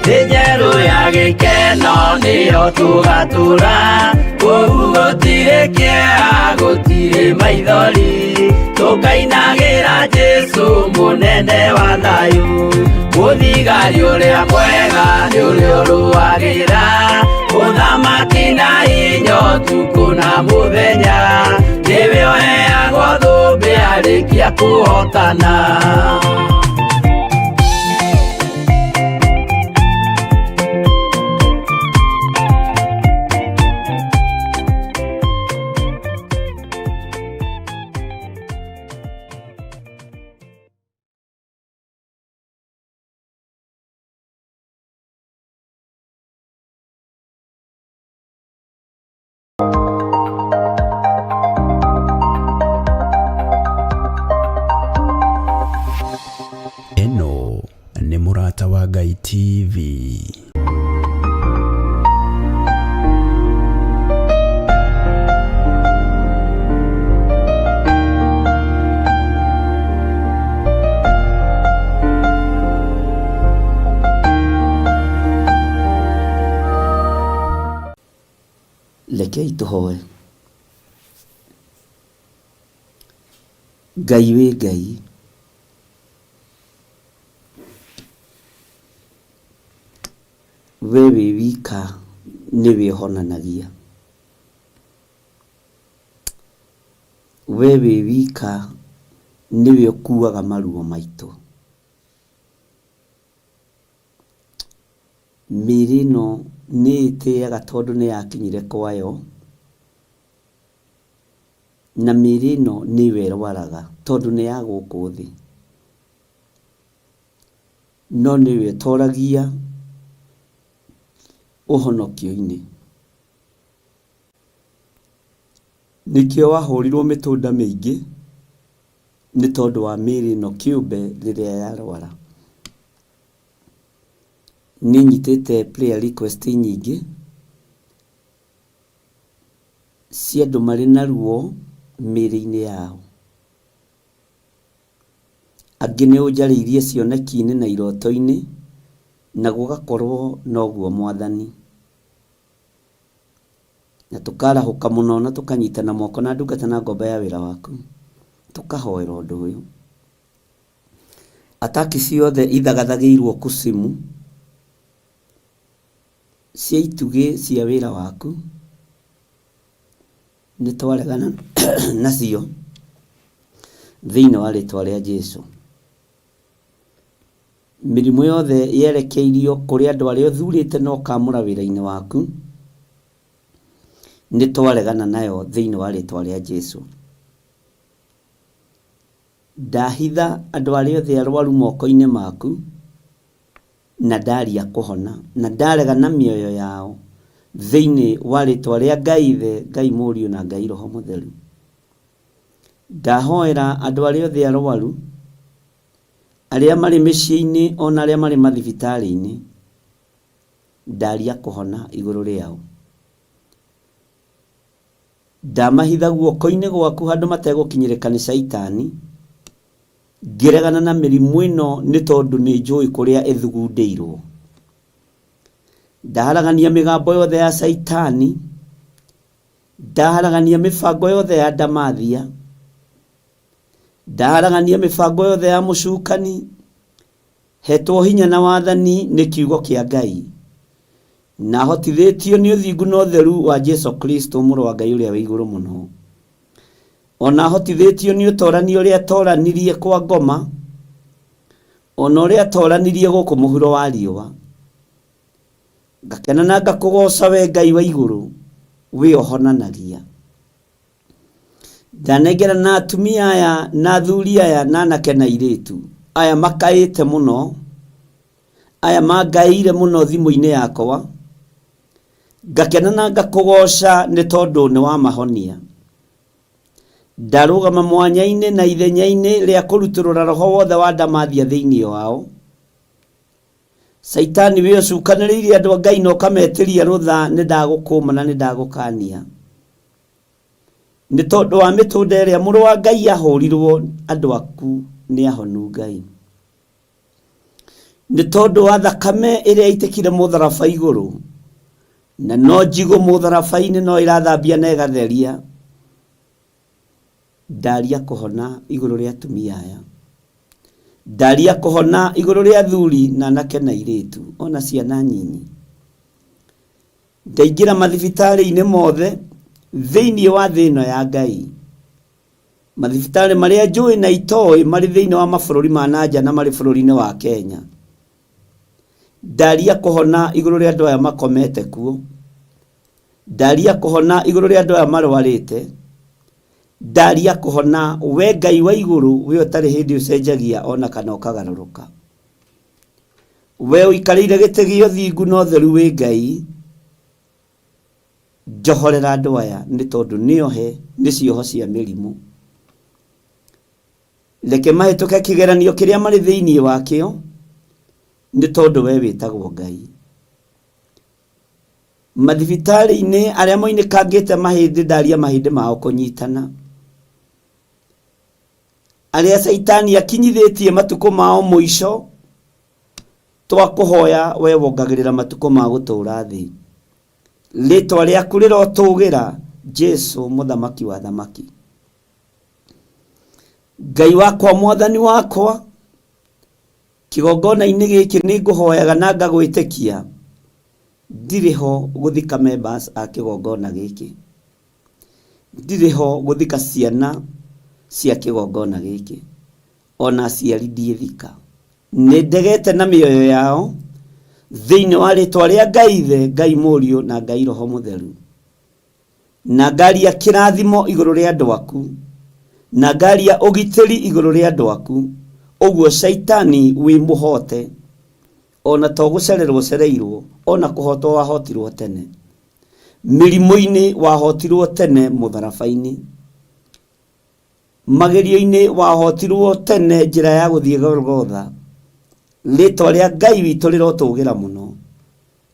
Thĩ njerũ ya gĩkeno nĩyo tũgatũra, kũu gũtirĩ kĩeha, gũtirĩ maithori, tũkainagĩra Jesũ mũnene wa thayũ. Mũthigari ũrĩa mwega nĩ ũrĩa ũrũagĩra ũthamaki na hinya ũtukũ na mũthenya, nĩwe ũheagwo thũmbĩ arĩkia kũhotana. Ĩno nĩ Mũrata wa Ngai TV. Rekei tũhoe. Ngai wĩ Ngai. We wĩ wika nĩwe ũhonanagia. We wĩ wika nĩwe ũkuaga maruo maitũ. Mĩĩrĩ ĩno nĩ ĩtĩaga tondũ nĩ yakinyire kwayo, na mĩĩrĩ ĩno nĩyo ĩrwaraga tondũ nĩ ya gũkũ thĩ. No nĩwe ĩtoragia ũhonokio-inĩ. Nĩkĩo wahũrirwo mĩtũnda mĩingĩ nĩ tondũ wa mĩĩrĩ ĩno kĩũmbe rĩrĩa yarwara. Nĩ nyitĩte prayer request nyingĩ cia andũ marĩ na ruo mĩĩrĩ-inĩ yao. Angĩ nĩ ũnjarĩirie cioneki-inĩ na iroto-inĩ na gũgakorwo noguo Mwathani. Na tũkarahũka mũno na tũkanyitana moko na ndungata na ngombo ya wĩra waku, tũkahoera ũndũ ũyũ. Ataki ciothe ithagathagĩirwo kusimu cia itugĩ cia wĩra waku, nĩ twaregana nacio thĩinĩ wa rĩtwa rĩa Jesu. Mĩrimũ yothe yerekeirio kũrĩ andũ arĩa ũthurĩte na ũkamũra wĩra-inĩ waku, nĩ twaregana nayo thĩinĩ wa rĩtwa rĩa Jesu. Ndahitha andũ arĩa othe arwaru moko-inĩ maku, na ndaria kũhona, na ndarega na mĩoyo yao, thĩinĩ wa rĩtwa rĩa Ngai Ithe, Ngai Mũriũ na Ngai Roho Mũtheru. Ndahoera andũ arĩa othe arwaru, arĩa marĩ mĩciĩ-inĩ ona arĩa marĩ mathibitarĩ-inĩ, ndaria kũhona igũrũ rĩao. Ndamahitha guoko-inĩ gwaku handũ mategũkinyĩrĩka nĩ Shaitani, ngĩregana na mĩrimũ ĩno nĩ tondũ nĩ njũĩ kũrĩa ĩthugundĩirwo. Ndaharagania mĩgambo yothe ya Shaitani, ndaharagania mĩbango yothe ya ndamathia, ndaharagania mĩbango yothe ya mũcukani, Hetwo hinya na wathani nĩ kiugo kĩa Ngai, na hotithĩtio nĩ ũthingu na ũtheru wa Jesu Kristo Mũrũ wa Ngai ũrĩa wĩ igũrũ mũno. O na hotithĩtio nĩ ũtorani ũrĩa atoranirie kwa ngoma, o na ũrĩa atoranirie gũkũ mũhuro wa riũa. Ngakena na ngakũgooca we Ngai wa igũrũ, wĩ ũhonanagia. Ndanengera na atumia aya na athuri aya na anake na airĩtu aya makaĩte mũno, aya mangaĩire mũno thimũ-inĩ yakwa, ngakena na ngakũgoca nĩ tondũ nĩ wamahonia. Ndarũgama mwanya-inĩ na ithenya-inĩ rĩa kũrutũrũra roho wothe wa ndamathia thĩinĩ wao. Caitani wĩ ũcukanĩrĩirie andũ a Ngai na ũkametĩria rũtha, nĩ ndagũkũma na nĩ ndagũkania. Nĩ tondũ wa mĩtũnda ĩrĩa mũrũ wa Ngai ahũrirwo andũ aku nĩ ahonu Ngai. Nĩ tondũ wa thakame ĩrĩa ĩitĩkire mũtharaba igũrũ, na no njigũ mũtharaba-inĩ no ĩrathambia na ĩgatheria. Ndaria kũhona igũrũ rĩa atumia aya. Ndaria kũhona igũrũ rĩa athuri na anake na airĩtu, ona ciana nyinyi. Ndaingĩra mathibitarĩ-inĩ mothe thĩinĩ wa thĩ ĩno ya Ngai. Mathibitarĩ marĩa njũĩ na itoĩ marĩ thĩinĩ wa mabũrũri ma na nja na marĩ bũrũri-inĩ wa Kenya. Ndaria kũhona igũrũ rĩa andũ aya makomete kuo. Ndaria kũhona igũrũ rĩa andũ aya marwarĩte. Ndaria kũhona we Ngai wa igũrũ we ũtarĩ hĩndĩ ũcenjagia ona kana ũkagarũrũka. We ũikarĩire gĩtĩ gĩa ũthingu na ũtheru wĩ Ngai. Njohorera andũ aya nĩ tondũ nĩohe nĩ cioho cia mĩrimũ. Reke mahĩtũke kĩgeranio kĩrĩa marĩ thĩinĩ wakĩo nĩ tondũ we wĩtagwo Ngai. Mathibitarĩ-inĩ arĩa moinĩkangĩte mahĩndĩ ndaria mahĩndĩ mao kũnyitana. Arĩa caitani akinyithĩtie matukũ mao mũico twakũhoya we wongagĩrĩra matukũ ma gũtũũra thĩ. Rĩtwa rĩaku rĩrotũgĩra Jesu mũthamaki wa thamaki. Ngai wakwa mwathani wakwa kĩgongona-inĩ gĩkĩ nĩ ngũhoyaga na ngagwĩtĩkia ndirĩ ho gũthika members a kĩgongona gĩkĩ. Ndirĩ ho gũthika ciana cia kĩgongona gĩkĩ. Ona aciari ndiĩthika. Nĩ ndegete na mĩoyo yao thĩinĩ wa rĩtwa rĩa Ngai Ithe, Ngai Mũriũ na Ngai Roho Mũtheru. Na ngaria kĩrathimo igũrũ rĩa andũ aku. Na ngaria ũgitĩri igũrũ rĩa andũ aku. Ũguo caitani wĩ mũhote. Ona to gũcererwo ũcereirwo, ona kũhotwo wahotirwo tene. Mĩrimũ-inĩ wahotirwo tene mũtharaba-inĩ. Magerio-inĩ wahotirwo tene njĩra ya gũthiĩ Golgotha. Rĩtwa rĩa Ngai witũ rĩrotũgĩra mũno.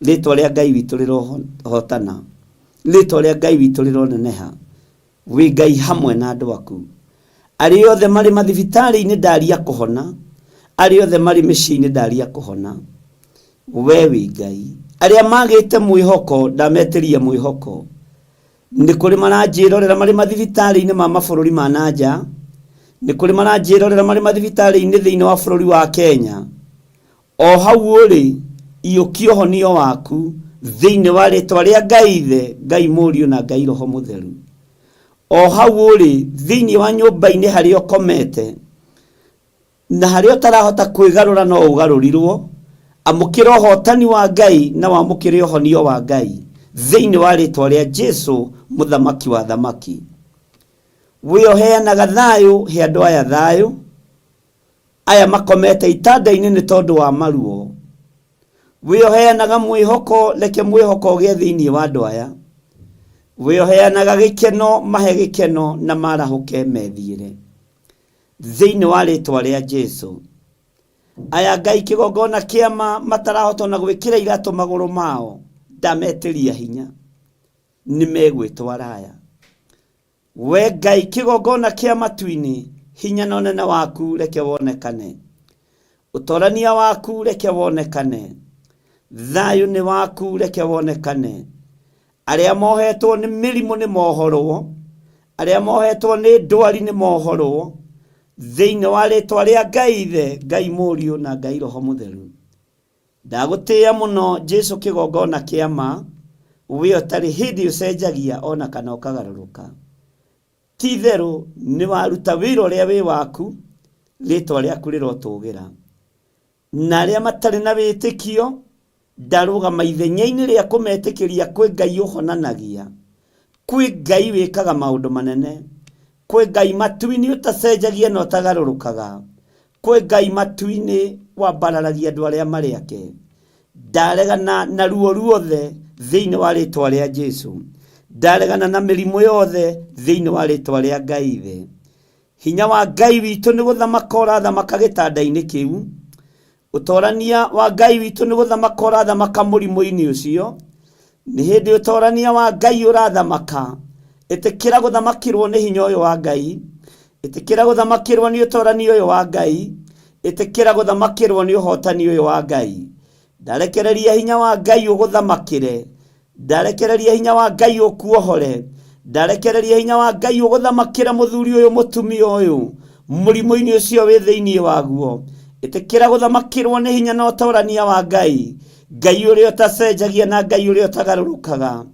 Rĩtwa rĩa Ngai witũ rĩrohotana. Rĩtwa rĩa Ngai witũ rĩroneneha. Wĩ Ngai hamwe na andũ aku. Arĩa othe marĩ mathibitarĩ-inĩ ndaria kũhona. Arĩa othe marĩ mĩciĩ-inĩ ndaria kũhona. We wĩ Ngai. Arĩa magĩte mwĩhoko ndametĩria mwĩhoko. Nĩ kũrĩ maranjĩrorera marĩ mathibitarĩ-inĩ ma mabũrũri ma na nja. Nĩ kũrĩ maranjĩrorera marĩ mathibitarĩ-inĩ thĩinĩ wa bũrũri wa Kenya. O hau ũrĩ, iyũkia ũhonio waku thĩinĩ wa rĩtwa rĩa Ngai Ithe, Ngai Mũriũ na Ngai Roho Mũtheru. O hau ũrĩ, thĩinĩ wa nyũmba-inĩ harĩa ũkomete, na harĩa ũtarahota kwĩgarũra no ũgarũrirwo, amũkĩra ũhotani wa Ngai na wamũkĩre ũhonio wa Ngai thĩinĩ wa rĩtwa rĩa Jesu mũthamaki wa thamaki. We ũheanaga thayũ, he andũ aya thayũ. Aya makomete itanda-inĩ nĩ tondũ wa maruo. We ũheanaga mwĩhoko, reke mwĩhoko ũgĩe thĩinĩ wa andũ aya. We ũheanaga gĩkeno, mahe gĩkeno na marahũke methiĩre. Thĩinĩ wa rĩtwa rĩa Jesu. Aya Ngai kĩgongona kĩama matarahota ona gwĩkĩra iratũ magũrũ mao, ndametĩria hinya. Nĩ megwĩtwara aya. We Ngai kĩgongona kĩa matu-inĩ, hinya na ũnene waku reke wonekane. Ũtorania waku reke wonekane. Thayũ nĩ waku reke wonekane. Arĩa mohetwo nĩ mĩrimũ nĩ mohorwo. Arĩa mohetwo nĩ ndwari nĩ mohorwo. Thĩinĩ wa rĩtwa rĩa Ngai Ithe, Ngai Mũriũ na Ngai Roho Mũtheru. Ndagũtĩĩa mũno Jesu kĩgongona kĩa ma, we ũtarĩ hĩndĩ ũcenjagia ona kana ũkagarũrũka. Ti itherũ nĩ waruta wĩra ũrĩa wĩ waku, rĩtwa rĩaku rĩrotũgĩra. Na arĩa matarĩ na wĩtĩkio, ndarũgama ithenya-inĩ rĩa kũmetĩkĩria kwĩ Ngai ũhonanagia, kwĩ Ngai wĩkaga maũndũ manene, kwĩ Ngai matu-inĩ ũtacenjagia na ũtagarũrũkaga, kwĩ Ngai matu-inĩ wambararagia andũ arĩa marĩ ake. Ndaregana na ruo ruothe thĩinĩ wa rĩtwa rĩa Jesu. Ndaregana na mĩrimũ yothe thĩinĩ wa rĩtwa rĩa Ngai Ithe. Hinya wa Ngai witũ nĩ gũthamaka ũrathamaka gĩtanda-inĩ kĩu. Ũtorania wa Ngai witũ nĩ gũthamaka ũrathamaka mũrimũ-inĩ ũcio. Nĩ hĩndĩ ũtorania wa Ngai ũrathamaka. Ĩtĩkĩra gũthamakĩrwo nĩ hinya ũyũ wa Ngai. Ĩtĩkĩra gũthamakĩrwo nĩ ũtorania ũyũ wa Ngai. Ĩtĩkĩra gũthamakĩrwo nĩ ũhotani ũyũ wa Ngai. Ndarekereria hinya wa Ngai ũgũthamakĩre. Ndarekereria hinya wa Ngai ũkuohore. Ndarekereria hinya wa Ngai ũgũthamakĩre mũthuri ũyũ, mũtumia ũyũ, mũrimũ-inĩ ũcio wĩ thĩinĩ waguo. Ĩtĩkĩra gũthamakĩrwo nĩ hinya na ũtorania wa Ngai, Ngai ũrĩa ũtacenjagia na Ngai ũrĩa ũtagarũrũkaga.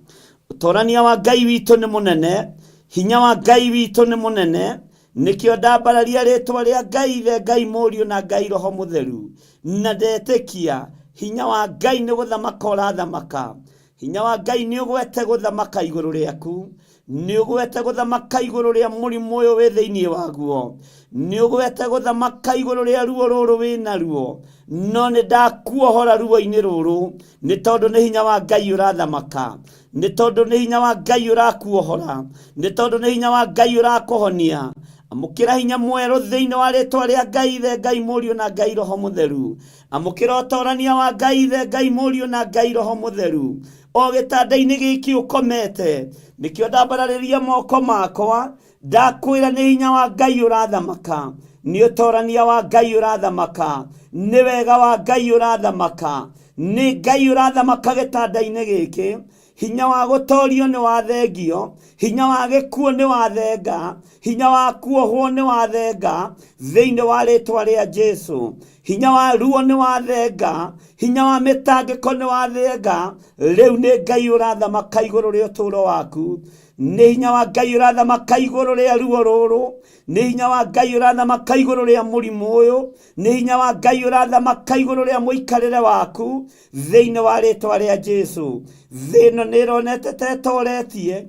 Ũtorania wa Ngai witũ nĩ mũnene, hinya wa Ngai witũ nĩ mũnene. Nĩkĩo ndambararia rĩtwa rĩa Ngai Ithe, Ngai Mũriũ na Ngai Roho Mũtheru, na ndetĩkia hinya wa Ngai nĩ gũthamaka ũrathamaka. Hinya wa Ngai nĩ ũgwete gũthamaka igũrũ rĩaku, nĩ ũgwete gũthamaka igũrũ rĩa mũrimũ ũyũ wĩ thĩinĩ waguo, nĩ ũgwete gũthamaka igũrũ rĩa ruo rũrũ wĩ naruo. No nĩ ndakuohora ruo-inĩ rũrũ, nĩ tondũ nĩ hinya wa Ngai ũrathamaka, nĩ tondũ nĩ hinya wa Ngai ũrakuohora, nĩ tondũ nĩ hinya wa Ngai ũrakũhonia. Amũkĩra hinya mwerũ thĩinĩ wa rĩtwa rĩa Ngai Ithe, Ngai Mũriũ na Ngai Roho Mũtheru. Amũkĩra ũtorania wa Ngai Ithe, Ngai Mũriũ na Ngai Roho Mũtheru. O gĩtanda-inĩ gĩkĩ ũkomete, nĩkĩo ndambararĩria moko makwa, ndakwĩra nĩ hinya wa Ngai ũrathamaka, nĩ ũtorania wa Ngai ũrathamaka, nĩ wega wa Ngai ũrathamaka, nĩ Ngai ũrathamaka gĩtanda-inĩ gĩkĩ. Hinya wa gũtorio nĩ wathengio, hinya wa gĩkuũ nĩ wathenga, hinya wa kuohwo nĩ wathenga thĩinĩ wa rĩtwa rĩa Jesu. Hinya wa ruo nĩ wathenga, hinya wa mĩtangĩko nĩ wathenga. Rĩu nĩ Ngai ũrathamaka igũrũ rĩa ũtũũro waku, nĩ hinya wa Ngai ũrathamaka igũrũ rĩa ruo rũrũ, nĩ hinya wa Ngai ũrathamaka igũrũ rĩa mũrimũ ũyũ, nĩ hinya wa Ngai ũrathamaka igũrũ rĩa mũikarĩre waku thĩinĩ wa rĩtwa rĩa Jesu. Thĩ ĩno nĩ ĩronete ta ĩtoretie,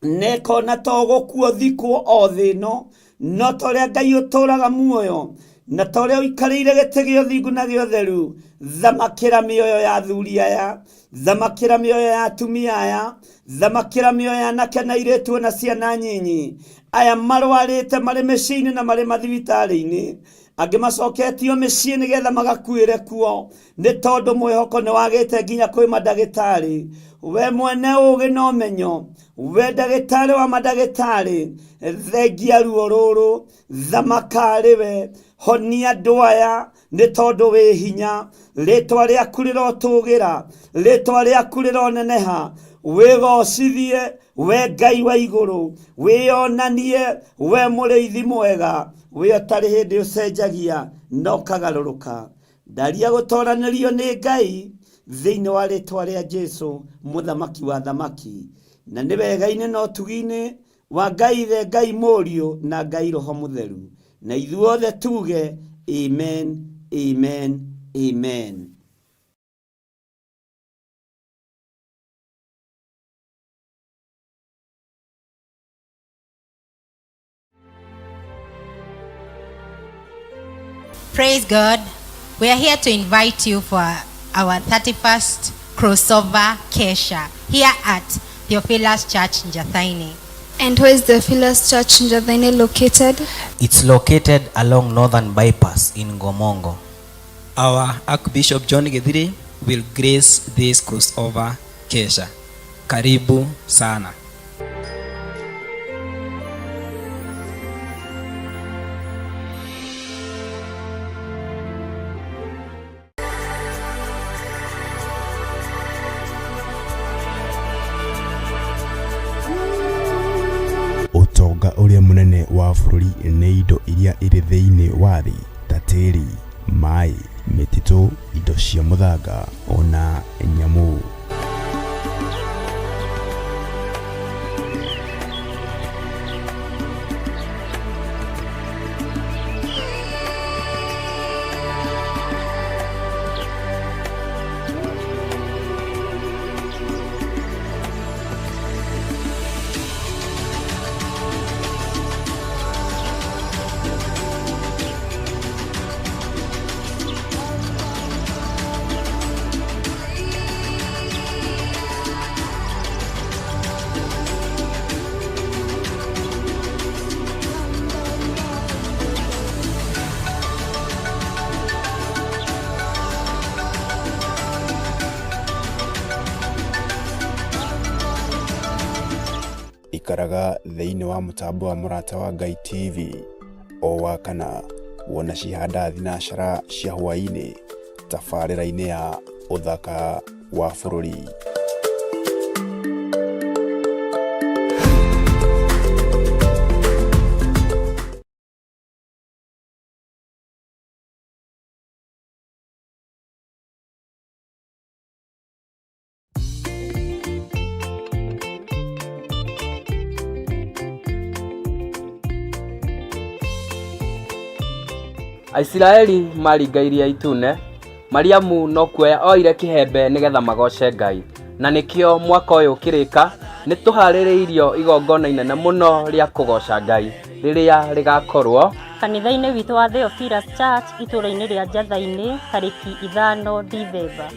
na ĩkona ta ũgũkua ũthikwo o thĩ ĩno, no ta ũrĩa Ngai ũtũũraga muoyo na ta ũrĩa ũikarĩire gĩtĩ gĩa ũthingu na gĩa ũtheru, thamakĩra mĩoyo ya athuri aya, thamakĩra mĩoyo ya atumia aya, thamakĩra mĩoyo ya anake na airĩtu na ciana nyinyi aya marwarĩte marĩ mĩciĩ-inĩ na marĩ mathibitarĩ-inĩ, angĩ macoketio mĩciĩ nĩgetha magakuĩre kuo nĩ tondũ mwĩhoko nĩ wagĩte nginya kwĩ mandagĩtarĩ. We mwene ũgĩ na ũmenyo, we ndagĩtarĩ wa mandagĩtarĩ, thengia ruo rũrũ, thamaka rĩwe, honia andũ aya nĩ tondũ wĩ hinya. Rĩtwa rĩaku rĩrotũgĩra, rĩtwa rĩaku rĩroneneha, wĩgocithie we Ngai wa igũrũ, wĩyonanie we mũrĩithi mwega, we ũtarĩ hĩndĩ ũcenjagia na ũkagarũrũka. Ndaria gũtoranĩrio nĩ Ngai thĩinĩ wa rĩtwa rĩa Jesu, mũthamaki wa thamaki, na nĩ wega-inĩ na ũtugi-inĩ wa Ngai Ithe, Ngai Mũriũ na Ngai Roho Mũtheru. Na ithuothe tuge amen, amen, amen. Praise God. We are here to invite you for our 31st crossover Kesha here at Theophilus Church Njathaini. And where is the Theophilus Church Njathaini located? It's located along Northern Bypass in Ngomongo. Our Archbishop John Githiri will grace this crossover Kesha. Karibu sana. Ũtonga ũrĩa mũnene wa bũrũri nĩ indo iria irĩ thĩinĩ wa thĩ ta tĩri, maĩ, mĩtitũ, indo cia mũthanga ona nyamũ. Ikaraga thĩinĩ wa mũtambo wa Mũrata wa Ngai TV o Wakana Wona cihanda thinacara cia hwaĩ-inĩ tabarĩra-inĩ ya ũthaka wa bũrũri. Aisiraeli maringa Iria Itune, Mariamu no kuoya oire kĩhembe nĩgetha magoce Ngai. Na nĩkĩo mwaka ũyũ ũkĩrĩka, nĩ tũharĩrĩirio igongona inene mũno rĩa kũgoca Ngai rĩrĩa rĩgakorwo Kanitha-inĩ witũ wa Theophilus Church itũũra-inĩ rĩa Njatha-inĩ tarĩki 5 Dithemba.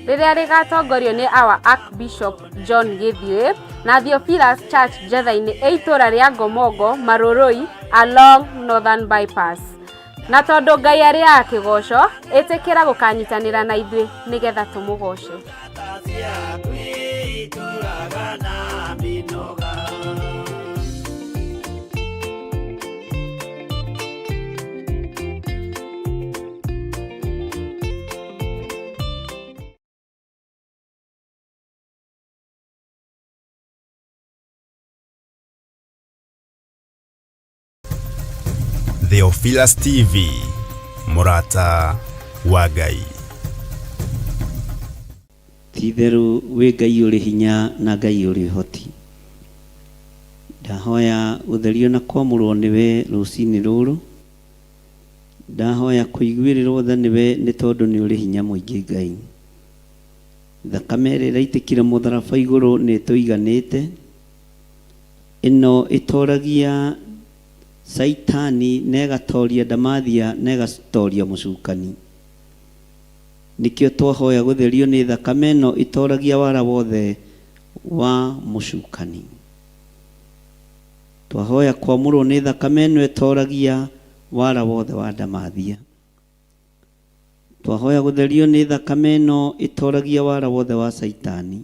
Rĩrĩa rĩgatongorio nĩ our Archbishop John Gĩthiĩ na Theophilus Church Njatha-inĩ ĩ itũũra rĩa Ngomongo, Marũrũi along Northern Bypass. Na tondũ Ngai arĩaga kĩgoco, ĩtĩkĩra gũkanyitanĩra na ithuĩ nĩgetha tũmũgoce. Theophilus TV, mũrata wa Ngai. Ti-itherũ wĩ Ngai ũrĩ hinya na Ngai ũrĩ ũhoti. Ndahoya gũtherio na kwamũrwo nĩwe rũcinĩ rũrũ. Ndahoya kũiguĩrĩrwo tha nĩwe nĩ tondũ nĩ ũrĩ hinya mũingĩ Ngai. Thakame ĩrĩa ĩraitĩkire mũtharaba igũrũ nĩ ĩtũiganĩte. Ĩno ĩtoragia Caitani na ĩgatoria ndamathia na ĩgatoria mũcukani. Nĩkĩo twahoya gũtherio nĩ thakame ĩno ĩtoragia wara wothe wa mũcukani. Twahoya kwamũrwo nĩ thakame ĩno ĩtoragia wara wothe wa ndamathia. Twahoya gũtherio nĩ thakame ĩno ĩtoragia wara wothe wa Caitani.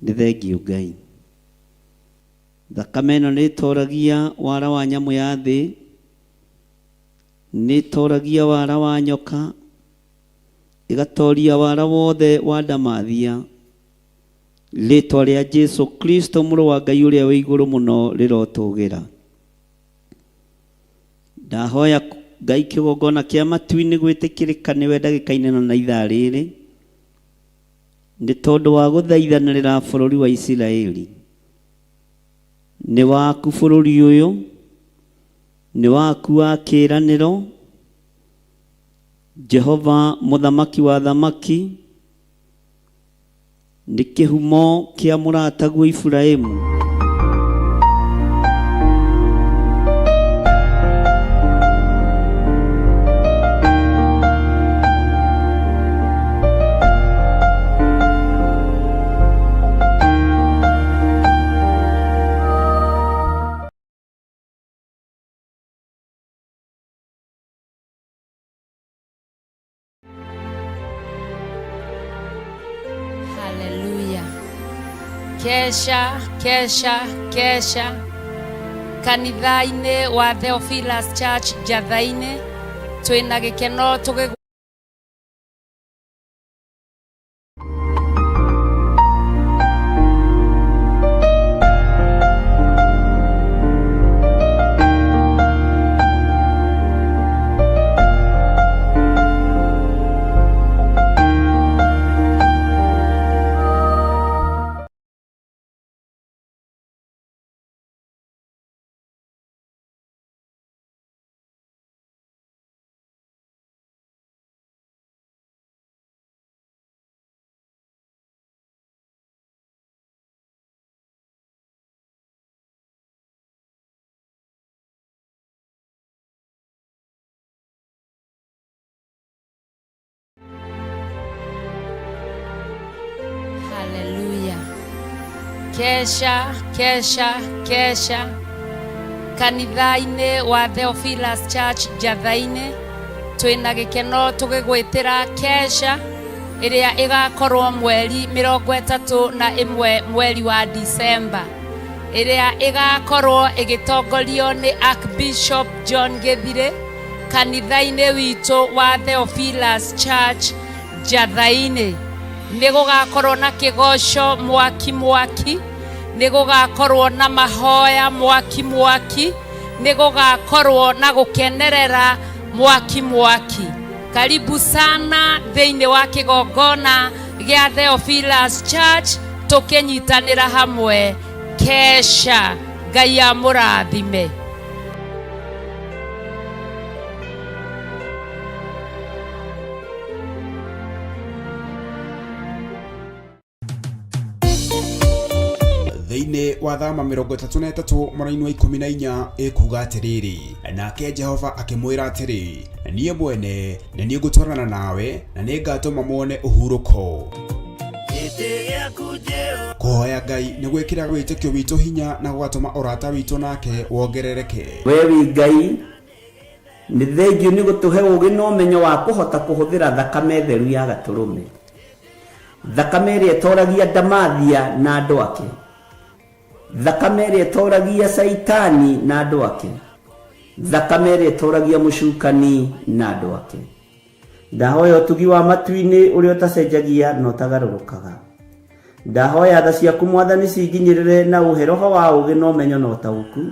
Nĩ thengiũ Ngai. Thakame ĩno nĩ ĩtoragia wara wa nyamũ ya thĩ, nĩ ĩtoragia wara wa nyoka, ĩgatoria wara wothe wa ndamathia. Rĩtwa rĩa Jesu Kristo mũrũ wa Ngai ũrĩa wĩ igũrũ mũno rĩrotũgĩra. Ndahoya Ngai kĩgongona kĩa matu-inĩ gwĩtĩkĩrĩka nĩwe ndagĩka-inĩ ĩno na ithaa rĩrĩ, nĩ tondũ wa gũthaithanĩrĩra bũrũri wa Isiraeli. Nĩ waku bũrũri ũyũ, nĩ waku wa kĩĩranĩro, Jehova mũthamaki wa athamaki, Nĩ kĩhumo kĩa mũrataguo Iburahimu. Haleluya. Kesha, kesha, kesha kanitha-inĩ wa Theophilus Church Njatha-inĩ twĩna gĩkeno tũgĩ Haleluya. Kesha, kesha, kesha kanitha-inĩ wa Theophilus Church Njatha-inĩ twĩna gĩkeno tũgĩgwĩtĩra kesha ĩrĩa ĩgakorwo mweri 31 mweri wa Disemba ĩrĩa ĩgakorwo ĩgĩtongorio nĩ Archbishop John Gĩthirĩ. kanitha-inĩ witũ wa Theophilus Church Njatha-inĩ. Nĩ gũgakorwo na kĩgoco mwaki mwaki, nĩ gũgakorwo na mahoya mwaki mwaki, nĩ gũgakorwo na gũkenerera mwaki mwaki. Karibu sana thĩinĩ wa kĩgongona gĩa Theophilus Church tũkĩnyitanĩra hamwe kesha. Ngai amũrathime. Thĩinĩ wa Thama 33 mũraini wa 14 ĩkuga atĩrĩrĩ, nake Jehova akĩmwĩra atĩrĩ, niĩ mwene nĩ niĩ ngũtwarana nawe na nĩ ngatũma muone ũhurũko. Kũhoya Ngai nĩ gwĩkĩraga wĩtĩkio witũ hinya na gũgatũma ũrata witũ nake wongerereke. We wĩ Ngai, nĩ thengiũ nĩ gũtũhe ũũgĩ na ũmenyo wa kũhota kũhũthĩra thakame theru ya Gatũrũme, thakame ĩrĩa ĩtoragia ndamathia na andũ ake, thakame ĩrĩa ĩtoragia Caitani na andũ ake, thakame ĩrĩa ĩtoragia mũcukani na andũ ake. Ndahoya ũtugi wa matu-inĩ ũrĩa ũtacenjagia na ũtagarũrũkaga. Ndahoya tha ciaku Mwathani cinginyĩrĩre na ũhe roho wa ũũgĩ na ũmenyo na ũtaũku,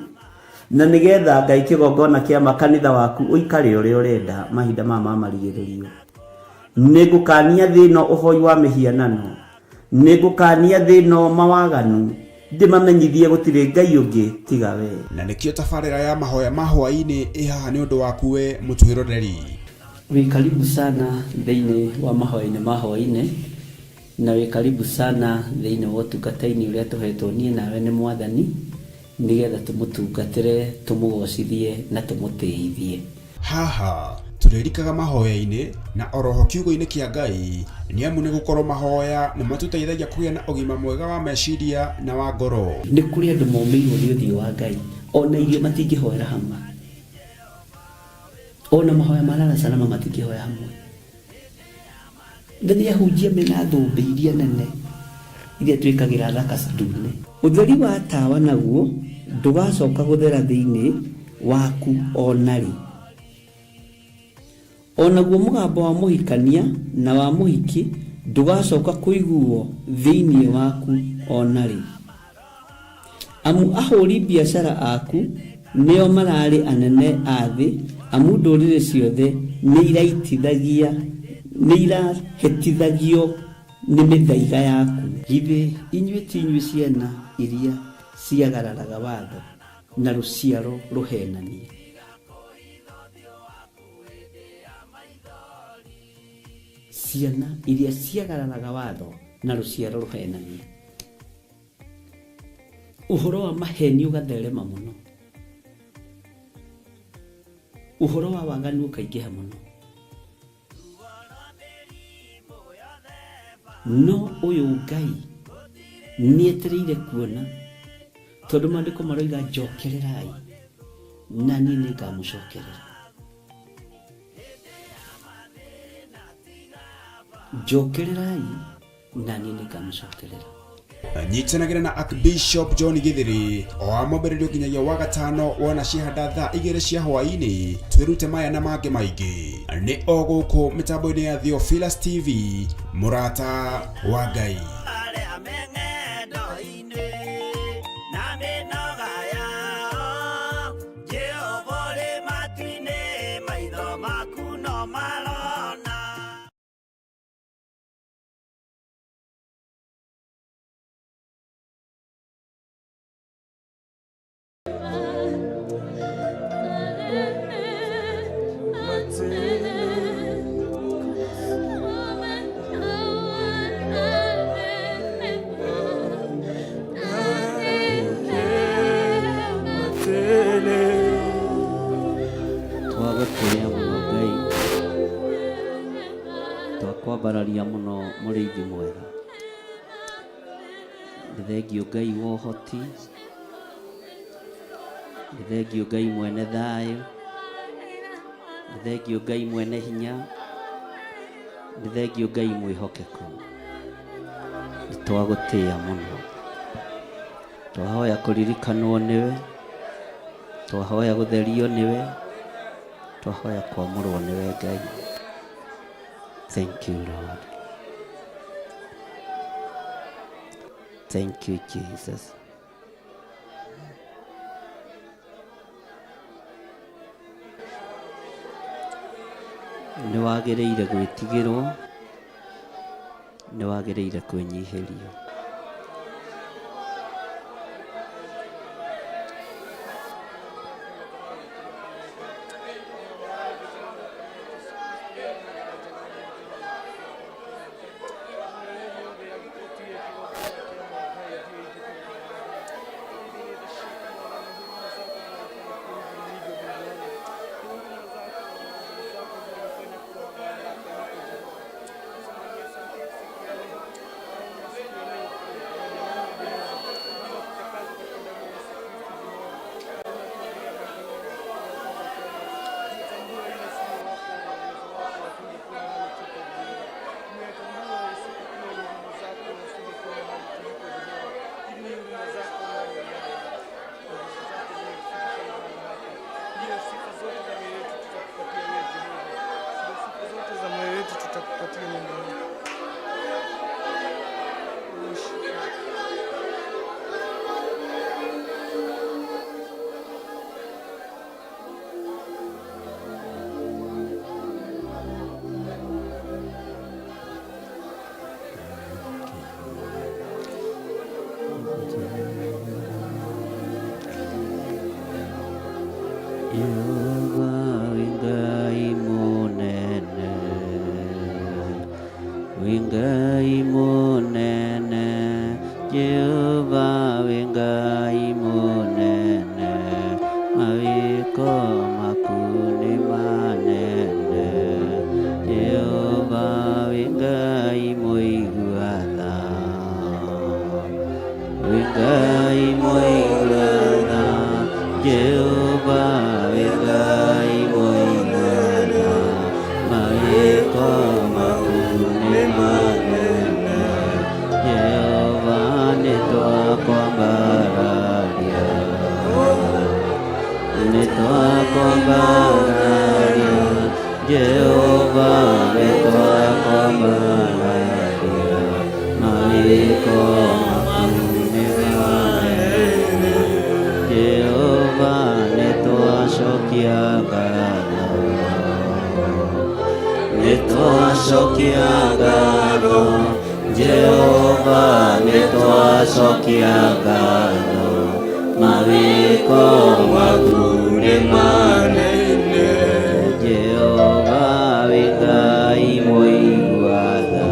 na nĩgetha Ngai kĩgongona kĩa ma kanitha waku ũikare ũrĩa ũrenda mahinda maya ma marigĩrĩrio. Nĩngũkania thĩ ĩno ũhoi wa mĩhianano, nĩngũkania thĩ ĩno mawaganu, ndĩmamenyithie gũtirĩ Ngai ũngĩ tiga we. Na nĩkĩo tabarĩra ya mahoya ma hwaĩ-inĩ ĩ haha nĩ ũndũ waku we mũtwĩroreri. Wĩ karibu sana thĩinĩ wa mahoya-inĩ ma hwaĩ-inĩ, na wĩ karibu sana thĩinĩ wa ũtungata-inĩ ũrĩa tũhetwo niĩ nawe nĩ Mwathani, nĩgetha tũmũtungatĩre, tũmũgocithie na tũmũtĩithie. Haha tũrĩrikaga mahoya-inĩ na oroho kiugo-inĩ kĩa Ngai, nĩamu nĩgũkorwo mahoya nĩmatũteithagia kũgĩa na ũgima mwega wa meciria na wa ngoro. Nĩ kũrĩ andũ momĩirwo nĩ ũthiũ wa Ngai, ona irio matingĩhoera hamwe, ona mahoya ma lala salama matingĩhoya hamwe. Na nĩ ahunjia mena thũmbĩ iria nene iria twĩkagĩra thaka ndune. Ũtheri wa tawa naguo ndũgacoka gũthera thĩinĩ waku o na rĩ. O naguo mũgambo wa mũhikania na wa mũhiki ndũgacoka kũiguwo thĩinĩ waku o na rĩ. Amu ahũri biacara aku nĩo mararĩ anene a thĩ, amu ndũrĩrĩ ciothe nĩirahĩtithagio nĩ mĩthaiga yaku. Githĩ inyuĩ ti inyuĩ ciana iria ciagararaga watho, na rũciaro rũheenania? Ciana iria ciagararaga watho, na rũciaro rũheenania. Ũhoro wa maheni ũgatherema mũno, ũhoro wa waganu ũkaingĩha mũno. No ũyũ Ngai nĩetereire kuona, tondũ maandĩko maroiga njokererai na niĩ nĩngamũcokerera. Njokererai na niĩ nĩngamũcokerera. Nyitanagĩra na Archbishop John Githiri o wa mwambĩrĩrio nginyagia wa gatano wona ciahanda thaa 2 cia hwaĩ-inĩ, twĩrute maya na mangĩ maingĩ nĩ o gũkũ mĩtambo-inĩ ya Theophilus TV, mũrata wa Ngai. Twagũtĩĩa mũno Ngai, twakwambararia mũno mũrĩithi mwega. Nĩ thengiũ Ngai wa ũhoti, nĩ thengiũ Ngai mwene thayũ, nĩ thengiũ Ngai mwene hinya, nĩ thengiũ Ngai mwĩhokeku. Nĩ twagũtĩĩa mũno. Twahoya kũririkanwo nĩwe, twahoya gũtherio nĩwe. Twahoya kwamũrwo nĩwe Ngai. Thank you Lord. Thank you Jesus. Nĩ wagĩrĩire gwĩtigĩrwo, nĩ wagĩrĩire kwĩnyihĩrio. Jehova wĩ Ngai mũnene, wĩ Ngai mũnene, Jehova wĩ Ngai mũnene, mawĩko maku nĩ manene. Jehova wĩ Ngai mũigua tha, wĩ Ngai mũigua tha, Jehova wĩ Ngai mũigua tha, mawĩko maku nĩ manene. Jehova nĩ twakwambararia, nĩ twakwambararia, Jehova nĩ twakwambararia, mawĩko maku nĩ manene. Jehova nĩ twacokia ngatho, nĩ twacokia ngatho, Jehova nĩ twacokia ngatho, mawĩko maku nĩ manene. Jehova wĩ Ngai mũigua tha,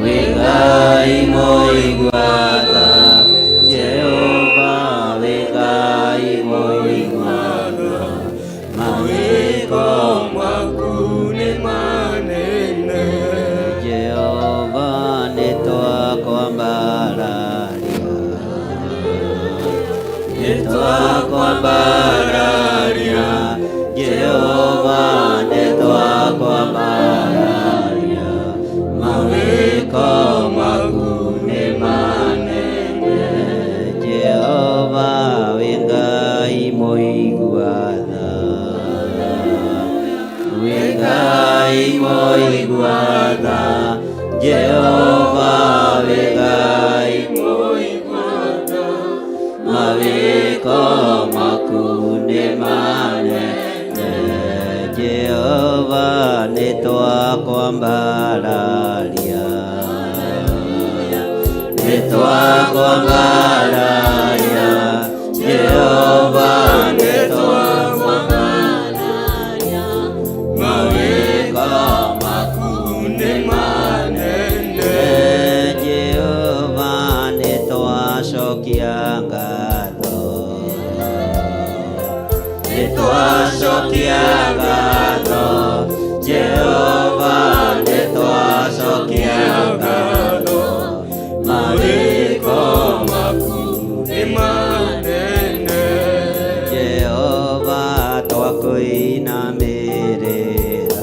wĩ Ngai mũigua tha, Jehova wĩ Ngai mũigua tha, mawĩko maku nĩ manene. Jehova nĩ twakwambararia, nĩ twakwambararia, Jehova nĩ twakwambararia, mawĩko maku nĩ manene. Jehova wĩ Ngai mũigua tha, wĩ Ngai mũigua tha, Jehova wĩ Ngai mũigua tha, mawĩko maku nĩ manene. Jehova nĩ twakwambararia, nĩ twakwambararia, Jehova nĩ twakwambararia, mawĩko maku nĩ manene. Jehova nĩ twacokia ngatho, nĩ twacokia ngatho, Jehova nĩ twacokia ngatho, mawĩko maku nĩ manene. Jehova twakwĩinamĩrĩra,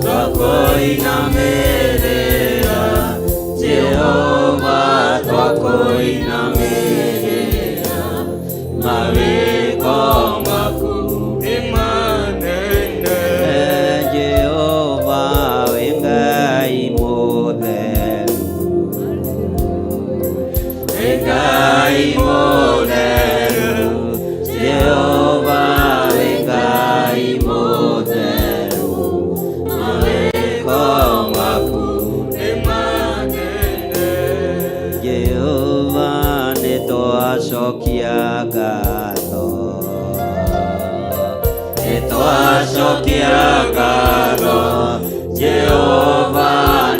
twakwĩinamĩrĩra, Jehova twakwĩinamĩrĩra, mawĩko twacokia ngatho, Jehova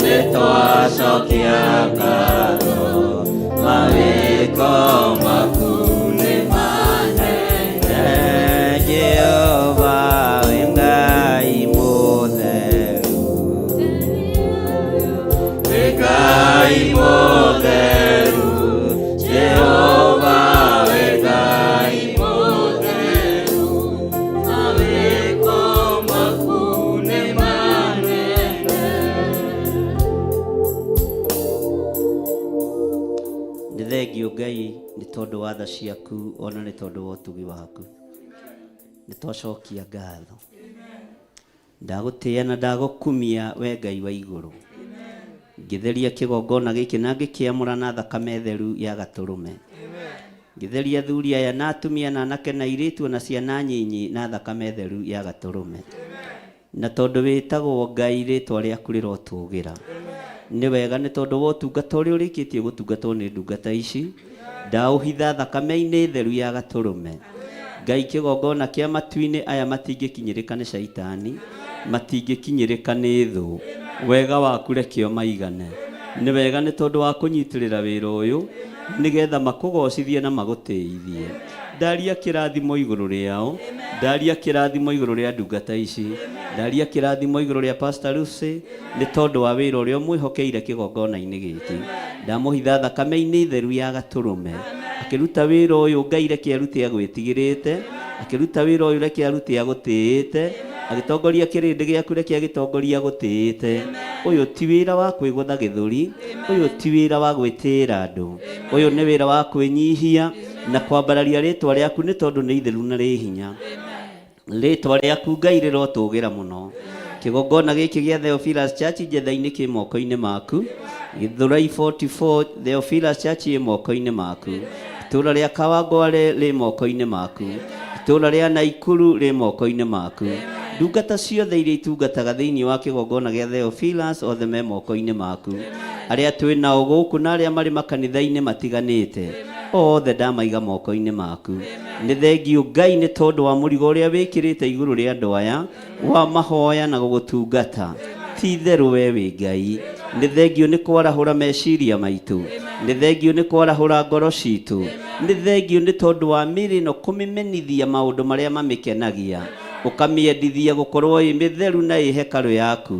nĩ twacokia ngatho, mawĩko maku nĩ manene. Jehova wĩ Ngai mũtheru, wĩ Ngai mũtheru, Jehova wĩ Ngai mũtheru, mawĩko maku nĩ manene. Nĩ thengio Ngai nĩ tondũ wa tha ciaku ona nĩ tondũ wa ũtugi waku. Nĩ twacokia ngatho. Ndagũtĩĩa na ndagũkumia we Ngai wa igũrũ. Ngĩtheria kĩgongona gĩkĩ na ngĩkĩamũra na thakame theru ya gatũrũme. Ngĩtheria athuri aya na atumia na anake na airĩtu ona ciana nyinyi na thakame theru ya gatũrũme. Na tondũ wĩtagwo Ngai rĩtwa rĩaku rĩrotũgĩra. Nĩ wega nĩ tondũ wa ũtungata ũrĩa ũrĩkĩtie gũtungatwo nĩ ndungata ici, ndaũhitha thakame-inĩ theru ya gatũrũme. Ngai kĩgongona kĩa matu-inĩ aya matingĩkinyĩrĩka nĩ caitani, matingĩkinyĩrĩka nĩ thũ. Wega waku reke ũmaigane. Nĩ wega nĩ tondũ wa kũnyitĩrĩra wĩra ũyũ, nĩgetha makũgocithie na magũtĩithie. Ndaria kĩrathimo igũrũ rĩao, ndaria kĩrathimo igũrũ rĩa ndungata ici, ndaria kĩrathimo igũrũ rĩa Pastor Lucy, nĩ tondũ wa wĩra ũrĩa ũmwĩhokeire kĩgongona-inĩ gĩkĩ. Ndamũhitha thakame-inĩ theru ya gatũrũme. Akĩruta wĩra ũyũ Ngai reke arute agwĩtigĩrĩte, akĩruta wĩra ũyũ reke arute agũtĩĩte, agĩtongoria kĩrĩndĩ gĩaku reke agĩtongoria agũtĩĩte. Ũyũ ti wĩra wa kwĩgũtha gĩthũri, ũyũ ti wĩra wa gwĩtĩĩra andũ, ũyũ nĩ wĩra wa kwĩnyihia na kwambararia rĩtwa rĩaku nĩ tondũ nĩ itheru na rĩ hinya. Rĩtwa rĩaku Ngai rĩrotũgĩra mũno. Kĩgongona gĩkĩ gĩa Theophilus Church Njetha-inĩ kĩ moko-inĩ maku. Gĩthũrai 44 Theophilus Church ĩ moko-inĩ maku. Itũra rĩa Kawangware rĩ moko-inĩ maku. Itũra rĩa Naikuru rĩ moko-inĩ maku. Ndungata ciothe iria itungataga thĩinĩ wa kĩgongona gĩa Theophilus othe me moko-inĩ maku. Arĩa twĩ nao gũkũ na arĩa marĩ makanitha-inĩ matiganĩte, othe ndamaiga moko-inĩ maku. Nĩ thengiũ Ngai nĩ tondũ wa mũrigo ũrĩa wĩkĩrĩte igũrũ rĩa andũ aya wa mahoya na gũgũtungata. Ti itherũ we wĩ Ngai. Nĩ thengiũ nĩ kwarahũra meciria maitũ. Nĩ thengiũ nĩ kwarahũra ngoro citũ. Nĩ thengiũ nĩ tondũ wa mĩĩrĩ ĩno kũmĩmenithia maũndũ marĩa mamĩkenagia. Ũkamĩendithia gũkorwo ĩ mĩtheru na ĩ hekarũ yaku.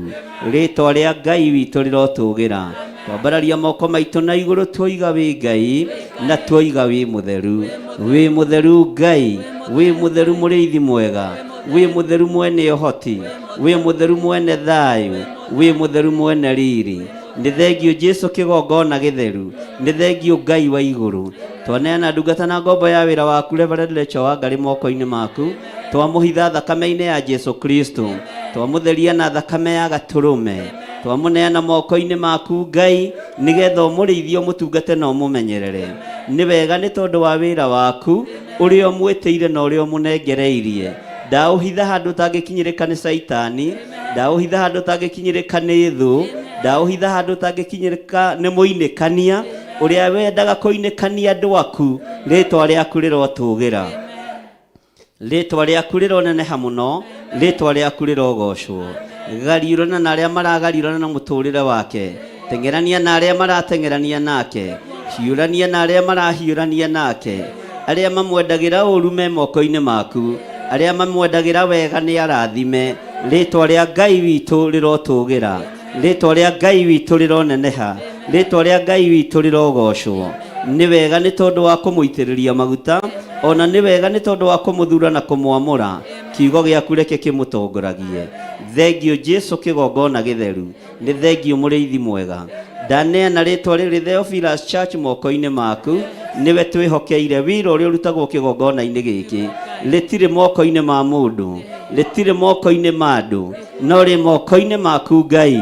Rĩtwa rĩa Ngai witũ rĩrotũgĩra. Twambararia moko maitũ na igũrũ tuoiga wĩ Ngai na tuoiga wĩ mũtheru. Wĩ mũtheru Ngai, wĩ mũtheru mũrĩithi mwega, wĩ mũtheru mwene ũhoti, wĩ mũtheru mwene thayũ, wĩ mũtheru mwene riri. Nĩ thengiũ Jesu kĩgongona gĩtheru, nĩ thengiũ Ngai wa igũrũ. Twaneana ndungata na ngombo ya wĩra waku Reverend Rachel Wangari moko-inĩ maku, twamũhitha thakame-inĩ ya Jesu Kristo, twamũtheria na thakame ya gatũrũme, twamũneana moko-inĩ maku Ngai, nĩgetha ũmũrĩithie, ũmũtungate na ũmũmenyerere. Nĩ wega nĩ tondũ wa wĩra waku ũrĩa ũmwĩtĩire na ũrĩa ũmũnengereirie. Ndaũhitha handũ ũtangĩkinyĩrĩka nĩ Caitani, ndaũhitha handũ ũtangĩkinyĩrĩka nĩ thũ, ndaũhitha handũ ũtangĩkinyĩrĩka nĩ mũinĩkania ũrĩa wendaga kũinĩkania andũ aku, rĩtwa rĩaku rĩrotũgĩra. Rĩtwa rĩaku rĩroneneha mũno, rĩtwa rĩaku rĩrogocwo. Gariũrana na arĩa maragariũrana na mũtũrĩre wake, teng'erania na arĩa marateng'erania nake, hiũrania na arĩa marahiũrania nake. Arĩa mamwendagĩra ũru me moko-inĩ maku, arĩa mamwendagĩra wega nĩ arathime. Rĩtwa rĩa Ngai witũ rĩrotũgĩra, rĩtwa rĩa Ngai witũ rĩroneneha, rĩtwa rĩa Ngai witũ rĩrogocwo. Nĩ wega nĩ tondũ wa kũmũitĩrĩria maguta, o na nĩ wega nĩ tondũ wa kũmũthura na kũmwamũra. Kiugo gĩaku reke kĩmũtongoragie. Thengiũ Jesu kĩgongona gĩtheru. Nĩ thengiũ mũrĩithi mwega. Ndaneana rĩtwa rĩrĩ Theophilus Church moko-inĩ maku. Nĩwe twĩhokeire wĩra ũrĩa ũrutagwo kĩgongona-inĩ gĩkĩ. Rĩtirĩ moko-inĩ ma mũndũ, rĩtirĩ moko-inĩ ma andũ, no rĩ moko-inĩ maku Ngai.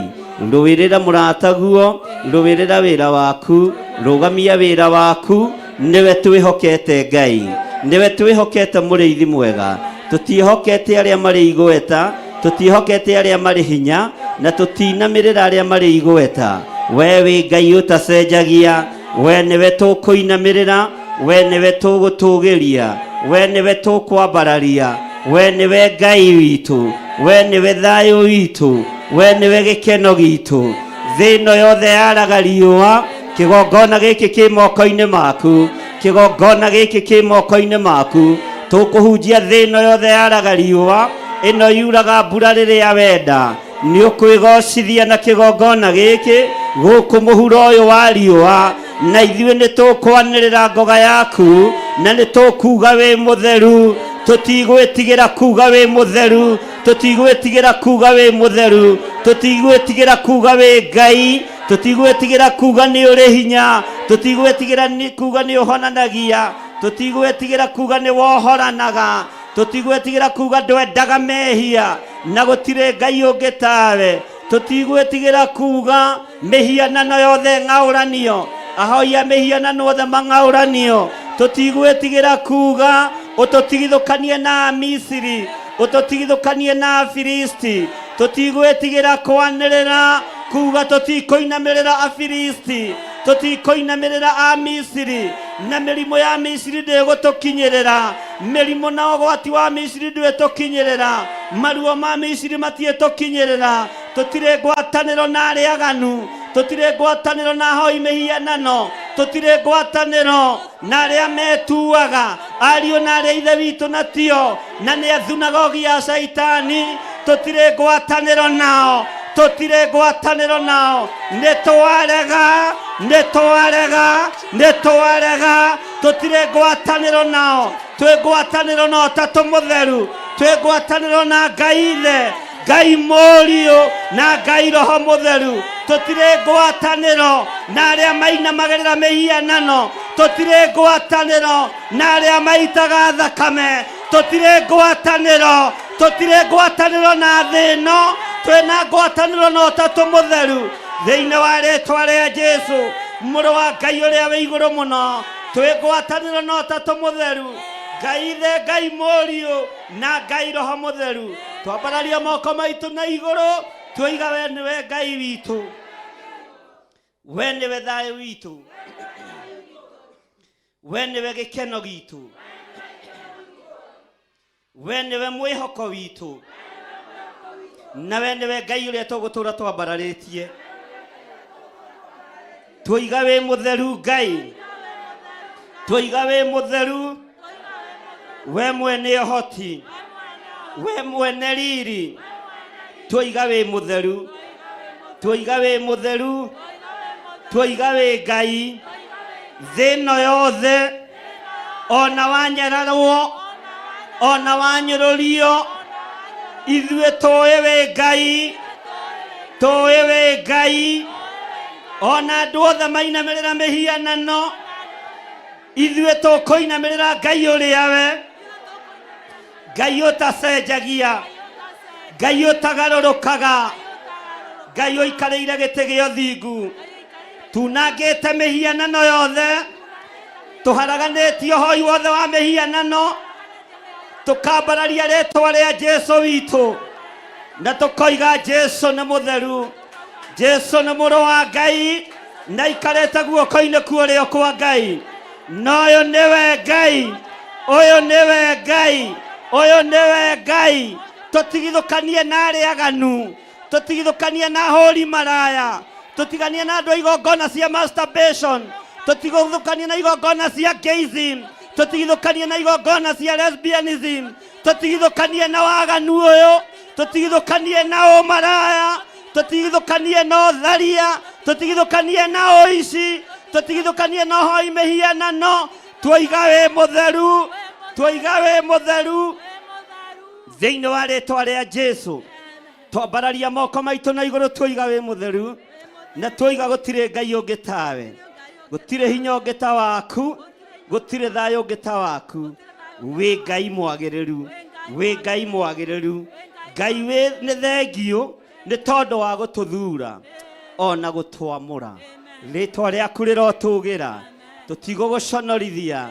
Rũĩrĩra mũrataguo, rũĩrĩra wĩra waku, rũgamia wĩra waku, nĩwe twĩhokete Ngai, nĩwe twĩhokete mũrĩithi mwega. Tũtiĩhokete arĩa marĩ igweta, tũtiĩhokete arĩa marĩ hinya, na tũtinamĩrĩra arĩa marĩ igweta. We wĩ Ngai ũtacenjagia, we nĩwe tũkũinamĩrĩra, we nĩwe tũgũtũgĩria, we nĩwe tũkwambararia. We nĩwe Ngai witũ, we nĩwe thayũ witũ, we nĩwe gĩkeno gitũ. Thĩ ĩno yothe yaraga riũa, kĩgongona gĩkĩ kĩ moko-inĩ maku, kĩgongona gĩkĩ kĩ moko-inĩ maku. Tũkũhunjia thĩ ĩno yothe yaraga riũa, ĩno yuraga mbura rĩrĩa wenda. Nĩ ũkwĩgocithia na kĩgongona gĩkĩ gũkũ mũhuro ũyũ wa riũa, na ithuĩ nĩ tũkwanĩrĩra ngoga yaku, na nĩ tũkuga wĩ mũtheru. Tũtigwĩtigĩra kuga wĩ mũtheru, tũtigwĩtigĩra kuga wĩ mũtheru, tũtigwĩtigĩra kuga wĩ Ngai, tũtigwĩtigĩra kuga nĩ ũrĩ hinya, tũtigwĩtigĩra kuga nĩ ũhonanagia, tũtigwĩtigĩra kuga nĩ wohoranaga, tũtigwĩtigĩra kuga ndwendaga mehia na gũtirĩ Ngai ũngĩ tawe, tũtigwĩtigĩra kuga mĩhianano yothe ng'aũranio, ahoi a mĩhianano othe mang'aũranio, tũtigwĩtigĩra kuga ũtũtigithũkanie na Amisiri, ũtũtigithũkanie na Afilisti, tũtigwĩtigĩra kwanĩrĩra kuga tũtikũinamĩrĩra Afilisti, tũtikũinamĩrĩra Amisiri, na mĩrimũ ya Misiri ndĩgũtũkinyĩrĩra, mĩrimũ na ũgwati wa Misiri ndwĩtũkinyĩrĩra, maruo ma Misiri matiĩtũkinyĩrĩra, tũtirĩ ngwatanĩro na arĩa aganu, tũtirĩ ngwatanĩro na ahoi mĩhianano, tũtirĩ ngwatanĩro na arĩa metuaga ariũ na arĩa ithe witũ na tio, na nĩ athunagogi ya Shaitani, tũtirĩ ngwatanĩro nao, tũtirĩ ngwatanĩro nao, nĩ twarega, nĩ twarega, nĩ twarega, tũtirĩ ngwatanĩro nao, twĩ ngwatanĩro na Ũtatũ Mũtheru, twĩ ngwatanĩro na Ngai Ithe, Ngai Mũriũ na Ngai Roho Mũtheru, tũtirĩ ngwatanĩro na arĩa mainamagĩrĩra mĩhianano, tũtirĩ ngwatanĩro na arĩa maitaga thakame, tũtirĩ ngwatanĩro, tũtirĩ ngwatanĩro na thĩ ĩno, twĩna ngwatanĩro na Ũtatũ Mũtheru, thĩinĩ wa rĩtwa rĩa Jesu, mũrũ wa Ngai ũrĩa wĩ igũrũ mũno, twĩ ngwatanĩro na Ũtatũ Mũtheru, Ngai Ithe, Ngai Mũriũ na Ngai Roho Mũtheru. Twambararia moko maitũ na igũrũ, twoiga we nĩwe Ngai witũ, we nĩwe thayũ witũ, we nĩwe gĩkeno gitũ, we nĩwe mwĩhoko witũ, na we nĩwe Ngai ũrĩa tũgũtũra twambararĩtie. Twoiga wĩ mũtheru Ngai, twoiga wĩ mũtheru, we mwene ũhoti, we mwene riri, twoiga wĩ mũtheru, twoiga wĩ mũtheru, twoiga wĩ Ngai. Thĩ ĩno yothe ona wanyararwo, ona wanyũrũrio, ithuĩ tũĩ wĩ Ngai, tũĩ wĩ Ngai. Ona andũ othe mainamĩrĩra mĩhianano, ithuĩ tũkũinamĩrĩra Ngai ũrĩa we, Ngai ũtacenjagia, Ngai ũtagarũrũkaga, Ngai ũikarĩire gĩtĩ gĩa ũthingu. Tunangĩte mĩhianano yothe, tũharaganĩtie ũhoi wothe wa mĩhianano, tũkambararia rĩtwa rĩa Jesu witũ, na tũkoiga Jesu nĩ mũtheru, Jesu nĩ mũrũ wa Ngai, na aikarĩte guoko-inĩ kwa ũrĩo kwa Ngai. Na ũyũ nĩwe Ngai, ũyũ nĩwe Ngai, ũyũ nĩwe Ngai. Tũtigithũkanie na arĩa aganu, tũtigithũkanie na ahũri maraya, tũtiganie na andũ a igongona cia masturbation, tũtigithũkanie na igongona cia gayism, tũtigithũkanie na igongona cia lesbianism, tũtigithũkanie na waganu ũyũ, tũtigithũkanie na ũmaraya, tũtigithũkanie na ũtharia, tũtigithũkanie na ũici, tũtigithũkanie na ũhoi mĩhianano. Twoiga wĩ mũtheru, twoiga wĩ mũtheru, thĩinĩ wa rĩtwa rĩa Jesu. Twambararia moko maitũ na igũrũ, twoiga wĩ mũtheru, na twoiga gũtirĩ Ngai ũngĩ tawe, gũtirĩ hinya ũngĩ ta waku, gũtirĩ thayũ ũngĩ ta waku. Wĩ Ngai mwagĩrĩru, wĩ Ngai mwagĩrĩru. Ngai wĩ nĩ thengiũ nĩ tondũ wa gũtũthura ona gũtwamũra. Rĩtwa rĩaku rĩrotũgĩra, tũtigũgũconorithia,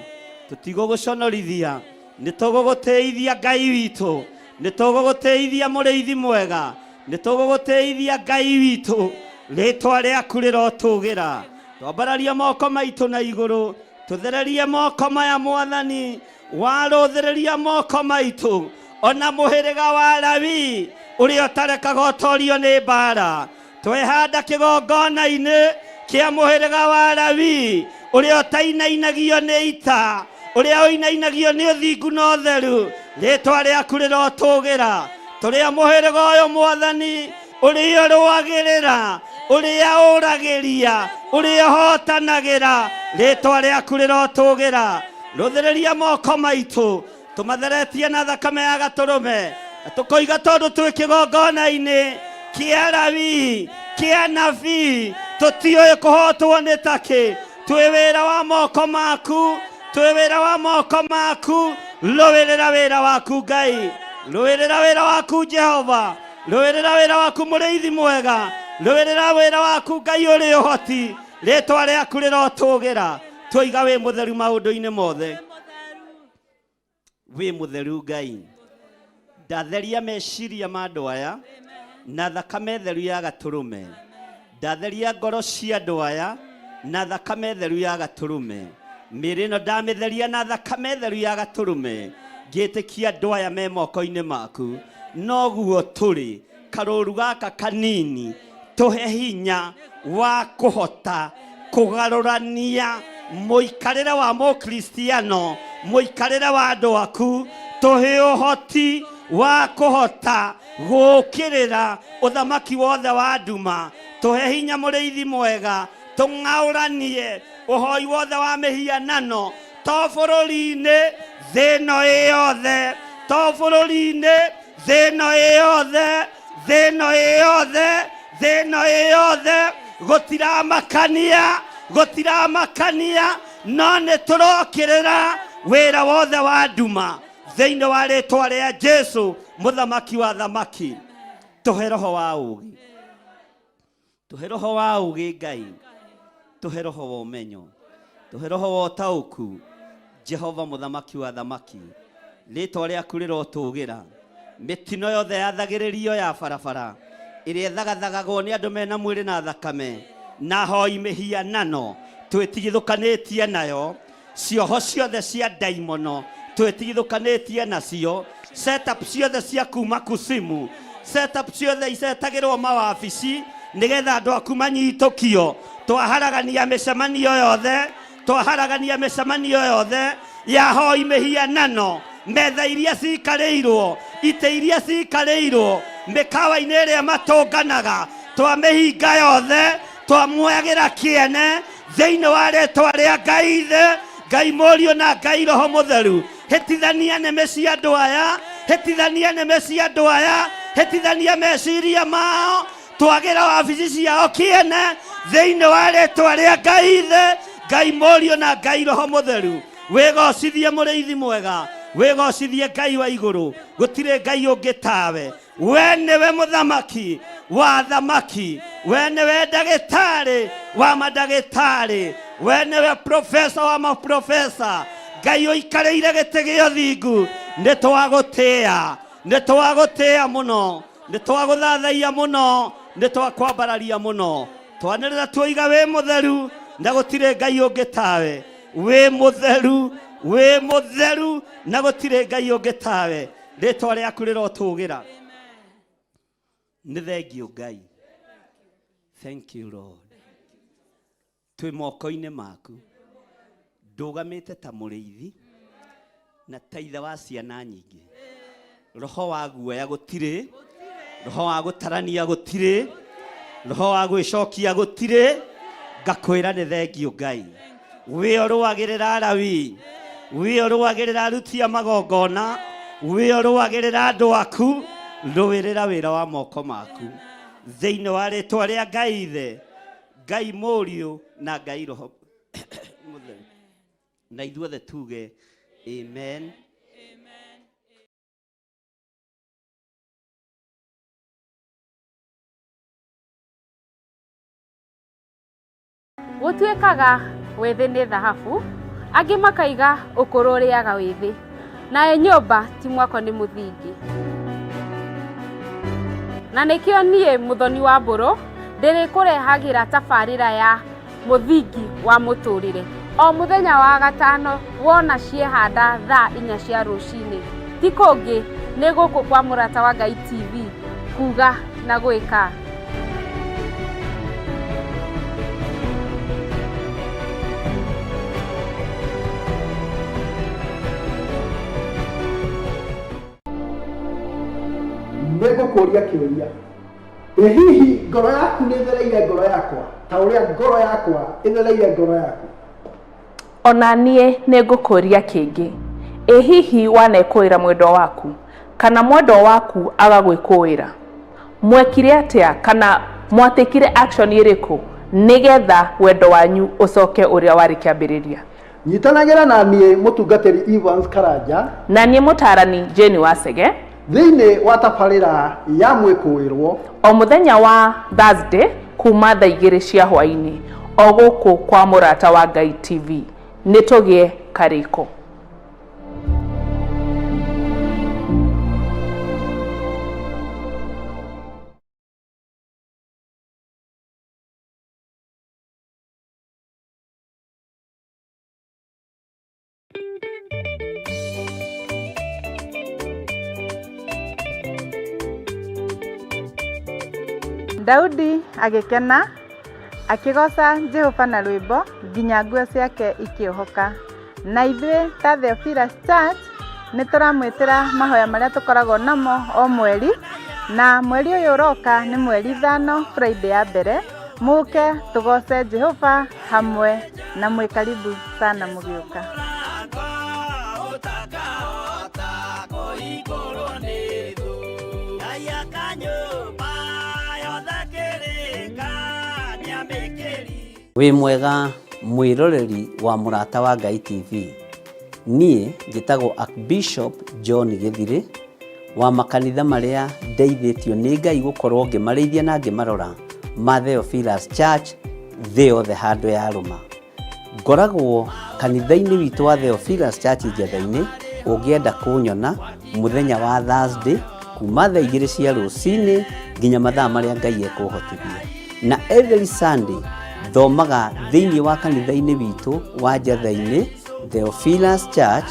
tũtigũgũconorithia, nĩ tũgũgũtĩithia Ngai witũ, nĩ tũgũgũtĩithia mũrĩithi mwega, nĩ tũgũgũtĩithia Ngai witũ. Rĩtwa rĩaku rĩrotũgĩra. Twambararia moko maitũ na igũrũ, tũthererie moko maya Mwathani, warũthĩrĩria moko maitũ. Ona mũhĩrĩga wa Lawi ũrĩa ũtarekaga ũtorio nĩ mbara. Twehanda kĩgongona-inĩ kĩa mũhĩrĩga wa Lawi ũrĩa ũtainainagio nĩ ita, ũrĩa ũinainagio nĩ ũthingu na ũtheru. Rĩtwa rĩaku rĩrotũgĩra. Tũrĩa mũhĩrĩga ũyũ Mwathani ũrĩa ũrũagĩrĩra, ũrĩa ũragĩria, ũrĩa ũhotanagĩra. Rĩtwa rĩaku rĩrotũgĩra. Rũthĩrĩria moko maitũ tũmatheretie na thakame ya gatũrũme, na tũkoiga tondũ twĩ kĩgongona-inĩ kĩa Lawi kĩa nabii, tũtiũĩ kũhotwo nĩ takĩ. Twĩ wĩra wa moko maku, twĩ wĩra wa moko maku. Rũĩrĩra wĩra waku Ngai, rũĩrĩra wĩra waku Jehova, rũĩrĩra wĩra waku mũrĩithi mwega, rũĩrĩra wĩra waku Ngai ũrĩ ũhoti. Rĩtwa rĩaku rĩrotũgĩra. Twoiga wĩ mũtheru maũndũ-inĩ mothe, wĩ mũtheru Ngai. Ndatheria meciria ma andũ aya na thakame theru ya gatũrũme. Ndatheria ngoro cia andũ aya na thakame theru ya gatũrũme. Mĩĩrĩ ĩno ndamĩtheria na thakame theru ya gatũrũme, ngĩtĩkia andũ aya me moko-inĩ maku. Noguo tũrĩ karũru gaka kanini, tũhe hinya wa kũhota kũgarũrania mũikarĩre wa mũkristiano, mũikarĩre wa andũ aku. Tũhe ũhoti wa kũhota gũũkĩrĩra ũthamaki wothe wa nduma. Tũhe hinya mũrĩithi mwega, tũng'aũranie ũhoi wothe wa mĩhianano, to bũrũri-inĩ, thĩ ĩno ĩ yothe, to bũrũri-inĩ, thĩ ĩno ĩ yothe, thĩ ĩno ĩ yothe, thĩ ĩno ĩ yothe. Gũtiramakania, gũtiramakania, no nĩ tũrokĩrĩra wĩra wothe wa nduma thĩinĩ wa rĩtwa rĩa Jesu mũthamaki wa thamaki. Tũhe roho wa ũũgĩ, tũhe roho wa ũũgĩ Ngai, tũhe roho wa ũmenyo, tũhe roho wa ũtaũku. Jehova mũthamaki wa thamaki, rĩtwa rĩaku rĩrotũgĩra. Mĩtino yothe yathagĩrĩrio ya barabara ĩrĩa ĩthagathagagwo nĩ andũ mena mwĩrĩ na thakame na hoi mĩhianano, twĩtigithũkanĩtie nayo. Cioho ciothe cia ndaimono twĩtigithũkanĩtie nacio. Setup ciothe cia kuma kusimu, setup ciothe icetagĩrwo mawabici nĩgetha andũ aku manyitũkio, twaharagania mĩcemanio yothe, twaharagania mĩcemanio yothe ya hoi mĩhianano. Metha iria cikarĩirwo, itĩ iria cikarĩirwo mĩkawa-inĩ ĩrĩa matũnganaga, twamĩhinga yothe, twamuoyagĩra kĩene thĩinĩ wa rĩtwa rĩa Ngai Ithe, Ngai Mũriũ na Ngai Roho Mũtheru. Hĩtithania nĩmĩ cia andũ aya, hĩtithania nĩmĩ cia andũ aya, hĩtithania meciria mao, twagĩra wabici ciao kĩene thĩinĩ wa rĩtwa rĩa Ngai Ithe, Ngai Mũriũ na Ngai Roho Mũtheru. Wĩgocithie mũrĩithi mwega, wĩgocithie Ngai wa igũrũ, gũtirĩ Ngai ũngĩ tawe. We nĩwe mũthamaki wa thamaki, we nĩwe ndagĩtarĩ wa mandagĩtarĩ, we nĩwe profesa wa maprofesa. Ngai ũikarĩire gĩtĩ gĩa ũthingu, nĩ twagũtĩĩa, nĩ twagũtĩĩa mũno, nĩ twagũthathaiya mũno, nĩ twakwambararia mũno. Twanĩrĩra tuoiga wĩ mũtheru na gũtirĩ Ngai ũngĩ tawe. Wĩ mũtheru, wĩ mũtheru na gũtirĩ Ngai ũngĩ tawe. Rĩtwa rĩaku rĩrotũgĩra. Nĩ thengiũ Ngai. Thank you Lord. Twĩ moko-inĩ maku. Ndũgamĩte ta mũrĩithi na ta ithe wa ciana nyingĩ. Roho wa guoya gũtirĩ, roho wa gũtarania gũtirĩ, roho wa gwĩcokia gũtirĩ. Ngakwĩra nĩ thengiũ Ngai. Wĩ ũrũagĩrĩra Alawi, wĩ ũrũagĩrĩra aruti a magongona, wĩ ũrũagĩrĩra andũ aku, rũĩrĩra wĩra wa moko maku thĩinĩ wa rĩtwa rĩa Ngai Ithe, Ngai Mũriũ na Ngai Roho Mũtheru. Na ithuothe tuge amen. Gũtuĩkaga wĩthĩ nĩ thahabu, angĩ makaiga ũkũrũ ũrĩaga wĩthĩ, nayo nyũmba ti mwako nĩ mũthingi. Na nĩkĩo niĩ Mũthoni wa Mbũrũ ndĩrĩkũrehagĩra tabarĩra ya mũthingi wa mũtũrĩre o mũthenya wa gatano wona ciehanda thaa inya cia rũcinĩ. Ti kũngĩ nĩ gũkũ kwa Mũrata wa Ngai TV kuga na gwĩka. Nĩ ngũkũria kĩũria, ĩ hihi ngoro yaku nĩ ĩthereire ngoro yakwa ta ũrĩa ngoro yakwa ĩthereire ngoro yaku? Ona niĩ nĩ ngũkũria kĩngĩ, ĩ hihi wanekũĩra mwendwa waku kana mwendwa waku agagwĩkũĩra? Mwekire atĩa kana mwatekire action ĩrĩkũ nĩgetha wendo wanyu ũcoke ũrĩa warĩ kĩambĩrĩria? Nyitanagĩra na niĩ mũtungatĩri Evans Karanja na niĩ mũtaarani Jane Wacege thĩinĩ wa tabarĩra ya mwĩkũĩrwo o mũthenya wa Thursday kuma thaa igĩrĩ cia hwaĩ-inĩ o gũkũ kwa Mũrata wa Ngai TV. Nĩ tũgĩe karĩko. Daudi agĩkena, akĩgooca Jehova na rwĩmbo nginya nguo ciake ikĩohoka. Na ithuĩ ta Theophilus Church nĩ tũramwĩtĩra mahoya marĩa tũkoragwo namo o mweri, na mweri ũyũ ũroka nĩ mweri 5 Friday ya mbere, mũke tũgoce Jehova hamwe na mwĩ karibu sana mũgĩũka. Wĩ mwega mwĩroreri wa Mũrata wa Ngai TV. Niĩ njĩtagwo Archbishop John Gĩthirĩ wa makanitha marĩa ndeithĩtio nĩ Ngai gũkorwo ngĩmarĩithia na ngĩmarora ma Theophilus Church thĩ yothe handũ yarũma. Ngoragwo kanitha-inĩ witũ wa Theophilus Church Njetha-inĩ, ũngĩenda kũnyona mũthenya wa Thursday kuma thaa 2 cia rũcinĩ nginya mathaa marĩa Ngai ekũhotithia. Na every Sunday thomaga thĩinĩ wa kanitha-inĩ witũ wa Njetha-inĩ Theophilus Church,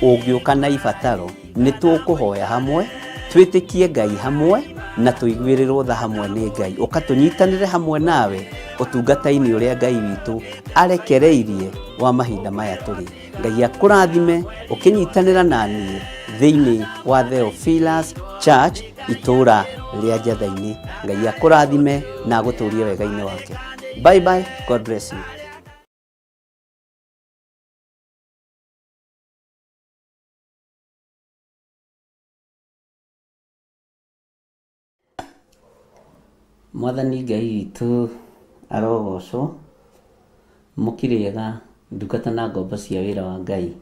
ũngĩũka na ibataro nĩ tũkũhoya hamwe, twĩtĩkie Ngai hamwe na tũiguĩrĩrwo tha hamwe nĩ Ngai. Ũka tũnyitanĩre hamwe nawe ũtungata-inĩ ũrĩa Ngai witũ arekereirie wa mahinda maya tũrĩ. Ngai akũrathime ũkĩnyitanĩra na niĩ thĩinĩ wa Theophilus Church itũũra rĩa Njetha-inĩ. Ngai akũrathime na agũtũrie wega-inĩ wake. Bye bye, God bless you. Mwathani Ngai witũ arogocwo, mũkirĩega ndungata na ngombo cia wĩra wa Ngai,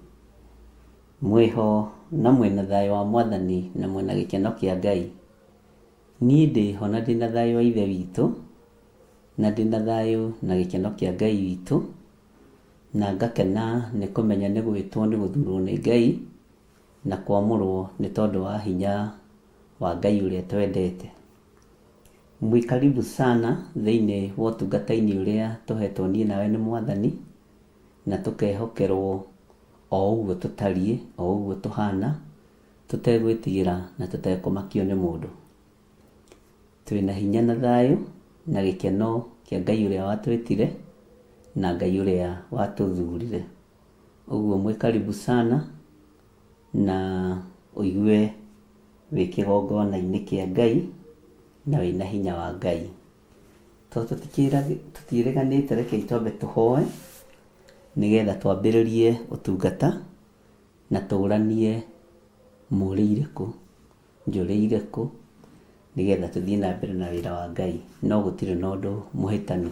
mwĩho na mwĩna thayũ wa Mwathani na mwĩna gĩkeno kĩa Ngai. Niĩ ndĩho na ndĩna thayũ wa Ithe witũ, na ndĩna thayũ na gĩkeno kĩa Ngai witũ, na ngakena nĩ kũmenya nĩ gwĩtwo nĩ gũthurwo nĩ Ngai, na kwamũrwo nĩ tondũ wa hinya wa Ngai ũrĩa twendete. Mwĩ karibu sana thĩinĩ wa ũtungata-inĩ ũrĩa tũhetwo niĩ nawe nĩ Mwathani, na tũkehokerwo o ũguo tũtariĩ, o ũguo tũhana, tũtegwĩtigĩra na tũtekũmakio nĩ mũndũ. Twĩna hinya na thayũ na gĩkeno kĩa Ngai ũrĩa watwĩtire na Ngai ũrĩa watũthurire. Ũguo mwĩ karibu sana na ũigue wĩ kĩgongona-inĩ kĩa Ngai na wĩna hinya wa Ngai. Tondũ tũtiĩrĩganĩte rekei twambe tũhoe nĩgetha twambĩrĩrie ũtungata na tũranie mũrĩire kũ, njũrĩire kũ, nĩgetha tũthiĩ na mbere na wĩra wa Ngai no gũtirĩ na ũndũ mũhĩtanu.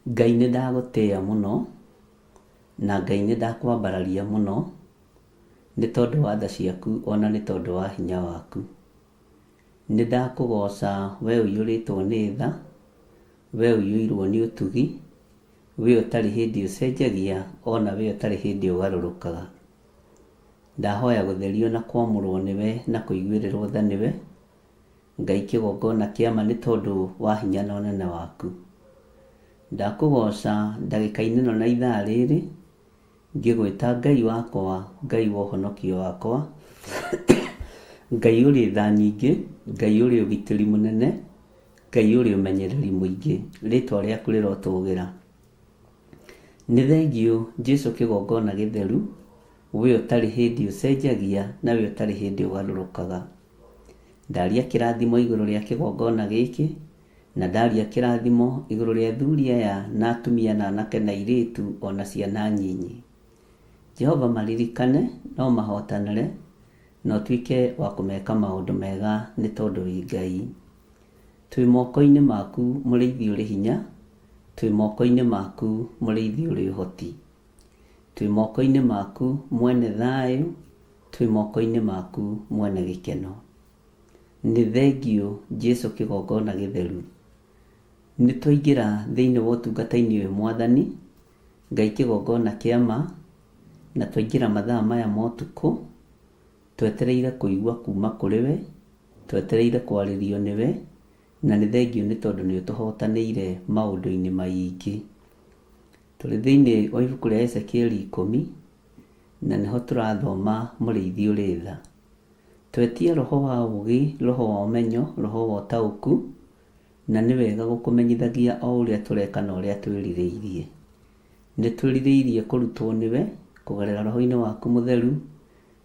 Ngai nĩ ndagũtĩĩa mũno na Ngai nĩ ndakwambararia mũno nĩ tondũ wa tha ciaku ona nĩ tondũ wa hinya waku. Nĩ ndakũgoca we ũiyũrĩtwo nĩ tha, we ũiyũirwo nĩ ũtugi, we ũtarĩ hĩndĩ ũcenjagia ona we ũtarĩ hĩndĩ ũgarũrũkaga. Ndahoya gũtherio na kwamũrwo nĩwe na kũiguĩrĩrwo tha nĩwe, Ngai kĩgongona kĩa ma nĩ tondũ wa hinya na ũnene waku. Ndakũgoca ndagĩka-inĩ ĩno na ithaa rĩrĩ, Ngĩgwĩta Ngai wakwa, Ngai wa ũhonokio wakwa, Ngai ũrĩ tha nyingĩ, Ngai ũrĩ ũgitĩri mũnene, Ngai ũrĩ ũmenyereri mũingĩ, rĩtwa rĩaku rĩrotũgĩra. Nĩ thengiũ Jesu kĩgongona gĩtheru, we ũtarĩ hĩndĩ ũcenjagia na we ũtarĩ hĩndĩ ũgarũrũkaga. Ndaria kĩrathimo igũrũ rĩa kĩgongona gĩkĩ, na ndaria kĩrathimo igũrũ rĩa athuri aya na atumia na anake na airĩtu ona ciana nyinyi. Jehova maririkane no mahotanĩre na ũtuĩke wa kũmeka maũndũ mega nĩ tondũ wĩ Ngai. Twĩ moko-inĩ maku mũrĩithi ũrĩ hinya, twĩ moko-inĩ maku mũrĩithi ũrĩ ũhoti. Twĩ moko-inĩ maku mwene thayũ, twĩ moko-inĩ maku mwene gĩkeno. Nĩ thengiũ Jesu kĩgongona gĩtheru. Nĩ twaingĩra thĩinĩ wa ũtungata-inĩ ũyũ Mwathani, Ngai kĩgongona kĩa ma, na twaingĩra mathaa maya ma ũtukũ, twetereire kũigua kuma kũrĩ we, twetereire kwarĩrio nĩwe, na nĩ thengiũ nĩ tondũ nĩ ũtũhotanĩire maũndũ-inĩ maingĩ. Tũrĩ thĩinĩ wa ibuku rĩa Ezekieli 10, na nĩho tũrathoma mũrĩithi ũrĩ tha. Twetia roho wa ũũgĩ, roho wa ũmenyo, roho wa ũtaũku, na nĩ wega gũkũmenyithagia o ũrĩa tũreka na ũrĩa twĩrirĩirie. Nĩ twĩrirĩirie kũrutwo nĩwe kũgerera roho-inĩ waku mũtheru,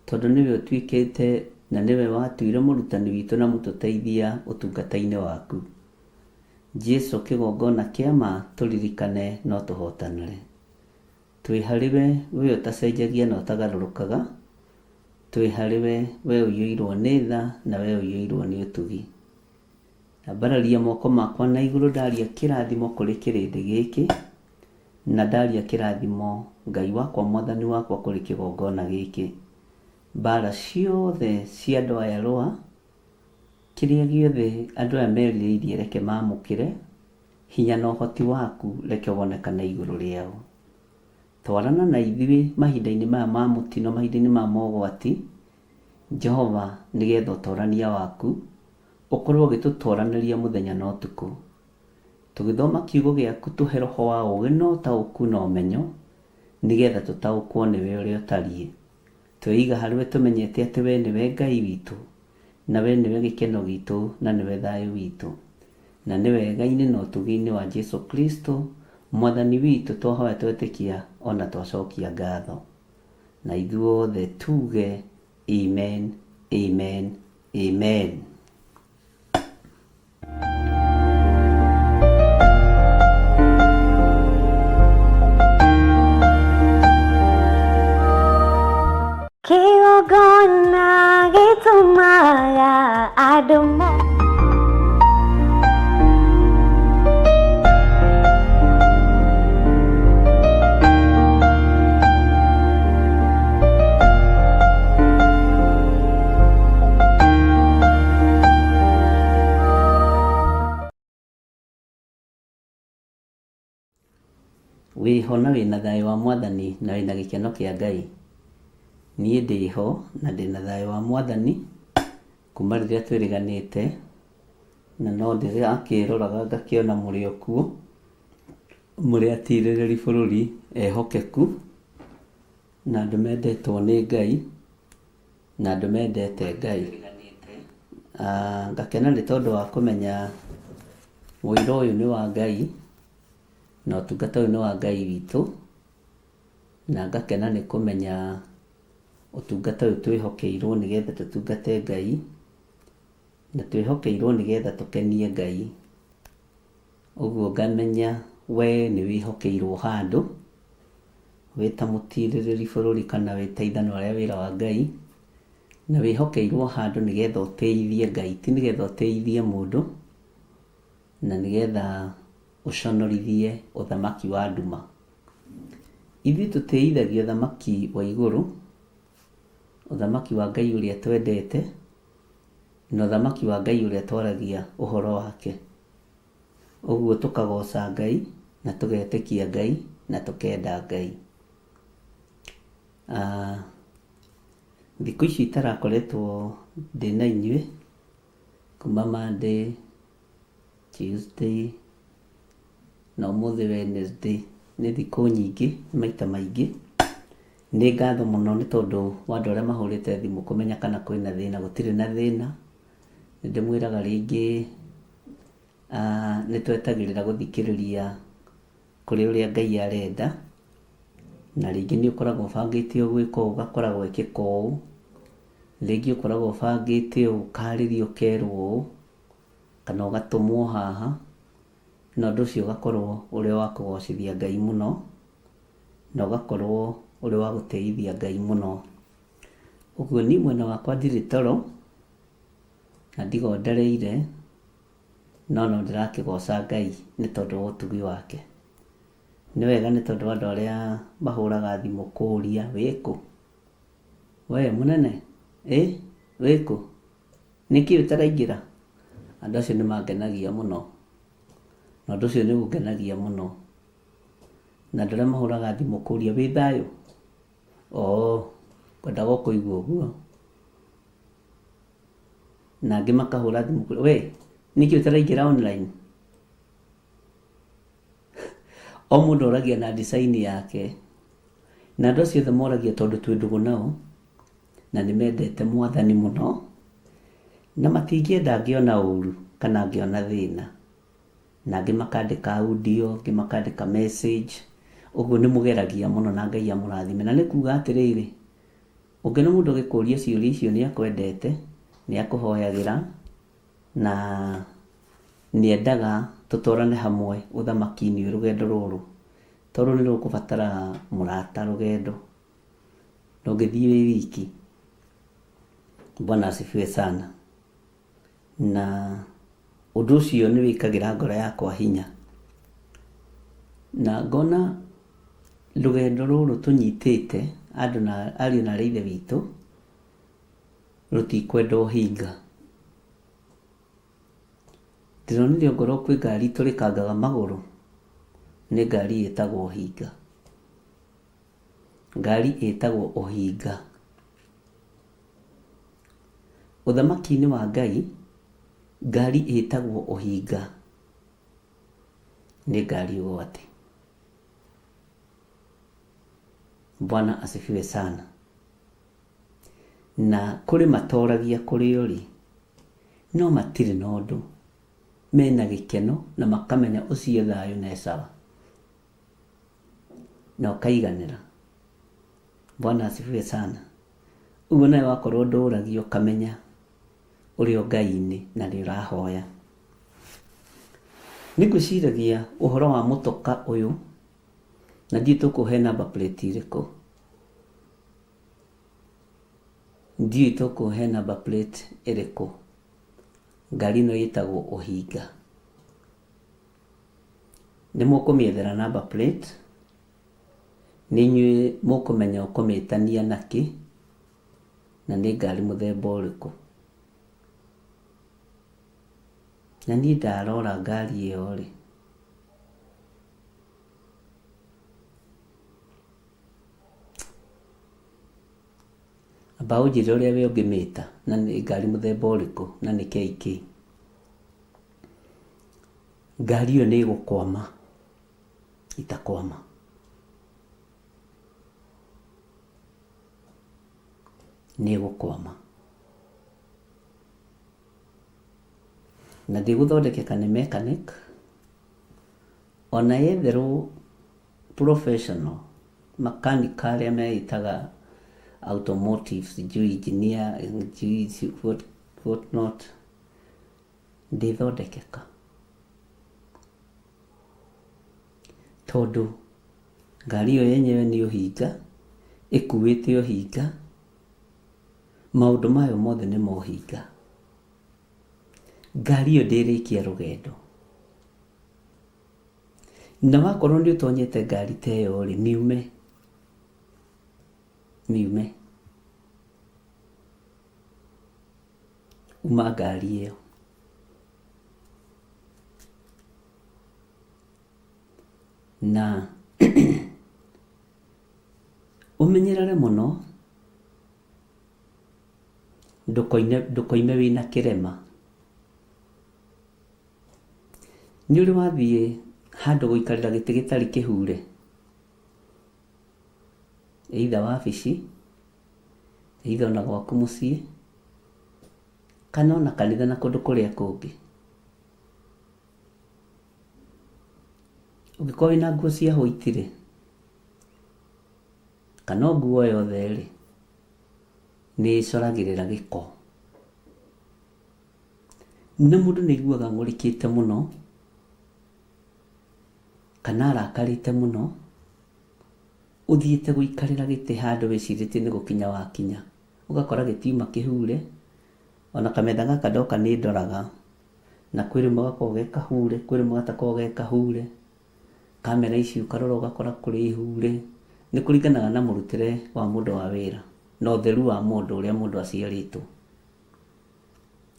tondũ nĩwe ũtuĩkĩte na nĩwe watuire mũrutani witũ na mũtũteithia ũtungata-inĩ waku. Jesu kĩgongona kĩa ma tũririkane no tũhotanĩre. Twĩ harĩ we, we ũtacenjagia na ũtagarũrũkaga, twĩ harĩ we, we ũiyũirwo nĩ tha na we ũiyũirwo nĩ ũtugi. Ndambararia moko makwa na igũrũ ndaria kĩrathimo kũrĩ kĩrĩndĩ gĩkĩ, na ndaria kĩrathimo Ngai wakwa Mwathani wakwa kũrĩ kĩgongona gĩkĩ. Mbara ciothe cia andũ aya rũa, kĩrĩa gĩothe andũ aya merirĩirie reke mamũkĩre, hinya na ũhoti waku reke wonekane igũrũ rĩao. Twarana na ithuĩ mahinda-inĩ maya ma mũtino, mahinda-inĩ maya ma ũgwati, Jehova, nĩgetha ũtorania waku ũkorwo ũgĩtũtoranĩria mũthenya na ũtukũ. Tũgĩthoma kiugo gĩaku tũhe roho wa ũũgĩ na ũtaũku na ũmenyo, nĩgetha tũtaũkwo nĩwe ũrĩa ũtariĩ. Tweiga harĩ we tũmenyete atĩ we nĩwe Ngai witũ, na we nĩwe gĩkeno gitũ na nĩwe thayũ witũ. Na nĩ wega-inĩ na ũtugi-inĩ wa Jesu Kristo, Mwathani witũ, twahoya twetĩkia ona twacokia ngatho. Na ithuothe tuge amen, amen, amen. Kĩgongona gĩtũmaga andũ mo Wĩho na wĩna thayũ wa Mwathani na wĩna gĩkeno kĩa Ngai. Niĩ ndĩho na ndĩna thayũ wa Mwathani kuma rĩrĩa twĩrĩganĩte, na no ndĩrakĩroraga ngakĩona mũrĩ o kuo, mũrĩ atirĩrĩri bũrũri ehokeku, na andũ mendetwo nĩ Ngai, na andũ mendete Ngai. Ngakena nĩ tondũ wa kũmenya ũira ũyũ nĩ wa Ngai, na ũtungata ũyũ nĩ wa Ngai witũ, na ngakena nĩ kũmenya ũtungata ũyũ twĩhokeirwo nĩgetha tũtungate Ngai, na twĩhokeirwo nĩgetha tũkenie Ngai. Ũguo ngamenya we nĩ wĩhokeirwo handũ, wĩ ta mũtirĩrĩri bũrũri kana wĩ ta ithanwa rĩa wĩra wa Ngai, na wĩhokeirwo handũ nĩgetha ũtĩithie Ngai, ti nĩgetha ũtĩithie mũndũ, na nĩgetha ũconorithie ũthamaki wa nduma. Ithuĩ tũtĩithagia ũthamaki wa igũrũ, ũthamaki wa Ngai ũrĩa twendete, na ũthamaki wa Ngai ũrĩa twaragia ũhoro wake. Ũguo tũkagoca Ngai, na tũgetĩkia Ngai, na tũkenda Ngai. Thikũ ici itarakoretwo ndĩna inyuĩ, kuma Monday, Tuesday, na ũmũthĩ Wednesday, nĩ thikũ nyingĩ, nĩ maita maingĩ. Nĩ ngatho mũno nĩ tondũ wa andũ arĩa mahũrĩte thimũ kũmenya kana kwĩna thĩna, gũtirĩ na thĩna. Nĩ ndĩmwĩraga rĩngĩ nĩ twetagĩrĩra gũthikĩrĩria kũrĩ ũrĩa Ngai arenda, na rĩngĩ nĩ ũkoragwo ũbangĩte gwĩka ũũ ũgakora gwekĩka ũũ, rĩngĩ ũkoragwo ũbangĩte ũũ ũkarĩrio ũkerwo ũũ, kana ũgatũmwo haha, na ũndũ ũcio ũgakorwo ũrĩ wa kũgocithia Ngai mũno, na ũgakorwo ũrĩ wa gũtĩithia Ngai mũno. Ũguo niĩ mwena wakwa ndirĩ toro, na ndigondereire, no no ndĩrakĩgoca Ngai nĩ tondũ wa ũtugi wake. Nĩ wega nĩ tondũ wa andũ arĩa mahũraga thimũ kũria wĩkũ? We mũnene ĩ wĩkũ? Nĩkĩ ũtaraingĩra? Andũ acio nĩ mangenagia mũno, na ũndũ ũcio nĩ ũngenagia mũno. Na andũ arĩa mahũraga thimũ kũria wĩ thayũ? Oo, ngwendaga o kũigua ũguo. Na angĩ makahũra thimũ kũria we nĩkĩ ũtaraingĩra online? O mũndũ oragia na design yake. Na andũ acio othe moragia tondũ twĩ ndũgũ nao, na nĩ mendete Mwathani mũno, na matingĩenda ngĩona ũru kana ngĩona thĩna. Na angĩ makandĩka audio, angĩ makandĩka message, ũguo nĩ mũgeragia mũno na Ngai amũrathime. Na nĩ kuga atĩrĩrĩ, ũngĩona mũndũ agĩkũria ciũria icio nĩ akwendete, nĩ akũhoyagĩra, na nĩ endaga tũtwarane hamwe ũthamaki-inĩ ũyũ rũgendo rũrũ. Tondũ nĩ rũkũbatara mũrata rũgendo, ndũngĩthiĩ wĩ wiki. Bwana asifiwe sana. Na ũndũ ũcio nĩ wĩkagĩra ngoro yakwa hinya. Na ngona rũgendo rũrũ tũnyitĩte andũ na ariũ na aarĩ a Ithe witũ, rũtikwenda ũhinga. Ndĩronire ongorwo kwĩ ngari ĩtũrĩkangaga magũrũ, nĩ ngari ĩtagwo ũhinga. Ngari ĩtagwo ũhinga. Ũthamaki-inĩ wa Ngai, ngari ĩtagwo ũhinga nĩ ngari ũgwati. Bwana asifiwe sana. Na kũrĩ matoragia kũrĩa ũrĩ, no matirĩ na ũndũ. Mena gĩkeno na makamenya ũcio thayũ na e sawa. Na ũkaiganĩra. Bwana asifiwe sana. Ũguo nawe wakorwo ndũragia ũkamenya ũrĩ o Ngai-inĩ na nĩ ũrahoya. Nĩ ngwĩciragia ũhoro wa mũtoka ũyũ, na ndiũĩ tũkũhe number plate ĩrĩkũ. Ndiũĩ tũkũhe number plate ĩrĩkũ. Ngari ĩno ĩtagwo ũhinga. Nĩ mũkũmĩethera number plate, nĩ inyuĩ mũkũmenya ũkũmĩtania nakĩ, na nĩ ngari mũthemba ũrĩkũ. Na niĩ ndarora ngari ĩyo rĩ, amba ũnjĩre ũrĩa we ũngĩmĩta na nĩ ngari mũthemba ũrĩkũ na nĩ KK. Ngari ĩyo nĩ ĩgũkwama itakwama. Nĩ ĩgũkwama. Na ndĩgũthondekeka nĩ mechanic, ona yetherwo professional makanika arĩa meĩtaga automotive sijui engineer sijui what not, ndĩthondekeka. Tondũ ngari ĩyo yenyewe nĩ ũhinga, ĩkuĩte ũhinga, maũndũ mayo mothe nĩ ma ũhinga. Ngari ĩyo ndĩrĩkia rũgendo. Na wakorwo nĩ ũtonyete ngari ta ĩyo rĩ, miume. Miume. Uma ngari ĩyo. Na ũmenyerere mũno ndũkoime wĩna kĩrema. Nĩ ũrĩ wathiĩ handũ gũikarĩra gĩtĩ gĩtarĩ kĩhure? Either wabici, either ona gwaku mũciĩ, kana ona kanitha na kũndũ kũrĩa kũngĩ. Ũngĩkorwo wĩna nguo cia white rĩ, kana o nguo yothe rĩ, nĩ ĩcoragĩrĩra gĩko. Na mũndũ nĩ aiguaga ang'ũrĩkĩte mũno, kana arakarĩte mũno, ũthiĩte gũikarĩra gĩtĩ handũ wĩcirĩtie nĩ gũkinya wakinya, ũgakora gĩtiuma kĩhure, ona kametha gaka ndoka nĩ ndoraga, na kwĩ rĩmwe gakoragwo ge kahure, kwĩ rĩmwe gatakoragwo ge kahure, kamera ici ũkarora ũgakora kũrĩ hure, nĩ kũringanaga na mũrutĩre wa mũndũ wa wĩra, na ũtheru wa mũndũ ũrĩa mũndũ aciarĩtwo.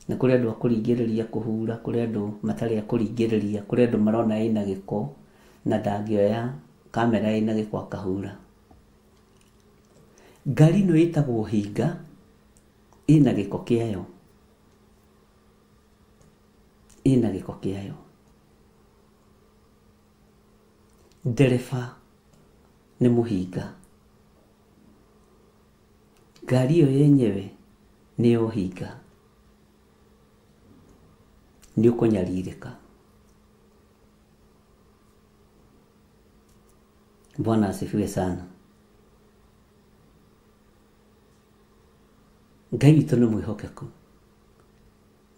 Nĩ kũrĩ andũ a kũringĩrĩria kũhura, kũrĩ andũ matarĩ a kũringĩrĩria, kũrĩ andũ marona ĩna gĩko na ndangĩoya kamera ĩna gĩko akahura. Ngari ĩno ĩtagwo hinga ĩna gĩko kĩayo, ĩna gĩko kĩayo. Ndereba nĩ mũhinga. Ngari ĩyo yenyewe nĩ ya ũhinga. Nĩ ũkũnyarirĩka. Bwana asifiwe sana. Ngai witũ nĩ mwĩhokeku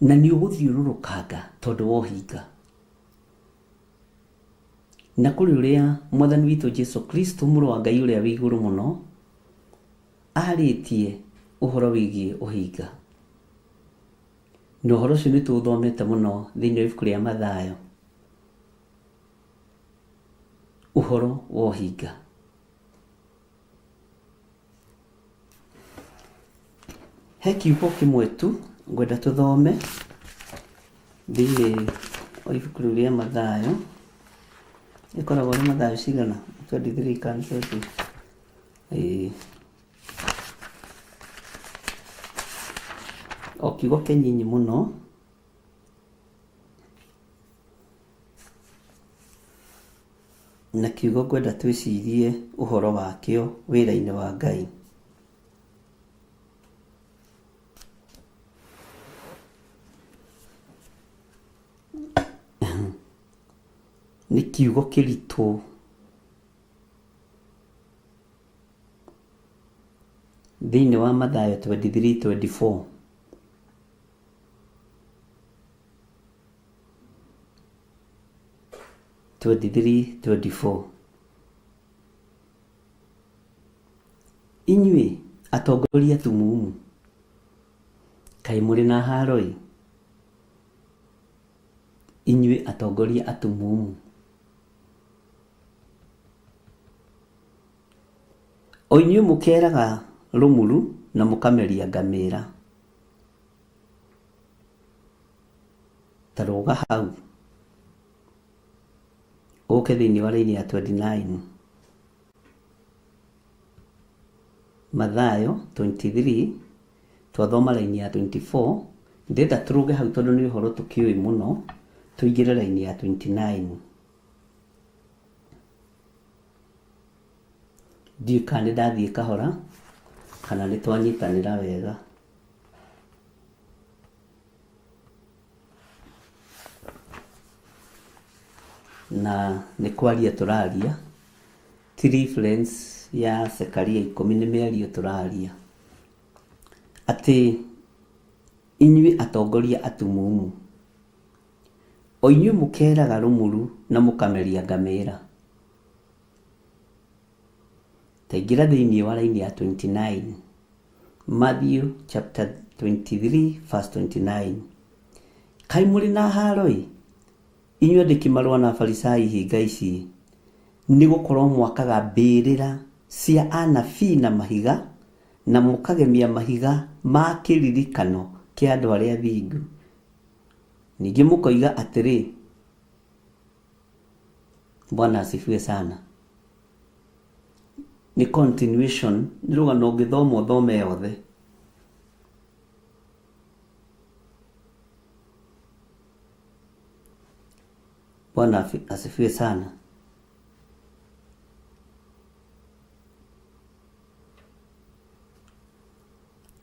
na nĩ ũgũthiũrũrũkanga tondũ wa ũhinga. Na kũrĩ ũrĩa Mwathani witũ Jesu Kristo mũrũ wa Ngai ũrĩa wĩ igũrũ mũno arĩtie ũhoro wĩgiĩ ũhinga. Na ũhoro ũcio nĩ tũũthomete mũno thĩinĩ wa ibuku rĩa Mathayo, ũhoro wa ũhinga. He kiugo kĩmwe tu ngwenda tũthome thĩinĩ wa ibuku rĩu rĩa Mathayo, ĩkoragwo ĩrĩ Mathayo cigana? 23 kana 20? Ĩĩ. O kiugo kĩnyinyi mũno. Na kiugo ngwenda twĩcirie ũhoro wakĩo wĩra-inĩ wa Ngai. Nĩ kiugo kĩritũ. Thĩinĩ wa Mathayo 23:24. 23:24. Inyuĩ atongoria atumumu, kaĩ mũrĩ na haro-ĩ! Inyuĩ atongoria atumumu. O inyuĩ mũkeeraga rũmuru na mũkameria ngamĩra. Ta rũga hau ũke thĩinĩ wa raini ya 29. Mathayo 23 twathoma raini ya 24. Ndĩrenda tũrũge hau tondũ nĩ ũhoro tũkĩũĩ mũno, tũingĩre raini ya 29. Ndiũĩ kana nĩ ndathiĩ kahora kana nĩ twanyitanĩra wega. Na nĩ kwaria tũraria, ti reference ya Zekaria ikũmi nĩ mĩario tũraria. Atĩ inyuĩ atongoria atumumu, o inyuĩ mũkeeraga rũmuru na mũkameria ngamĩra. Ta ingĩra thĩinĩ wa raini ya 29. Matthew chapter 23 verse 29. Kaĩ mũrĩ na haaro-ĩ, inyuĩ andĩki marũa na Afarisai hinga ici, nĩ gũkorwo mwakaga mbĩrĩra cia anabii na mahiga, na mũkagemia mahiga ma kĩririkano kĩa andũ arĩa athingu. Ningĩ mũkoiga atĩrĩ, Bwana asifiwe sana. Nĩ continuation, nĩ rũgano ũngĩthoma ũthome yothe. Bwana asifiwe sana.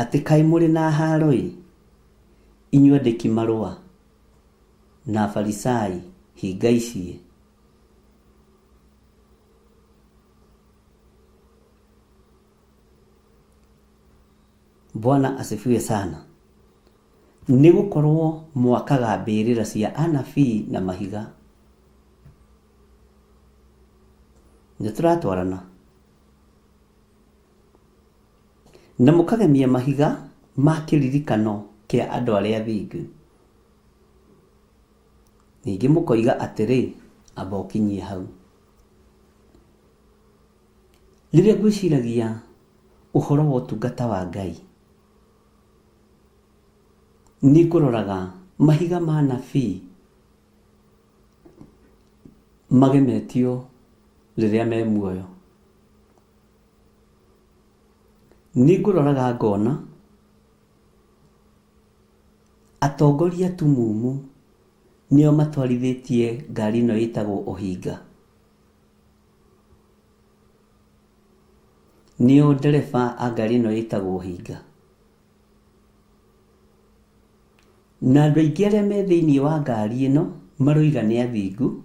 Atĩ kaĩ mũrĩ na haaro-ĩ, inyuĩ andĩki-marũa na Afarisai, hinga ici-ĩ! Bwana asifiwe sana. Nĩ gũkorwo mwakaga mbĩrĩra cia anabii na mahiga. Nĩ tũratwarana? Na mũkagemia mahiga ma kĩririkano kĩa andũ arĩa athingu. Ningĩ mũkoiga atĩrĩ, Amba ũkinyie hau. Rĩrĩa ngwĩciragia ũhoro wa ũtungata wa Ngai, nĩ ngũroraga mahiga ma anabii magemetio rĩrĩa me muoyo. Nĩ ngũroraga ngona atongoria atumumu nĩo matwarithĩtie ngari ĩno ĩtagwo ũhinga. Nĩo ndereba a ngari ĩno ĩtagwo ũhinga. Na andũ aingĩ arĩa me thĩinĩ wa ngari ĩno maroiga nĩ athingu,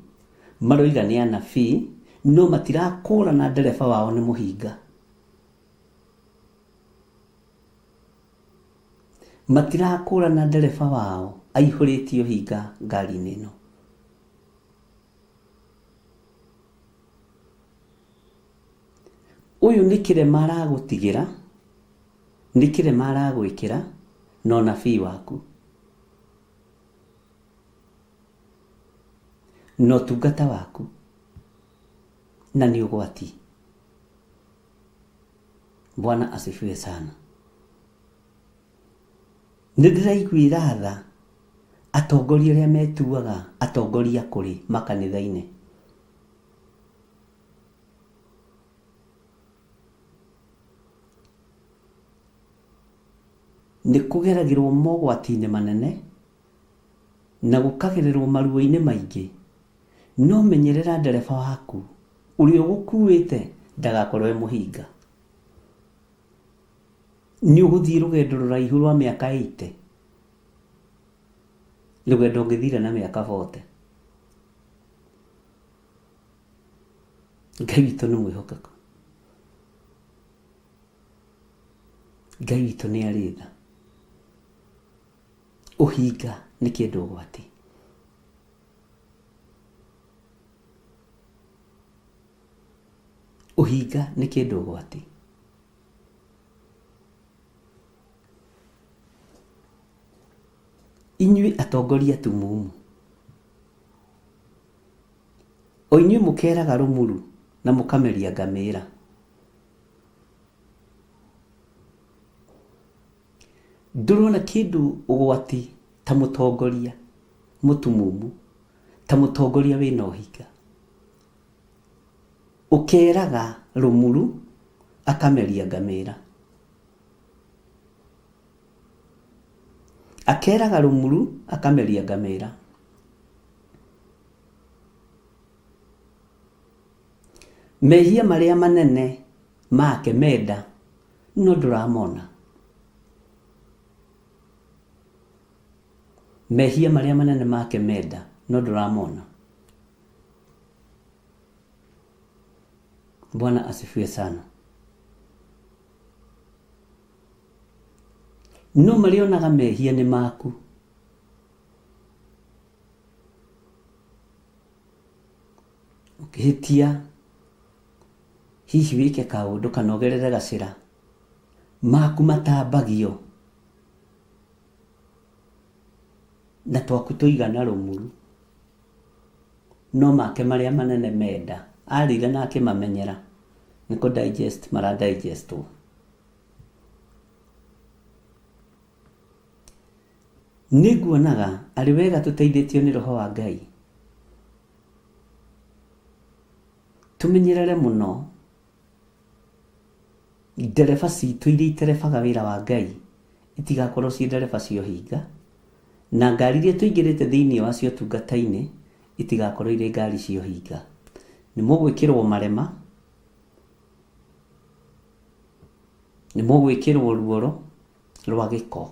maroiga nĩ anabii, no matirakũrana ndereba wao nĩ mũhinga. Matirakũrana ndereba wao aihũrĩtie ũhinga ngari-inĩ ĩno. Ũyũ nĩ kĩrema aragũtigĩra, nĩ kĩrema aragwĩkĩra na ũnabii waku. Na ũtungata waku. Na nĩ ũgwati. Bwana asifiwe sana. Nĩ ndĩraiguĩra tha atongoria arĩa metuaga atongoria kũrĩ makanitha-inĩ. Nĩ kũgeragĩrwo mogwati-inĩ manene na gũkagererwo maruo-inĩ maingĩ, no menyerera ndereba waku ũrĩa ũgũkuĩte ndagakorwo e mũhinga. Nĩ ũgũthiĩ rũgendo rũraihu rwa mĩaka 80, rũgendo ũngĩthire na mĩaka 40. Ngai witũ nĩ mwĩhokeku. Ngai witũ nĩ arĩ tha. Ũhinga nĩ kĩndũ ũgwati. Ũhinga nĩ kĩndũ ũgwati. Inyuĩ atongoria atumumu, o inyuĩ mũkeeraga rũmuru na mũkameria ngamĩra. Ndũrona kĩndũ ũgwati ta mũtongoria mũtumumu, ta mũtongoria wĩna ũhinga. Ũkeeraga rũmuru akameria ngamĩra. Akeeraga rũmuru akameria ngamĩra. Mehia marĩa manene make menda no ndũramona. Mehia marĩa manene make menda no ndũramona. Bwana asifiwe sana. No marĩonaga mehia nĩ maku. Ũkĩhĩtia hihi wĩke kaũndũ kana ũgerere gacĩra, maku matambagio na twaku tũigana rũmuru. No make marĩa manene menda arĩire na akĩmamenyera nĩ kũ digest mara digest wo. Nĩ nguonaga arĩ wega tũteithĩtio nĩ Roho wa Ngai tũmenyerere mũno ndereba citũ iria iterebaga wĩra wa Ngai itigakorwo ciĩ ndereba cia ũhinga, na ngari iria tũingĩrĩte thĩinĩ wacio ũtungata-inĩ itigakorwo irĩ ngari cia ũhinga. Nĩ mũgwĩkĩrwo marema, nĩ mũgwĩkĩrwo ruoro. rwa gĩko.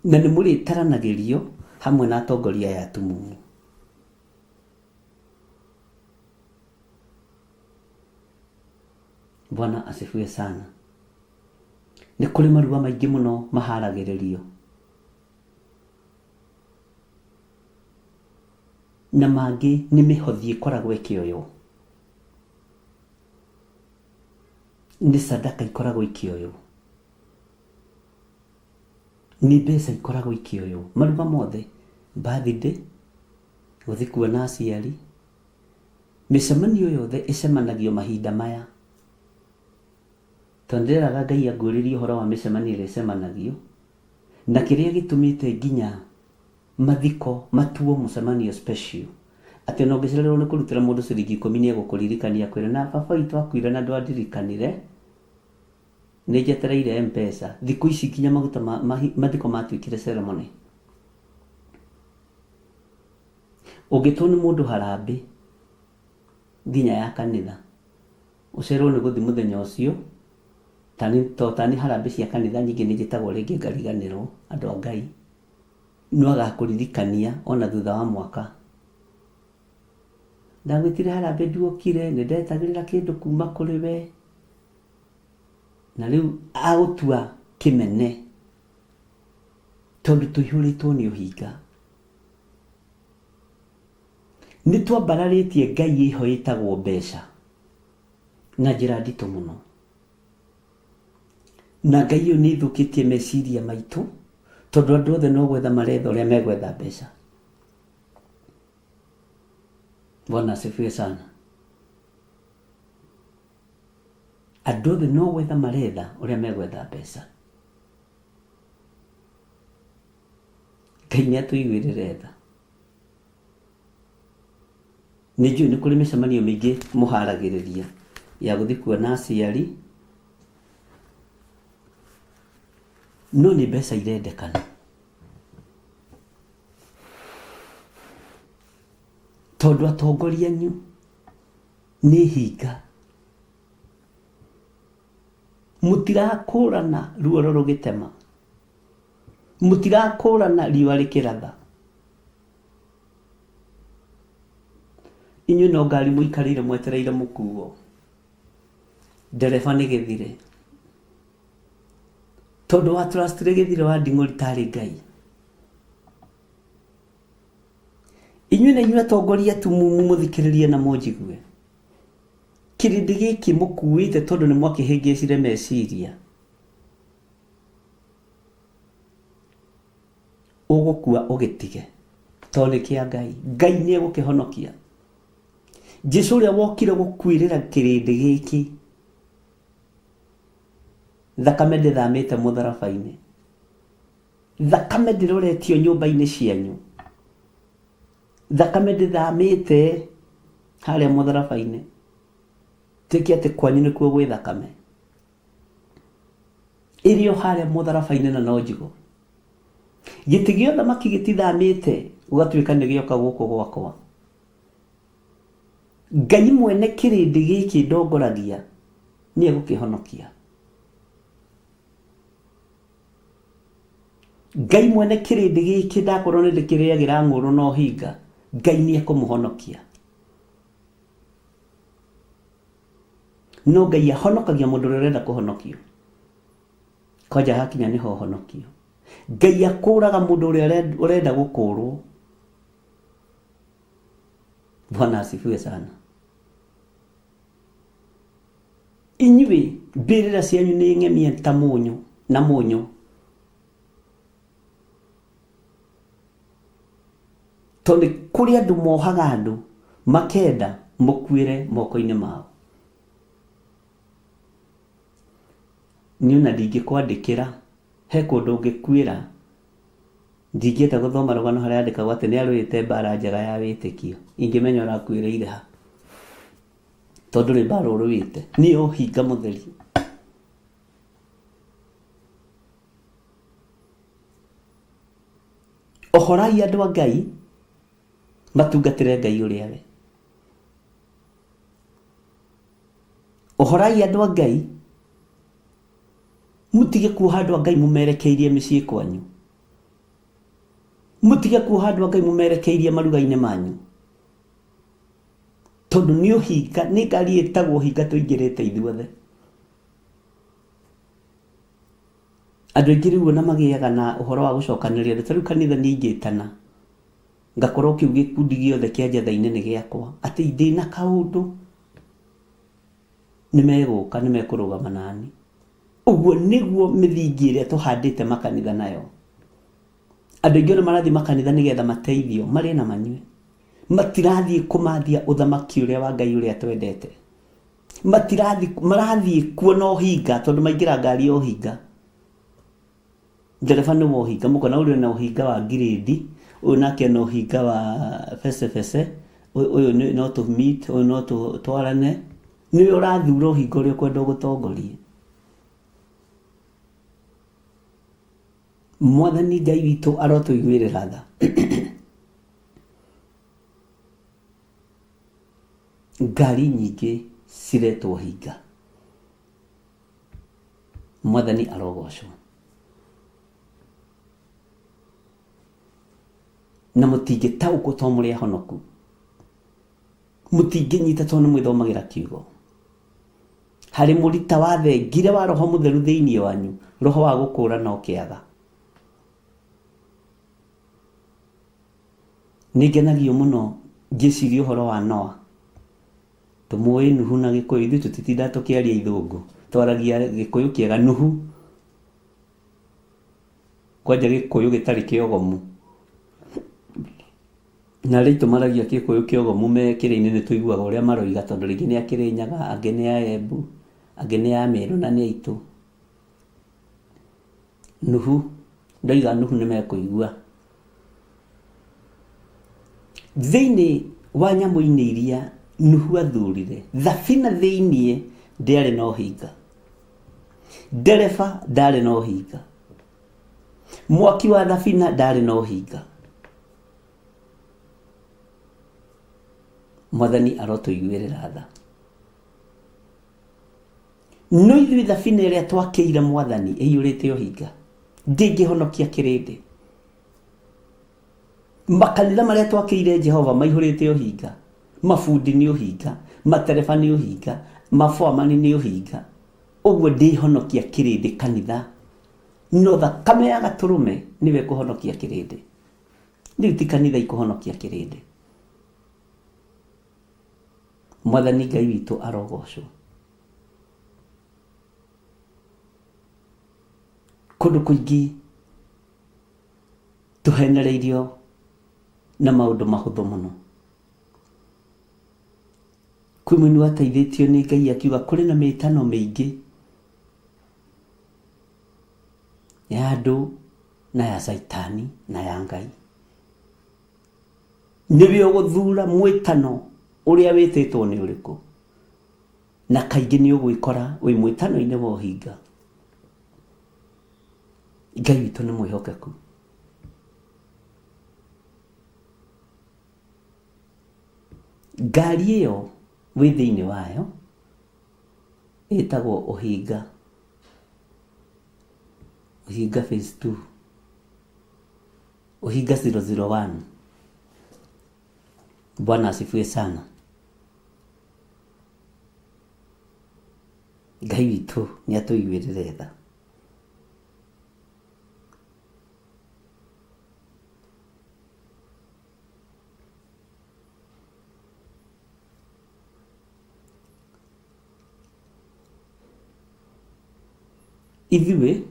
Na nĩ mũrĩtaranagĩrio hamwe na atongoria aya atumumu. Bwana asifiwe sana. Nĩ kũrĩ maruga maingĩ mũno maharagĩrĩrio na mangĩ nĩ mĩhothi ĩkoragwo ĩkĩoywo, nĩ sadaka ikoragwo ikĩoywo, nĩ mbeca ikoragwo ikĩoywo. Maruga mothe, birthday, gũthiĩ kuona aciari, mĩcemanio yothe ĩcemanagio mahinda maya. Tondũ ndĩreraga Ngai anguũrĩrie ũhoro wa mĩcemanio ĩrĩa ĩcemanagio, na kĩrĩa gĩtũmĩte nginya mathiko matuo mũcemanio special, atĩ ona ũngĩcererwo nĩ kũrutĩra mũndũ ciringi ikũmi nĩ egũkũririkania akwĩre na baba witũ akuire na ndwandirikanire, nĩ njetereire M-Pesa. Thikũ ici nginya maguta ma, mathiko matuĩkire ceremony. Ũngĩtwo nĩ mũndũ harambĩ nginya ya kanitha, ũcererwo nĩ gũthiĩ mũthenya ũcio, tani, to tani harambĩ cia kanitha nyingĩ nĩ njĩtagwo rĩngĩ ngariganĩrwo, andũ a Ngai, no agakũririkania ona thutha wa mwaka. Ndagwĩtire harambĩ nduokire, nĩ ndetagĩrĩra kĩndũ kuma kũrĩ we, na rĩu agũtua kĩmene tondũ tũihũrĩtwo nĩ ũhinga. Nĩ twambararĩtie ngai ĩho ĩtagwo mbeca na njĩra nditũ mũno. Na ngai ĩyo nĩ ĩthũkĩtie meciria maitũ tondũ andũ othe no gwetha maretha ũrĩa megwetha mbeca. Bwana asifiwe sana. Andũ othe no gwetha maretha ũrĩa megwetha mbeca. Ngai nĩ atũiguĩrĩre tha. Nĩ njũĩ nĩ kũrĩ mĩcemanio mĩingĩ mũharagĩrĩria ya gũthiĩ kuona aciari, no nĩ mbeca irendekana. Tondũ atongoria anyu nĩ hinga. Mũtirakũrana ruoro rũgĩtema. Mũtirakũrana riũa rĩkĩratha. Inyuĩ no ngari mũikarĩire mwetereire mũkuo. Ndereba nĩ Gĩthire. Tondũ wa trustire Gĩthire wa Nding'ũri tarĩ Ngai. Inyuĩ na inyuĩ atongoria atumumu mũthikĩrĩrie na mũnjigue. Kĩrĩndĩ gĩkĩ mũkuĩte tondũ nĩ mwakĩhĩngĩcire meciria. Ũgũkua ũgĩtige tondũ nĩ kĩa Ngai. Ngai nĩ egũkĩhonokia. Jesu ũrĩa wokire gũkuĩrĩra kĩrĩndĩ gĩkĩ, thakame ndĩthamĩte mũtharaba-inĩ, thakame ndĩroretio nyũmba-inĩ cianyu, thakame ndĩthamĩte harĩa mũtharaba-inĩ. Tuĩke atĩ kwanyu nĩkuo gwĩ thakame. Ĩrĩ o harĩa mũtharaba-inĩ na no njigũ. Gĩtĩ gĩa ũthamaki gĩtithamĩte gũgatuĩka nĩ gĩoka gũkũ gwakwa. Ngai mwene kĩrĩndĩ gĩkĩ ndongoragia nĩ egũkĩhonokia. Ngai mwene kĩrĩndĩ gĩkĩ ndakorwo nĩ ndĩkĩrĩagĩra ng'ũrũ na ũhinga, Ngai nĩ ekũmũhonokia. No Ngai ahonokagia mũndũ ũrĩa ũrenda kũhonokio. Kwanja hakinya nĩho ũhonokio. Ngai akũraga mũndũ ũrĩa ũrenda gũkũrwo. Bwana asifiwe sana. Inyuĩ mbĩrĩra cianyu nĩ ng'emie ta mũnyũ na mũnyũ. Tondũ kũrĩ andũ mohaga andũ makenda mũkuĩre moko-inĩ mao. Niĩ ona ndingĩkwandĩkĩra he kũndũ ũngĩkuĩra ndingĩenda gũthoma rũgano harĩa handĩkagwo atĩ nĩ arũĩte mbara njega ya wĩtĩkio. Ingĩmenya ũrakuĩrĩire ha. Tondũ ndũrĩ mbara ũrũĩte. Nĩ ũhinga mũtheri. Ohorai andũ a Ngai matungatĩre Ngai ũrĩa we. Ohorai andũ a Ngai Mũtige kuoha andũ a Ngai mũmerekeirie mĩciĩ kwanyu. Mũtige kuoha andũ a Ngai mũmerekeirie maruga-inĩ manyu. Tondũ nĩ ũhinga, nĩ ngari ĩtagwo ũhinga tũingĩrĩte ithuothe. Andũ aingĩ rĩu ona magĩaga na ũhoro wa gũcokanĩrĩria andũ, ta rĩu kanitha niĩ ingĩtana, ngakorwo kĩu gĩkundi gĩothe kĩa njatha-inĩ nĩ gĩakwa, atĩ ndĩna kaũndũ, nĩ megũka, nĩ mekũrũgama nani. Ũguo nĩguo mĩthingi ĩrĩa tũhandĩte makanitha nayo. Andũ aingĩ ona marathiĩ makanitha nĩgetha mateithio, marĩe na manyue. Matirathiĩ kũmathia ũthamaki ũrĩa wa Ngai ũrĩa twendete. Matirathiĩ, marathiĩ kuo na ũhinga tondũ maingĩra ngari ya ũhinga. Ndereba nĩ wa ũhinga, mũkona ũrĩa ena ũhinga wa ngirĩndi, ũyũ nake ena ũhinga wa becebece, ũyũ no tũ meet, ũyũ no twarane. Nĩwe ũrathura ũhinga ũrĩa ũkwenda ũgũtongorie. Mwathani Ngai witũ arotũiguĩrĩra tha. Ngari nyingĩ ciretwo hinga. Mwathani arogocwo. Na mũtingĩtaũkwo to mũrĩ ahonoku. Mũtingĩnyita tondũ nĩ mwĩthomagĩra kiugo. Harĩ mũrita wathengire wa Roho Mũtheru thĩinĩ wanyu, roho wa gũkũũrana ũkĩaga. Nĩ ngenagio mũno ngĩciria ũhoro wa Noa. Tũmũĩ Nuhu na Gĩkũyũ, ithuĩ tũtitindaga tũkĩaria ithũngũ, twaragia Gĩkũyũ kĩega, Nuhu. Kwanja Gĩkũyũ gĩtarĩ kĩogomu. Na arĩa aitũ maragia Gĩkũyũ kĩogomu me kĩrĩa-inĩ nĩ tũiguaga ũrĩa maroiga tondũ rĩngĩ nĩ a Kĩrĩnyaga, angĩ nĩ a Embu, angĩ nĩ a Mĩrũ na nĩ aitũ. Nuhu, ndoiga Nuhu nĩ mekũigua. Thĩinĩ wa nyamũ-inĩ iria Nuhu athurire, thabina thĩinĩ ndĩarĩ na ũhinga. Ndereba ndarĩ na ũhinga. Mwaki wa thabina ndarĩ na ũhinga. Mwathani arotũiguĩrĩra tha. No ithuĩ thabina ĩrĩa twakĩire Mwathani ĩiyũrĩte ũhinga, ndĩngĩhonokia kĩrĩndĩ. Makanitha marĩa twakĩire Jehova maihũrĩte ũhinga, mabundi nĩ ũhinga, matereba nĩ ũhinga, maboamani nĩ ũhinga. Ũguo ndĩhonokia kĩrĩndĩ kanitha, no thakame ya gatũrũme nĩyo ĩkũhonokia kĩrĩndĩ. Rĩu ti kanitha ikũhonokia kĩrĩndĩ. Mwathani Ngai witũ arogocwo. Kũndũ kũingĩ tũhenereirio na maũndũ mahũthũ mũno. Kwĩ mũini wateithĩtio nĩ Ngai akiuga kũrĩ na mĩtano mĩingĩ ya andũ na ya caitani na ya Ngai. Nĩwe ũgũthura mwĩtano ũrĩa wĩtĩtwo nĩ ũrĩkũ, na kaingĩ nĩ ũgwĩkora wĩ mwĩtano-inĩ wa ũhinga. Ngai witũ nĩ mwĩhokeku. Ngari ĩyo wĩ thĩinĩ wayo ĩtagwo ũhinga, ũhinga phase 2, ũhinga 001. Bwana asifiwe sana. Ngai witũ nĩ atũiguĩrĩre tha. Ithuĩ,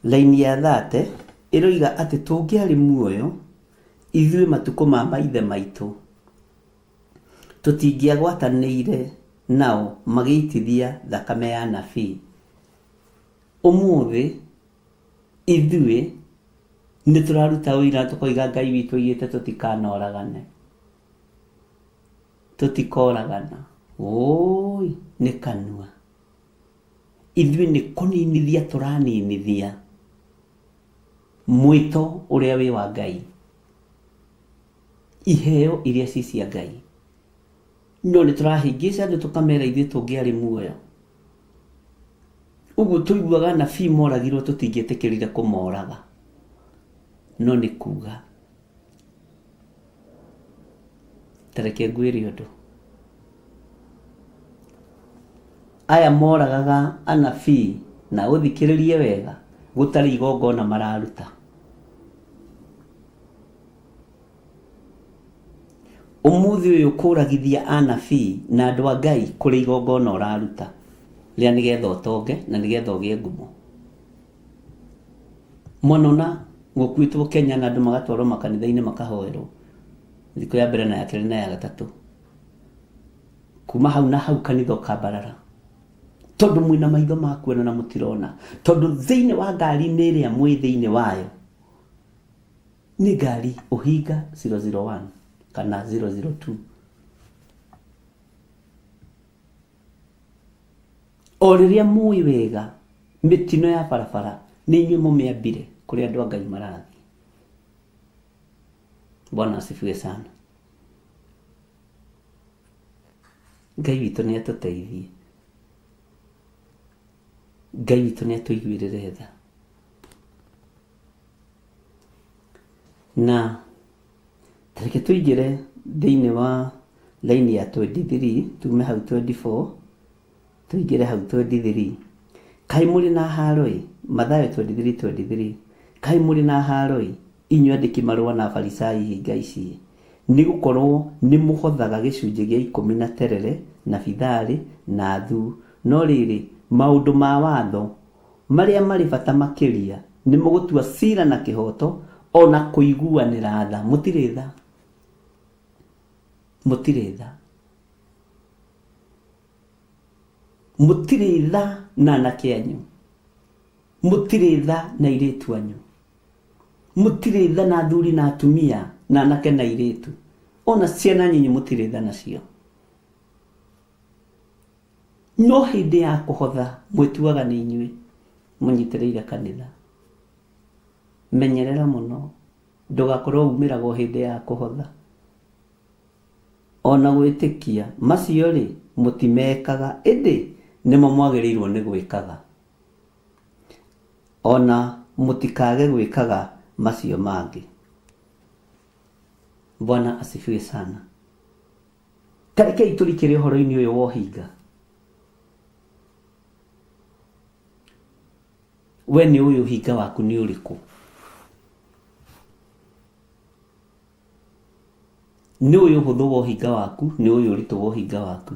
raini ya thate ĩroiga atĩ tũngĩarĩ muoyo ithuĩ matukũ ma maithe maitũ, tũtingĩagwatanĩire nao magĩitithia thakame ya anabii. Ũmũthĩ ithuĩ nĩ tũraruta ũira na tũkoiga Ngai witũ oigĩte tũtikanoragane. Tũtikoragana. Ũũi nĩ kanua. Ithuĩ nĩ kũninithia tũraninithia mwĩto ũrĩa wĩ wa Ngai. Iheo iria ci cia Ngai. No nĩ tũrahĩngĩca andũ tũkamera ithuĩ tũngĩarĩ muoyo. Ũguo tũiguaga anabii moragirwo tũtingĩetĩkĩrire kũmoraga. No nĩ kuga. Ta reke ngwĩre ũndũ. Aya moragaga anabii na ũthikĩrĩrie wega gũtarĩ igongona mararuta. Ũmũthĩ ũyũ kũragithia anabii na andũ a Ngai kũrĩ igongona ũraruta rĩa nĩgetha ũtonge na nĩgetha ũgĩe ngumo. Mwanona gũkuĩtwo Kenya na andũ magatwarwo makanitha-inĩ makahoerwo thikũ ya mbere na ya kerĩ na ya gatatũ. Kuma hau na hau kanitha ũkambarara tondũ mwĩna maitho ma kuona na mũtirona, tondũ thĩinĩ wa ngari-inĩ ĩrĩa mwĩ thĩinĩ wayo nĩ ngari ũhinga 001 kana 002. O rĩrĩa mũĩ wega mĩtino ya barabara nĩ inyuĩ mũmĩambire kũrĩa andũ a Ngai marathiĩ. Bwana asifiwe sana. Ngai witũ nĩ atũteithie. Ngai witũ nĩ atũiguĩrĩre tha. Na tareke tũingĩre thĩinĩ wa laini ya 23 tume hau 24 tũingĩre hau 23. Kaĩ mũrĩ na haro-ĩ, Mathayo 23:23, kaĩ mũrĩ na haro-ĩ, inyuĩ andĩki marũa na Afarisai hinga ici-ĩ, nĩ gũkorũo nĩ mũhothaga gĩcunjĩ gĩa ikũmi na terere na bitharĩ na thuu, no rĩrĩ, maũndũ ma watho marĩa marĩ bata makĩria nĩmo gũtua cira na kĩhooto o na kũiguanĩra tha. Mũtirĩ tha. Mũtirĩ tha. Mũtirĩ tha na anake anyu. Mũtirĩ tha na airĩtu anyu. Mũtirĩ tha na athuri na atumia na anake na airĩtu. Ona ciana nyinyi mũtirĩ tha nacio. No hĩndĩ ya kũhotha mwĩtuaga nĩ inyuĩ mũnyitĩrĩire kanitha. Menyerera mũno ndũgakorwo umĩraga o hĩndĩ ya kũhotha. O na gwĩtĩkia, macio-rĩ, mũtimekaga, ĩndĩ nĩmo mwagĩrĩirũo nĩ gwĩkaga. O na mũtikage gwĩkaga macio mangĩ. Bwana asifiwe sana. Ta rekei tũrikĩre ũhoro-inĩ ũyũ wa ũhinga. We nĩ ũĩ ũhinga waku nĩ ũrĩkũ? Nĩ ũĩ ũhũthũ wa ũhinga waku, nĩ ũĩ ũritũ wa ũhinga waku.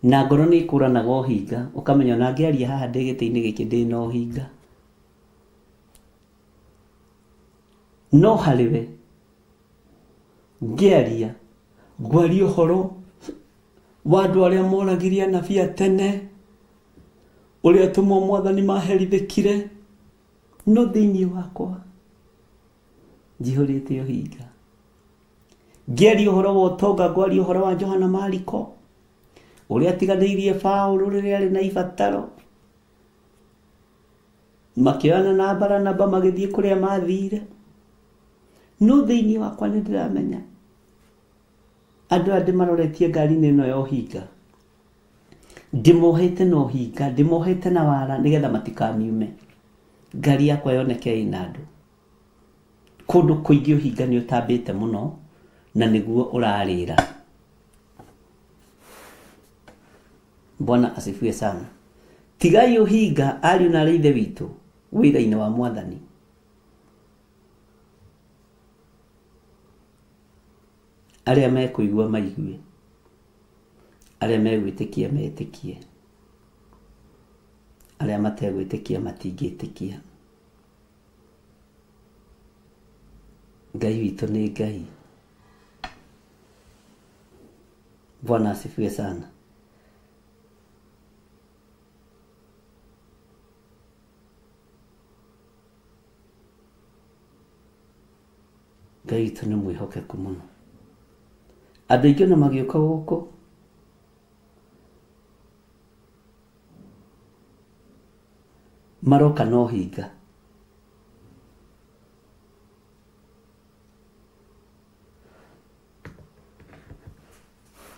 Na ngoro nĩ ĩkũranaga ũhinga, ũkamenya ona ngĩaria haha ndĩ gĩtĩ-inĩ gĩkĩ ndĩna ũhinga. No harĩ we, ngĩaria, ngwaria ũhoro wa andũ arĩa moragire anabii a tene, ũrĩa atũmwo mwathani maherithĩkire, no thĩinĩ wakwa njihũrĩte ũhinga. Ngĩaria ũhoro wa ũtonga, ngwaria ũhoro wa Johana Mariko, ũrĩa atiganĩirie Paũlũ rĩrĩa arĩ na ibataro, makĩoyana na Baranaba magĩthiĩ kũrĩa mathire. No thĩinĩ wakwa nĩ ndĩramenya andũ aya ndĩmaroretie ngari-inĩ ĩno ya ũhinga, ndĩmohete na ũhinga, ndĩmohete na wara nĩgetha matikamiume, ngari yakwa yoneke ĩna andũ. Kũndũ kũingĩ ũhinga nĩ ũtambĩte mũno na nĩguo ũrarĩra. Bwana asifiwe sana. Tigai ũhinga ariũ na aarĩ a Ithe witũ wĩra-inĩ wa Mwathani. Arĩa mekũigua maigue, arĩa megwĩtĩkia metĩkie, arĩa mategwĩtĩkia matingĩtĩkia. Ngai witũ nĩ Ngai. Bwana asifiwe sana. Ngai witũ nĩ mwĩhokeku mũno. Andũ aingĩ ona magĩũka gũkũ maroka na ũhinga.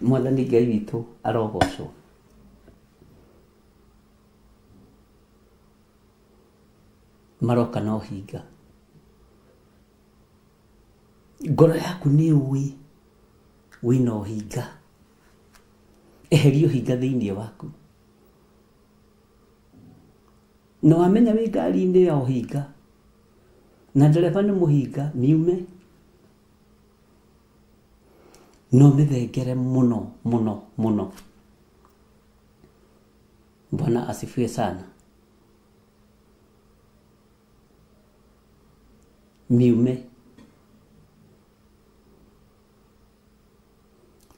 Mwathani Ngai witũ arogocwo. Maroka na ũhinga. Ngoro yaku nĩ ũĩ wĩna ũhinga. Eheria ũhinga thĩinĩ waku. Na wamenya wĩ ngari-inĩ ya ũhinga na ndereba nĩ mũhinga, miume na ũmĩthengere mũno mũno mũno. Bwana asifiwe sana. Miume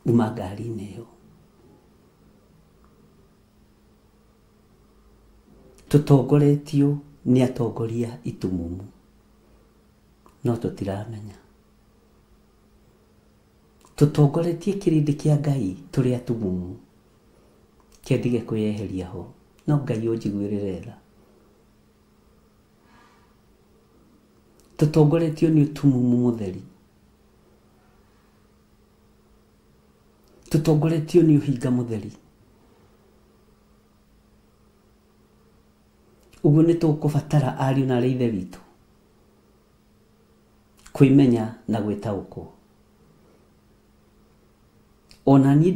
uma ngari-inĩ ĩyo. Tũtongoretio nĩ atongoria itumumu, no tũtiramenya. Tũtongoretie kĩrĩndĩ kĩa Ngai tũrĩ atumumu. Kĩendige kwĩyeheria ho, no Ngai ũnjiguĩrĩre tha. Tũtongoretio nĩ ũtumumu mũtheri. Tũtongoretio nĩ ũhinga mũtheri. Ũguo nĩ tũkũbatara ariũ na aarĩ a Ithe witũ kwĩmenya na gwĩtaũkwo. Ona niĩ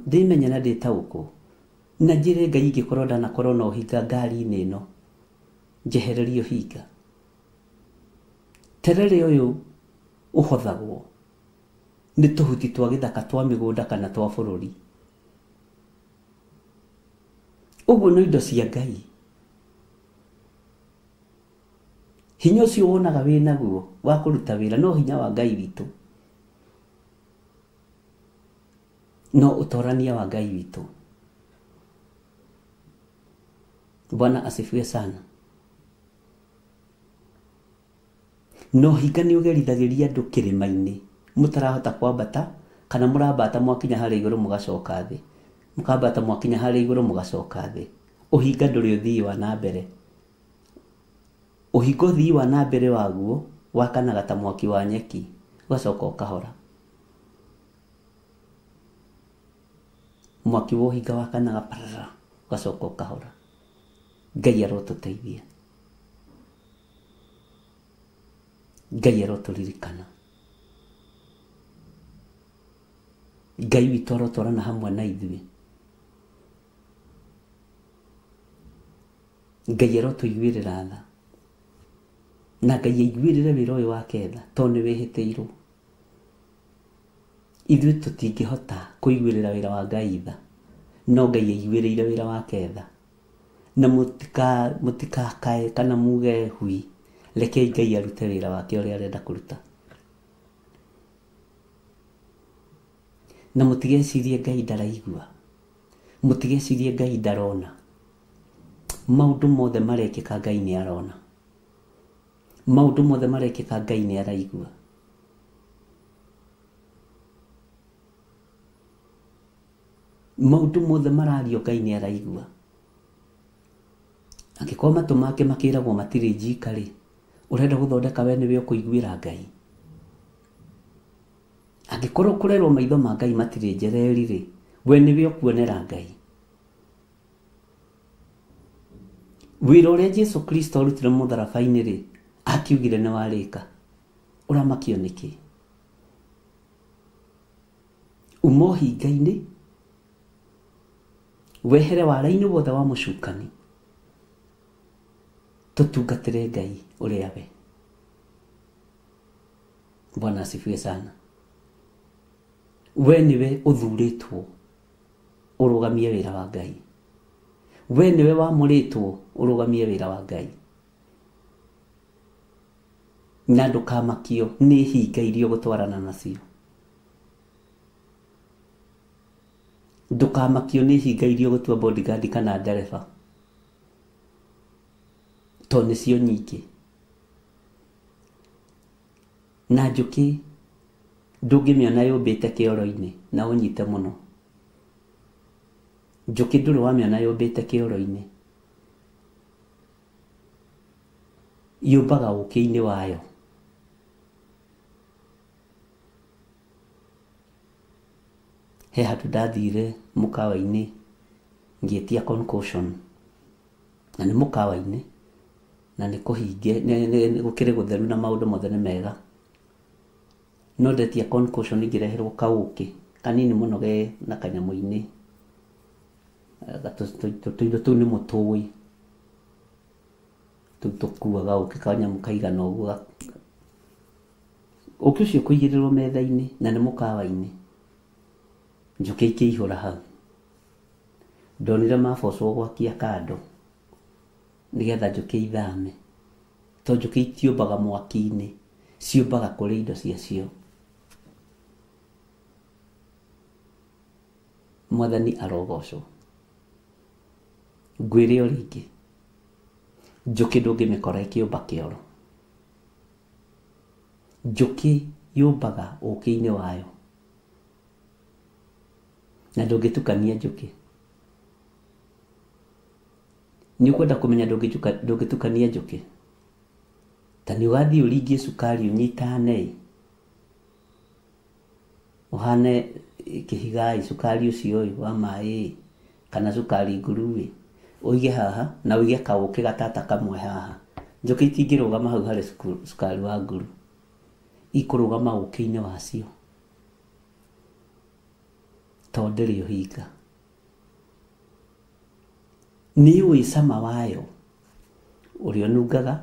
ndĩmenye na ndĩtaũkwo, na njĩre Ngai ingĩkorwo ndanakorwo na ũhinga ngari-inĩ ĩno, njehererie ũhinga. Terere ũyũ ũhothagwo nĩ tũhuti twa gĩthaka twa mĩgũnda kana twa bũrũri. Ũguo no indo cia Ngai. Hinya ũcio wonaga wĩ naguo wa kũruta wĩra no hinya wa Ngai witũ. No ũtorania wa Ngai witũ. Bwana asifiwe sana. Na ũhinga nĩ ũgerithagĩria andũ kĩrĩma-inĩ mũtarahota kwambata kana mũrambata mwakinya harĩa igũrũ mũgacoka thĩ, mũkambata mwakinya harĩa igũrũ mũgacoka thĩ. Ũhinga ndũrĩ ũthii wa na mbere. Ũhinga ũthii wa na mbere waguo wakanaga ta mwaki wa nyeki ũgacoka ũkahora. Mwaki wa ũhinga wakanaga parara ũgacoka ũkahora. Ngai arotũteithia. Ngai arotũririkana. Ngai witũ arotwarana hamwe na ithuĩ. Ngai arotũiguĩrĩra tha. Na Ngai aiguĩrĩre wĩra ũyũ wake tha tondũ nĩ wĩhĩtĩirwo. Ithuĩ tũtingĩhota kũiguĩrĩra wĩra wa Ngai tha, no Ngai aiguĩrĩire wĩra wake tha. Na mũtikakae kana muge hui, rekei Ngai arute wĩra wake ũrĩa arenda kũruta. Na mũtigecirie Ngai ndaraigua, mũtigecirie Ngai ndarona. Maũndũ mothe marekĩka Ngai nĩ arona. Maũndũ mothe marekĩka Ngai nĩ araigua. Maũndũ mothe marario Ngai nĩ araigua. Angĩkorwo matũ make makĩragwo matirĩ njika rĩ, ũrenda gũthondeka we nĩwe ũkũiguĩra Ngai? Angĩkorwo kũrerwo maitho ma Ngai matirĩ njereri rĩ, we nĩwe ũkuonera Ngai? Wĩra ũrĩa Jesu Kristo arutire mũtharaba-inĩ rĩ, akiugire nĩ warĩka. Ũramakio nĩkĩ? Uma ũhinga-inĩ, wehere wara-inĩ wothe wa mũcukani, tũtungatĩre Ngai ũrĩa we. Bwana asifiwe sana. We nĩwe ũthurĩtwo ũrũgamie wĩra wa Ngai. We nĩwe wamũrĩtwo ũrũgamie wĩra wa Ngai. Na ndũkamakio nĩ hinga iria ũgũtwarana nacio. Ndũkamakio nĩ hinga iria ũgũtua bodyguard kana ndereba, tondũ nĩcio nyingĩ. Na njũkĩ ndũngĩmĩona yũmbĩte kĩoro-inĩ na ũnyite mũno. Njũkĩ ndũrĩ wamĩona yũmbĩte kĩoro-inĩ. Yũmbaga ũkĩ-inĩ wayo. He handũ ndathire mũkawa-inĩ ngĩtia concoction, na nĩ mũkawa-inĩ, Na nĩ kũhinge, gũkĩrĩ gũtheru na maũndũ mothe nĩ mega. No ndetia concoction ngĩreherwo kaũkĩ kanini mũno ge na kanyamũ-inĩ. Tũindo tũu nĩ mũtũĩ. Tũu tũkuaga ũkĩ kanyamũ kaigana ũguo. Ũkĩ ũcio ũkũigĩrĩrwo metha-inĩ na nĩ mũkawa-inĩ. Njũkĩ ikĩihũra hau. Ndonire mabocwo gwakia kando nĩgetha njũkĩ ithame. Tondũ njũkĩ itiũmbaga mwaki-inĩ, ciũmbaga kũrĩ indo ciacio. Mwathani arogocwo. Ngwĩre o rĩngĩ, njũkĩ ndũngĩmĩkora ĩkĩũmba kĩoro. Njũkĩ yũmbaga ũkĩ-inĩ wayo. Na ndũngĩtukania njũkĩ. Nĩ ũkwenda kũmenya ndũngĩtukania njũkĩ? Ta nĩ ũgathiĩ ũringie cukari ũnyitane ĩ, ũhane kĩhiga ĩ, cukari ũcio ĩ wa maĩ ĩ, kana cukari nguru ĩ, ũige haha na ũige kaũkĩ gatata kamwe haha. Njũkĩ itingĩrũgama hau harĩ cukari wa nguru, ikũrũgama ũkĩ-inĩ wacio tondũ ndĩrĩ ũhinga. Nĩ yũĩ cama wayo, ũrĩa ũnungaga,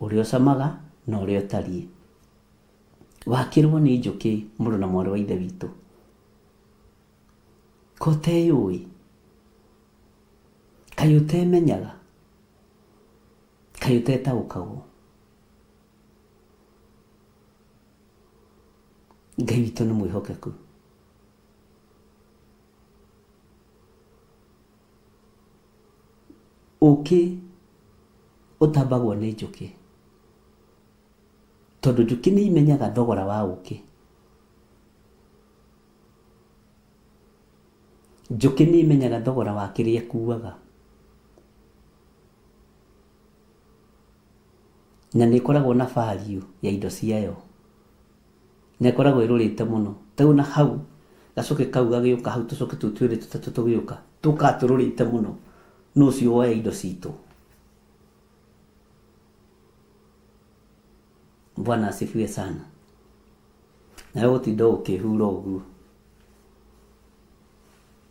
ũrĩa ũcamaga na ũrĩa ũtariĩ. Wakĩrwo nĩ njũkĩ mũrũ na mwarĩ wa ithe witũ. Ko ũteyũĩ? Kaĩ ũtemenyaga? Kaĩ ũtetaũkagwo? Ngai witũ nĩ mwĩhokeku. Ũkĩ ũtambagwo nĩ njũkĩ tondũ njũkĩ nĩ imenyaga thogora wa ũkĩ. Njũkĩ nĩ imenyaga thogora wa kĩrĩa ĩkuaga. Na nĩ ĩkoragwo na value ya indo ciayo. Na ĩkoragwo ĩrũrĩte mũno. Ta rĩu ona hau gacũkĩ kau gagĩũka hau tũcũkĩ tũu twĩrĩ tũtatũ tũgĩũka, tũkaga tũrũrĩte mũno nũ ũcio woya indo citũ. Bwana asifiwe sana. Nawe ũgũtinda ũkĩhura ũguo.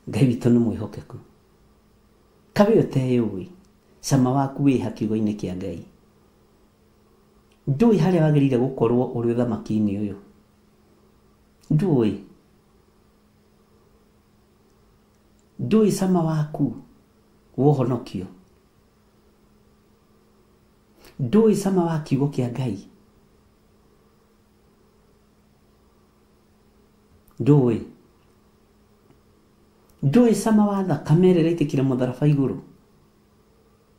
Ngai witũ nĩ mwĩhokeku. Kaĩ we ũteyũĩ cama waku wĩ ha kiugo-inĩ kĩa Ngai? Ndũĩ harĩa wagĩrĩire gũkorwo ũrĩ ũthamaki-inĩ ũyũ? Ndũĩ? Ndũĩ cama waku wa ũhonokio? Ndũĩ cama wa kiugo kĩa Ngai? Ndũĩ? Ndũĩ cama wa thakame ĩrĩa ĩraitĩkire mũtharaba igũrũ?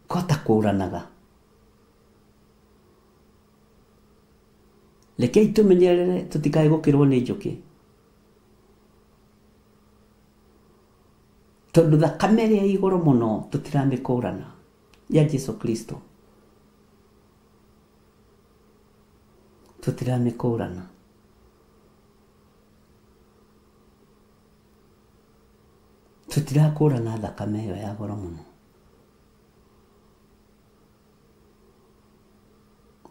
Ko ũtakũranaga? Rekei tũmenyerere tũtikae gũkĩrwo nĩ njũkĩ. Tondũ thakame ĩrĩa ĩ igũrũ mũno tũtiramĩkũrana ya Jesu Kristo. Tũtiramĩkũrana. Tũtirakũrana thakame ĩyo ya goro mũno.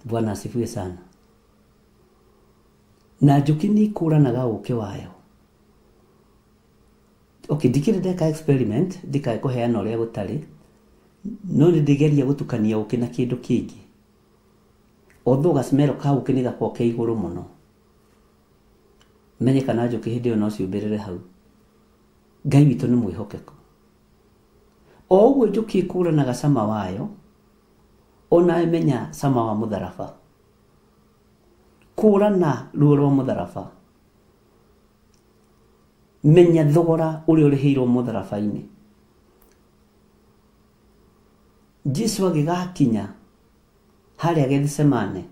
Bwana asifiwe sana. Na njũkĩ nĩ ikũranaga ũkĩ wayo. Okay, ndikĩrĩ ndeka experiment, ndikae kũheana ũrĩa gũtarĩ, no nĩ ndĩgeria gũtukania ũkĩ na kĩndũ kĩngĩ. Although gacmero ka ũkĩ nĩ gakoragwo ke igũrũ mũno. Menye kana njũkĩ hĩndĩ ĩyo no ciũmbĩrĩre hau. Ngai witũ nĩ mwĩhokeku. O ũguo njũkĩ ĩkũranaga cama wayo, o nawe menya cama wa mũtharaba. Kũrana ruo rwa mũtharaba. Menya thogora ũrĩa ũrĩhĩirwo mũtharaba-inĩ. Jesu agĩgakinya harĩa Gethisemane,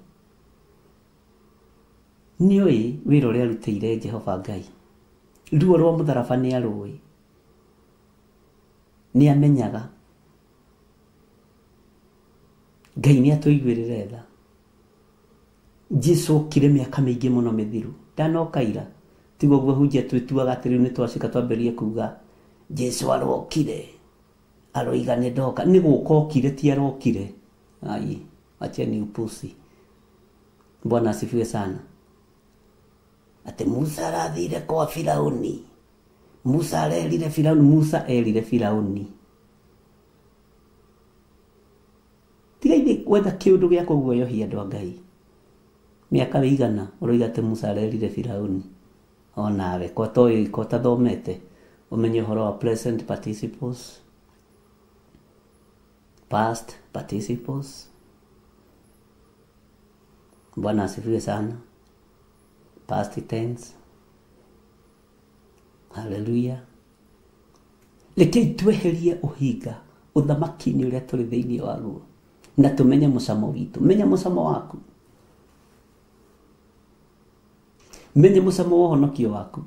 nĩoĩ wĩra ũrĩa arutĩire Jehova Ngai. Ruo rwa mũtharaba nĩarũĩ. Nĩ amenyaga. Ngai nĩ atũiguĩrĩre tha. Jesu okire mĩaka mĩingĩ mũno mĩthiru. Ndanoka ira. Tiga ũguo ahunjia twĩtuaga atĩ rĩu nĩ twacika twambĩrĩrie kuga Jesu arokire. Aroiga nĩ ndoka. Nĩ gũka okire ti arokire. Ai. Wacheni upusi. Bwana asifiwe sana. Atĩ Musa arathire kwa Firauni. Musa arerire Firauni, Musa erire Firauni. Tiga ithuĩ gwetha kĩũndũ gĩa kũguoyohia andũ a Ngai. Mĩaka ĩigana ũroiga atĩ Musa arerire Firauni. Onawe ko toĩ ko ũtathomete ũmenye ũhoro wa present participles, past participles. Bwana asifiwe sana. Past tense. Haleluya. Rekei tweherie ũhinga ũthamaki-inĩ ũrĩa tũrĩ thĩinĩ waguo na tũmenye mũcamo witũ. Menya mũcamo waku, menya mũcamo wa ũhonokio waku.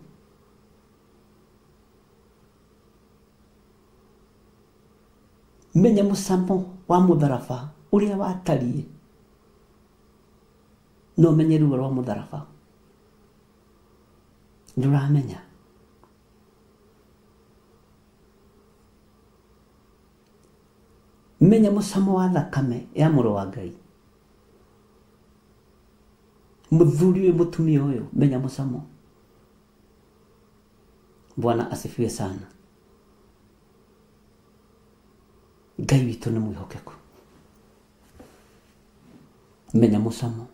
Menya mũcamo wa mũtharaba ũrĩa watariĩ, na ũmenye ruo rwa mũtharaba. Ndũramenya. Menya mũcamo wa thakame ya mũrũ wa Ngai. Mũthuri ũyũ, mũtumia ũyũ, menya mũcamo. Bwana asifiwe sana. Ngai witũ nĩ mwĩhokeku. Menya mũcamo.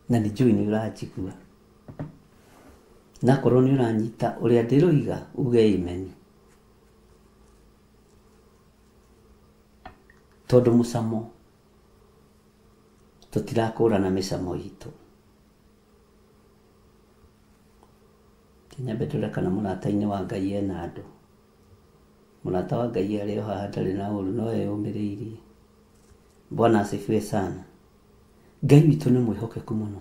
Na nĩ njũĩ nĩ ũranjigua. Nakorwo nĩ ũranyita ũrĩa ndĩroiga, uge amen. Tondũ mũcamo tũtirakũrana mĩcamo itũ. Nyambe ndore kana mũrata-inĩ wa Ngai ena andũ. Mũrata wa Ngai arĩ o haha ndarĩ na ũru no eyũmĩrĩirie. Bwana asifiwe sana. Ngai witũ nĩ mwĩhokeku mũno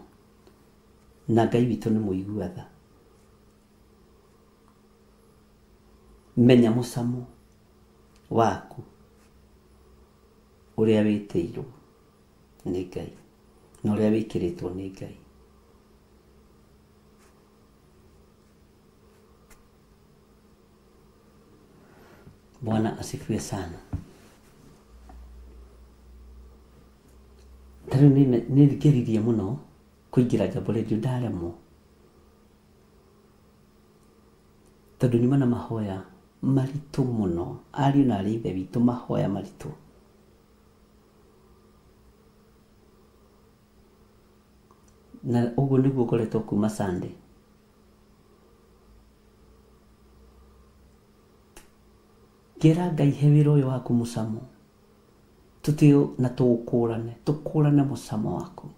na Ngai witũ nĩ mũigua tha. Menya mũcamo waku ũrĩa wĩtĩirwo nĩ Ngai na ũrĩa wĩkĩrĩtwo nĩ Ngai. Bwana asifiwe sana. Ta rĩu nĩ ngeririe mũno kũingĩra Jambo Radio ndaremwo, tondũ nyuma na mahoya maritũ mũno, ariũ na arĩ ithe witũ, mahoya maritũ. Na ũguo nĩguo ngoretwo kuma Sunday. Ngĩra Ngai he wĩra ũyũ waku mũcamo, tũtĩo na tũũkũrane, tũkũrane mũcamo waku,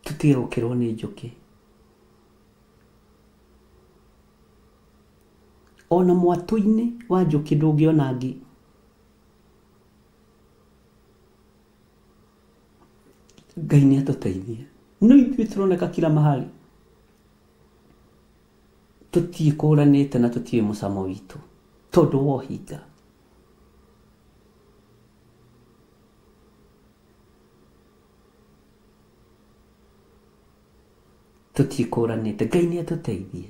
tũtige gũkĩrwo nĩ njũkĩ. Ona mwatũ-inĩ wa njũkĩ ndũngĩona ngi. Ngai nĩ atũteithie. No ithuĩ tũroneka kila mahali tũtiĩkũranĩte na tũtiũĩ mũcamo witũ tondũ wa ũhinga. Tũtiĩkũranĩte. Ngai nĩ atũteithie.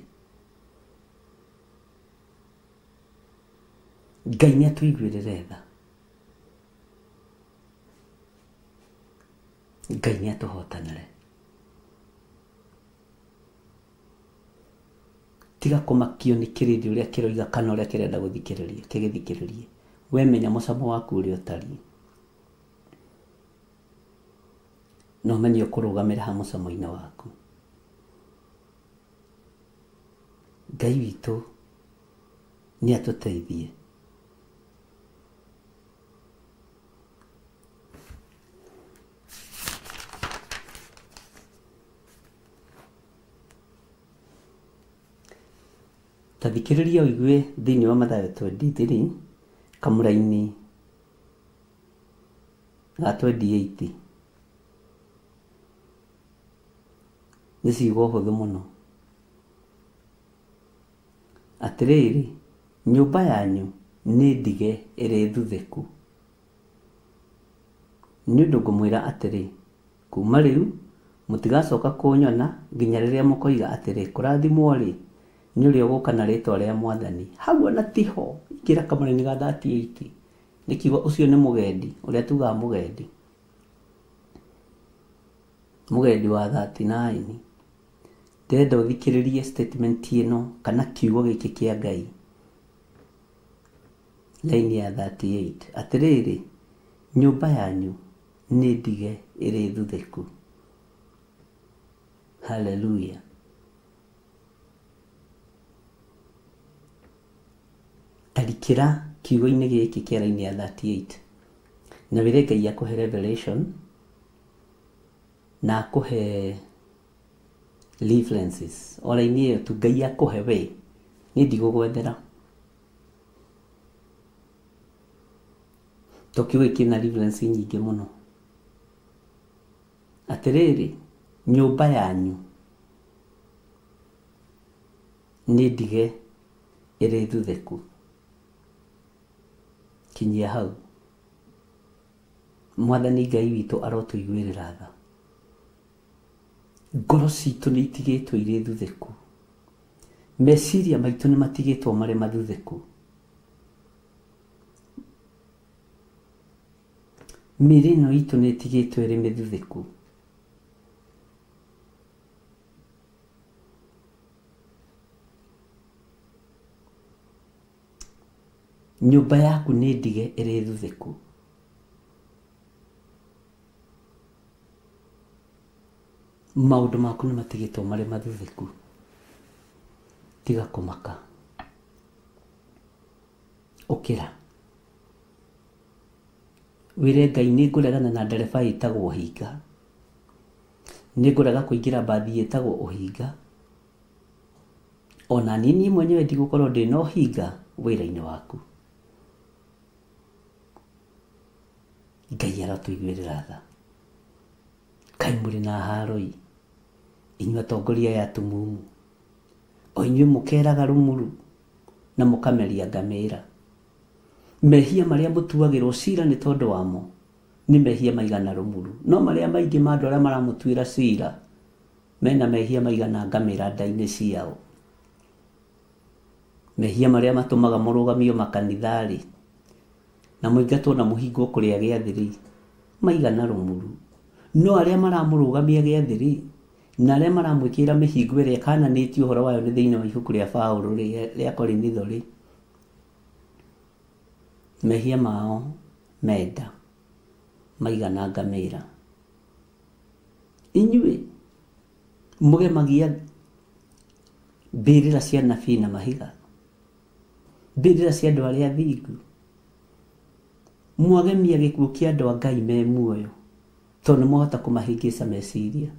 Ngai nĩ atũiguĩrĩre tha. Ngai nĩ atũhotanĩre. Tiga kũmakio nĩ kĩrĩndĩ ũrĩa kĩroiga kana ũrĩa kĩrenda gũthikĩrĩria, kĩgĩthikĩrĩrie. We menya mũcamo waku ũrĩa ũtariĩ. Na ũmenye ũkũrũgamĩra ha mũcamo-inĩ waku. Ngai witũ nĩ atũteithie. Ta thikĩrĩria ũigue thĩinĩ wa Mathayo 23 kamũraini ga 28. Nĩ ciugo hũthũ mũno. Atĩrĩrĩ, nyũmba yanyu nĩ ndige ĩrĩ thuthĩku. Nĩ ũndũ ngũmwĩra atĩrĩ, kuma rĩu mũtigacoka kũnyona nginya rĩrĩa mũkoiga atĩrĩ, kũrathimwo-rĩ, nĩ ũrĩa ũgũka na rĩtwa rĩa Mwathani. Hau ona tiho, ingĩra kamũraini ga 38. Nĩ kiugo ũcio nĩ mũgendi, ũrĩa tugaga mũgendi. Mũgendi wa 39. Ndĩrenda ũthikĩrĩrie statement ĩno kana kiugo gĩkĩ kĩa Ngai. Line ya 38. Atĩrĩrĩ, nyũmba yanyu nĩ ndige ĩrĩ thuthĩku. Hallelujah. Tarikĩra kiugo-inĩ gĩkĩ kĩa line ya 38 na wĩre Ngai akũhe revelation na akũhe references o line ĩyo tu Ngai akũhe we niĩ ndigũgwethera to kiugo gĩkĩ kĩna reference nyingĩ mũno. Atĩrĩrĩ, nyũmba yanyu nĩ ndige ĩrĩ thuthĩku. Kinyia hau. Mwathani Ngai witũ arotũiguĩrĩra tha. Ngoro citũ nĩ itigĩtwo irĩ thuthĩku. Meciria maitũ nĩ matigĩtwo marĩ mathuthĩku. Mĩĩrĩ ĩno itũ nĩ ĩtigĩtwo ĩrĩ mĩthuthĩku. Nyũmba yaku nĩ ndige ĩrĩ thuthĩku. Maũndũ maku nĩ matigĩtwo marĩ mathuthĩku. Tiga kũmaka. Ũkĩra. Wĩre Ngai nĩ ngũregana na ndereba ĩtagwo ũhinga. Nĩ ngũrega kũingĩra mbathi ĩtagwo ũhinga. Ona niĩ niĩ mwenyewe ndigũkorwo ndĩna ũhinga wĩra-inĩ waku. Ngai arotũiguĩrĩra tha. Kaĩ mũrĩ na haro-ĩ, inyuĩ atongoria aya atumumu, o inyuĩ mũkeraga rũmuru na mũkameria ngamĩra. Mehia marĩa mũtuagĩrwo cira nĩ tondũ wamo nĩ mehia maigana rũmuru, no marĩa maingĩ ma andũ arĩa maramũtuĩra cira mena mehia maigana ngamĩra nda-inĩ ciao. Mehia marĩa matũmaga mũrũgamio makanitha-rĩ, na mũingatwo na mũhingwo kũrĩa gĩathĩ-rĩ, maigana rũmuru. No arĩa maramũrũgamia gĩathĩ-rĩ, na arĩa maramwĩkĩrĩra mĩhingo ĩrĩa ĩkananĩtio ũhoro wayo nĩ thĩinĩ wa ibuku rĩa Paũlũ-rĩ, rĩa Korinitho-rĩ, mehia mao menda maigana ngamĩra. Inyuĩ mũgemagia mbĩrĩra cia anabii na mahiga, mbĩrĩra cia andũ arĩa athingu. Mwagemia gĩkuũ kĩa andũ a Ngai me muoyo, tondũ nĩ mwahota kũmahĩngĩca meciria.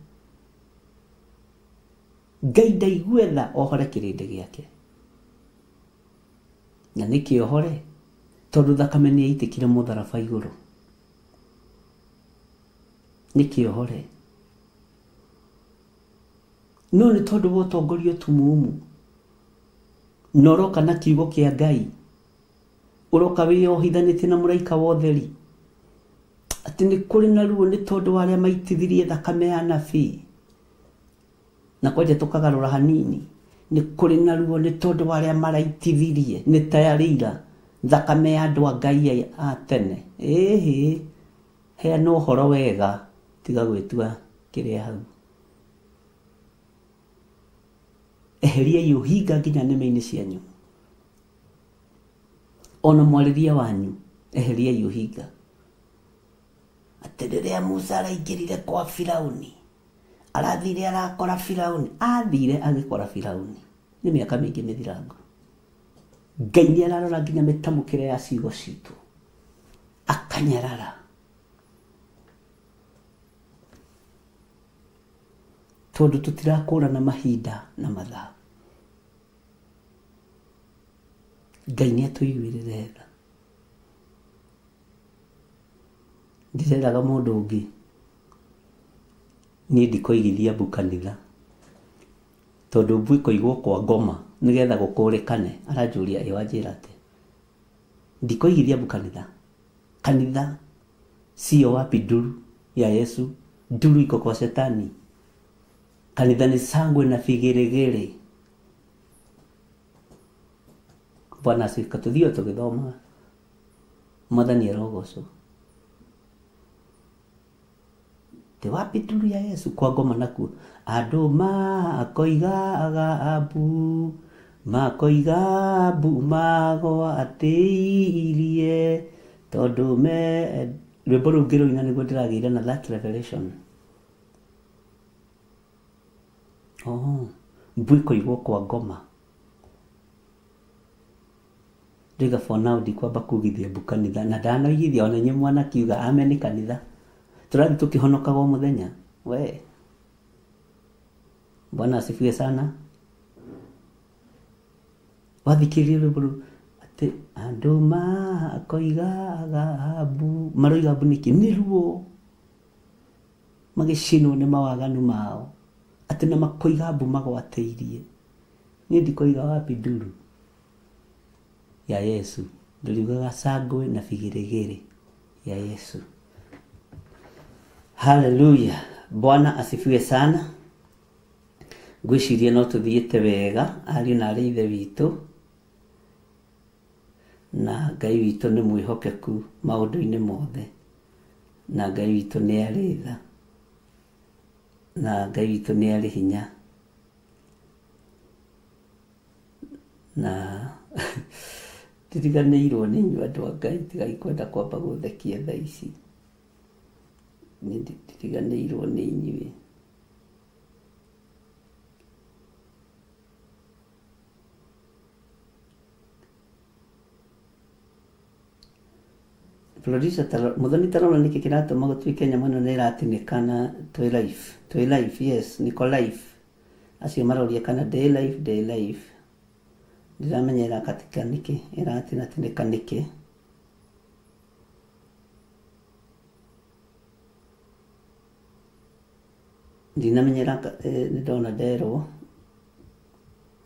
Ngai ndaigue tha ohore kĩrĩndĩ gĩake. Na nĩkĩ ohore? Tondũ thakame nĩ yaitĩkire mũtharaba igũrũ. Nĩkĩ ohore? No nĩ tondũ wa ũtongoria ũtumumu na ũroka na kiugo kĩa Ngai, ũroka wĩyohithanĩtie na mũraika wa ũtheri, atĩ nĩ kũrĩ na ruo nĩ tondũ wa arĩa maitithirie thakame ya anabii. Na kwanja tũkagarũra hanini, nĩ kũrĩ na ruo nĩ tondũ wa arĩa maraitithirie, nĩ ta yarĩ ira, thakame ya andũ a Ngai a tene. Ĩhĩ, heana ũhoro wega, tiga gwĩtua kĩrĩa hau. Eheriai ũhinga nginya nĩmĩ-inĩ cianyu. Ona mwarĩrie wanyu, eheriai ũhinga. Atĩ rĩrĩa Musa araingĩrire kwa Firauni, arathire arakora Firauni, athire agĩkora Firauni. Nĩ mĩaka mĩingĩ mĩthirangu. Ngai nĩ ararora nginya mĩtamũkĩre ya ciugo citũ, akanyarara. Tondũ tũtirakũrana mahinda na mathaa. Ngai nĩ atũiguĩrĩre tha. Ndĩreraga mũndũ ũngĩ, niĩ ndikoigithia mbu kanitha, tondũ mbu ĩkoigwo kwa ngoma nĩgetha gũkũrĩkane. Aranjũria ĩ wanjĩra atĩa? Ndikoigithia mbu kanitha. Kanitha sio wapi nduru ya Yesu, nduru iko kwa shetani. Kanitha ni sangwe na vigeregere. Bwana asifiwe. Tũthiĩ o tũgĩthomaga. Mwathani arogocwo. Ti wapi nduru ya Yesu kwa ngoma nakuo andũ makoigaga mbu makoiga mbu magwatĩirie tondũ me rwĩmbo rũu ngĩrũina nĩguo ndĩragĩire na that revelation. Oh, mbu ĩkoigwo kwa ngoma. Ndĩga for now ndikwamba kugithia mbu kanitha na ndanoigithia ona inyuĩ mwanakiuga amen kanitha. Tũrathiĩ tũkĩhonokaga o mũthenya we. Bwana asifiwe sana. Wathikĩrĩria rwĩmbo rũu atĩ andũ makoigaga mbu maroiga mbu nĩkĩ? Nĩ ruo magĩcinwo nĩ mawaganu mao atĩ na makoiga mbu magwatĩirie. Niĩ ndikoiga wapi nduru ya Yesu ndĩriugaga cangwe na bigĩrĩgĩrĩ ya Yesu. Haleluya, Bwana asifiwe sana. Ngwĩciria no tũthiĩte wega ariũ na arĩ ithe witũ, na Ngai witũ nĩ mwĩhokeku maũndũ-inĩ mothe, na Ngai witũ nĩ arĩ tha, na Ngai witũ nĩ arĩ hinya. Na ndiriganĩirwo nĩ inyuĩ andũ a Ngai, tigai kwenda kwamba gũthekia thaa ici. Niĩ ndiriganĩirwo nĩ inyuĩ. Producer taro, Muthoni tarora nĩkĩ kĩratũma gũtuĩke nyamũ ĩno nĩ ĩratinĩka na twĩ live. Twĩ live, yes, niko live. Acio maroria kana ndĩ live, ndĩ live. Ndiramenya ĩrakatika nĩkĩ, ĩratinatinĩka nĩkĩ. Ndinamenya ĩraka, nĩ ndona nderwo.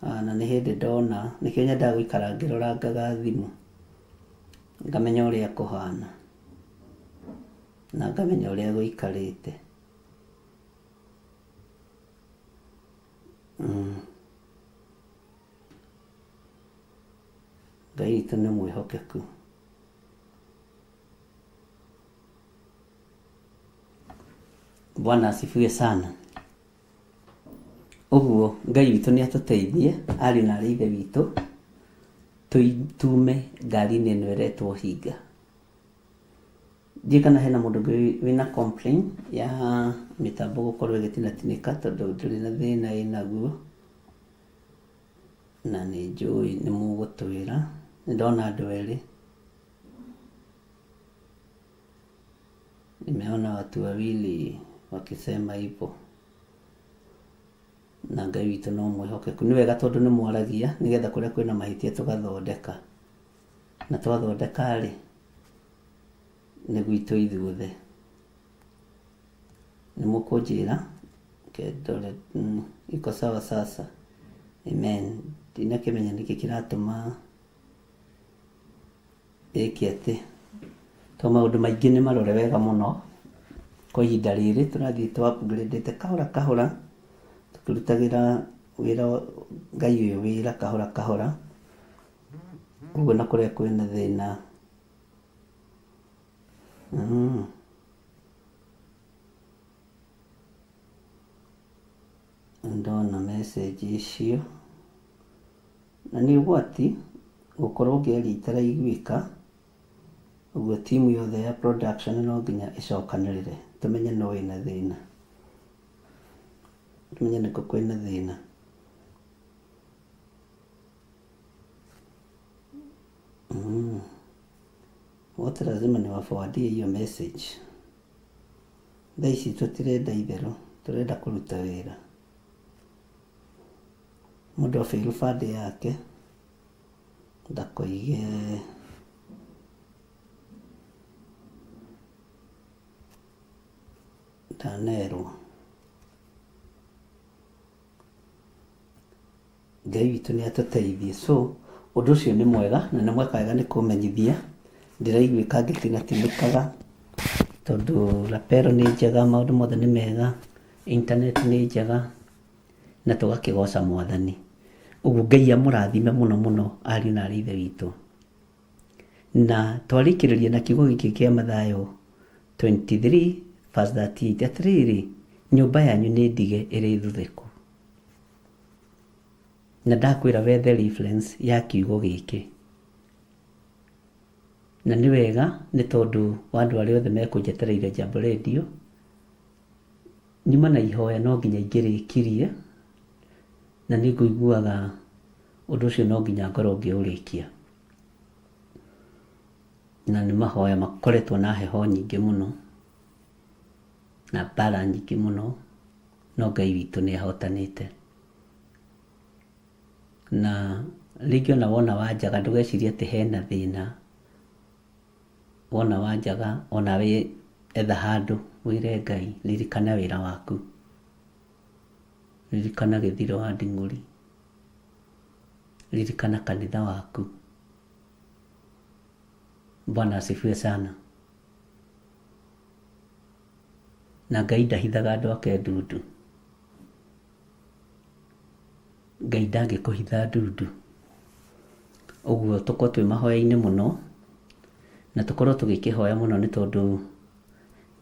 Ah, na nĩ hĩndĩ ndona, nĩkĩo nyendaga gũikara ngĩrorangaga thimũ. Ngamenya ũrĩa kũhana. Na ngamenya ũrĩa gũikarĩte. Mm. Ngai witũ nĩ mwĩhokeku. Bwana asifiwe sana. Ũguo Ngai witũ nĩ atũteithie ariũ na arĩ ithe witũ tume ngari-inĩ ĩno ĩretwo hinga. Ndiũĩ kana hena mũndũ ũngĩ wĩna complain ya mĩtambo gũkorwo ĩgĩtinatinĩka tondũ ndĩrĩ na thĩna ĩnaguo na nĩ njũĩ nĩ mũgũtwĩra. Nĩ ndona andũ erĩ. Nimeona watu wawili wakisema hivyo. Na Ngai witũ no mwĩhokeku. Nĩ wega tondũ nĩ mwaragia nĩgetha kũrĩa kwĩna mahĩtia tũgathondeka. Na twathondeka rĩ, nĩ gwitũ ithuothe. Nĩ mũkũnjĩra reke ndore iko sawa sasa. Amen. Ndinakĩmenya nĩkĩ kĩratũma ĩke atĩ. Tondũ maũndũ maingĩ nĩ marore wega mũno kwa ihinda rĩrĩ tũrathiĩ tũ upgrade ĩte kahora kahora tũkĩrutagĩra wĩra Ngai ũyũ wĩra kahora kahora. Ũguo na kũrĩa kwĩna thĩna. Ndona message icio. Na nĩ ũgwati gũkorwo ngĩaria itaraiguĩka, ũguo timu yothe ya production no nginya ĩcokanĩrĩre tũmenye nũ wĩna thĩna, tũmenye nĩkũ kwĩna thĩna. Wote lazima niwaforwardie hiyo message. Thaa ici tũtirenda itherũ, tũrenda kũruta wĩra. Mũndũ a fail band yake ndakoige ndanerwo. Ngai witũ nĩ atũteithie. So ũndũ ũcio nĩ mwega na nĩ mweka wega nĩ kũmenyithia. Ndĩraiguĩka ngĩtinatinĩkaga tondũ lapel nĩ njega, maũndũ mothe nĩ mega, internet nĩ njega na tũgakĩgoca Mwathani. Ũguo Ngai amũrathime mũno mũno ariũ na arĩ ithe witũ. Na twarĩkĩrĩria na kiugo gĩkĩ kĩa Mathayo 23 verse 38 atĩrĩrĩ, nyũmba yanyu nĩ ndige ĩrĩ thuthĩku. Na ndakwĩra wethe reference ya kiugo gĩkĩ. Na nĩ wega nĩ tondũ wa andũ arĩa othe mekũnjetereire Jambo Radio, nyuma na ihoya no nginya ingĩrĩkirie, na nĩ ngũiguaga ũndũ ũcio no nginya ngorwo ngĩũrĩkia. Na nĩ mahoya makoretwo na heho nyingĩ mũno, na mbara nyingĩ mũno, no Ngai witũ nĩ ahotanĩte. Na rĩngĩ ona wona wanjaga ndũgecirie atĩ hena thĩna. Wona wanjaga onawe etha handũ wĩre Ngai ririkana wĩra waku. Ririkana gĩthiro wa nding'ũri. Ririkana kanitha waku. Bwana asifiwe sana. Na Ngai ndahithaga andũ ake ndundu. Ngai ndangĩkũhitha ndundu. Ũguo tũkorwo twĩ mahoya-inĩ mũno, na tũkorwo tũgĩkĩhoya mũno nĩ tondũ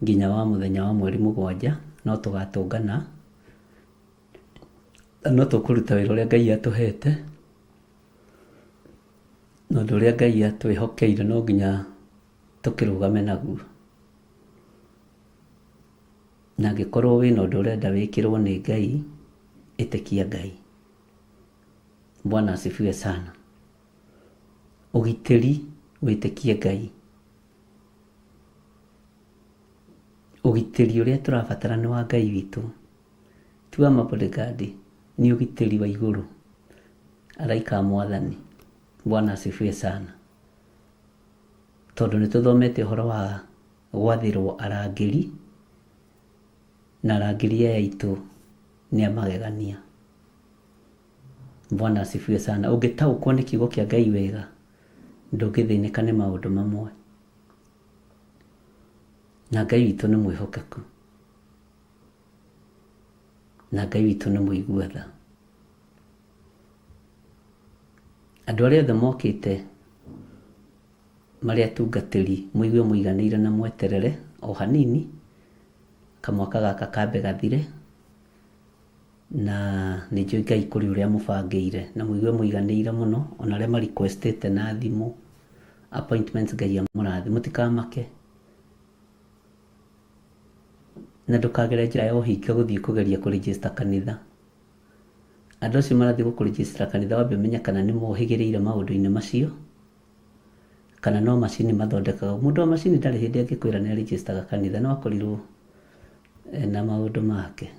nginya wa mũthenya wa mweri mũgwanja no tũgatũngana, na no tũkũruta wĩra ũrĩa Ngai atũhete, na ũndũ ũrĩa Ngai atwĩhokeire no nginya tũkĩrũgame naguo. Na angĩkorwo wĩna ũndũ ũrenda wĩkĩrwo nĩ Ngai, ĩtĩkia Ngai. Bwana asifiwe sana. Ũgitĩri, wĩtĩkie Ngai. Ũgitĩri ũrĩa tũrabatara nĩ wa Ngai witũ, ti wa ma bodyguard, nĩ ũgitĩri wa igũrũ. Araika a Mwathani. Bwana asifiwe sana. Tondũ nĩ tũthomete ũhoro wa gwathĩrwo arangĩri, na arangĩri aya aitũ nĩ a magegania. Bwana asifiwe sana. Ũngĩtaũkwo nĩ kiugo kĩa Ngai wega, ndũngĩthĩnĩka nĩ maũndũ mamwe. Na Ngai witũ nĩ mwĩhokeku. Na Ngai witũ nĩ mũigua tha. Andũ arĩa othe mokĩte marĩ atungatĩri mũigue mũiganĩire na mweterere o hanini kamwaka gaka kambe gathire na nĩ njũĩ Ngai kũrĩ ũrĩa amũbangĩire na mũigue mũiganĩire mũno ona arĩa ma request ĩte na thimũ appointments Ngai amũrathime mũtikamake na ndũkagere njĩra ya ũhinga gũthiĩ kũgeria kũ register kanitha. Andũ acio marathiĩ gũkũ register kanitha wambe ũmenye kana nĩ mohĩgĩrĩire maũndũ-inĩ macio kana no macini mathondekaga. Mũndũ wa macini ndarĩ hĩndĩ angĩkwĩra nĩ a register kanitha no akorirwo ena maũndũ make.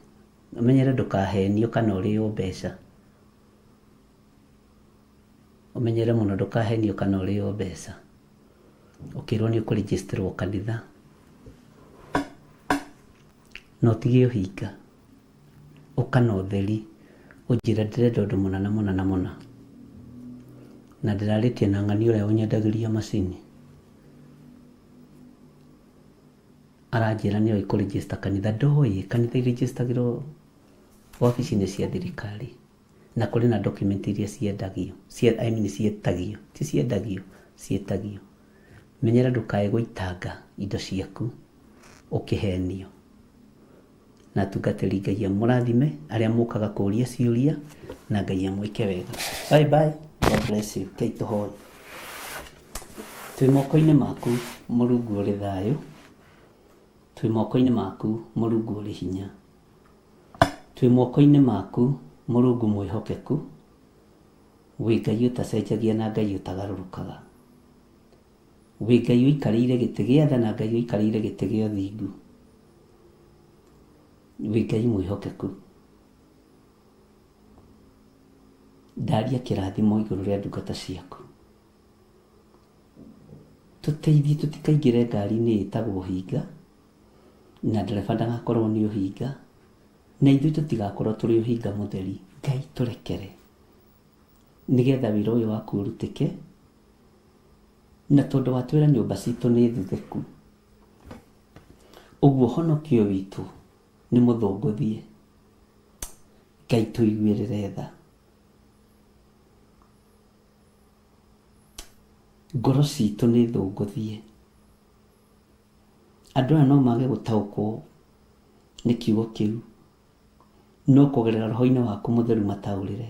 Ũmenyere ndũkahenio kana ũrĩo mbeca. Ũmenyere mũno ndũkahenio kana ũrĩo mbeca. Ũkĩrwo nĩ ũkũ register rwo kanitha. Na ũtige ũhinga. Ũka na ũtheri ũnjĩre ndĩrenda ũndũ mũna na mũna na mũna. Na ndĩrarĩtie na ng'ania ũrĩa ũnyendagĩria macini. Aranjĩra nĩoĩ kũ register kanitha. Ndoĩ kanitha ĩ register agĩrwo wabici-inĩ cia thirikari. Na kũrĩ na document iria ciendagio, I mean ciĩtagio, ti ciendagio, ciĩtagio. Menyera ndũkae gũitanga indo ciaku ũkĩhenio. Na atungatĩri Ngai amũrathime, arĩa mũkaga kũria ciũria, na Ngai amwĩke wega. Bye bye, God bless you. Rekei tũhoe. Twĩ moko-inĩ maku Mũrungu ũrĩ thayũ, twĩ moko-inĩ maku Mũrungu ũrĩ hinya. Twĩ moko-inĩ maku Mũrungu mwĩhokeku, wĩ Ngai ũtacenjagia na Ngai ũtagarũrũkaga. Wĩ Ngai ũikarĩire gĩtĩ gĩa tha na Ngai ũikarĩire gĩtĩ gĩa ũthingu. Wĩ Ngai mwĩhokeku. Ndaria kĩrathimo igũrũ rĩa ndungata ciaku. Tũteithie tũtikaingĩre ngari-inĩ ĩtagwo ũhinga, na ndereba ndagakorwo nĩ ũhinga, na ithuĩ tũtigakorwo tũrĩ ũhinga mũtheri. Ngai tũrekere, nĩgetha wĩra ũyũ waku ũrutĩke, na tondũ watwĩra nyũmba citũ nĩ thuthĩku, ũguo ũhonokio witũ nĩ mũthũngũthie. Ngai tũiguĩrĩre tha. Ngoro citũ nĩ thũngũthie. Andũ aya no mage gũtaũkwo nĩ kiugo kĩu, no kũgerera roho-inĩ waku mũtheru mataũrĩre.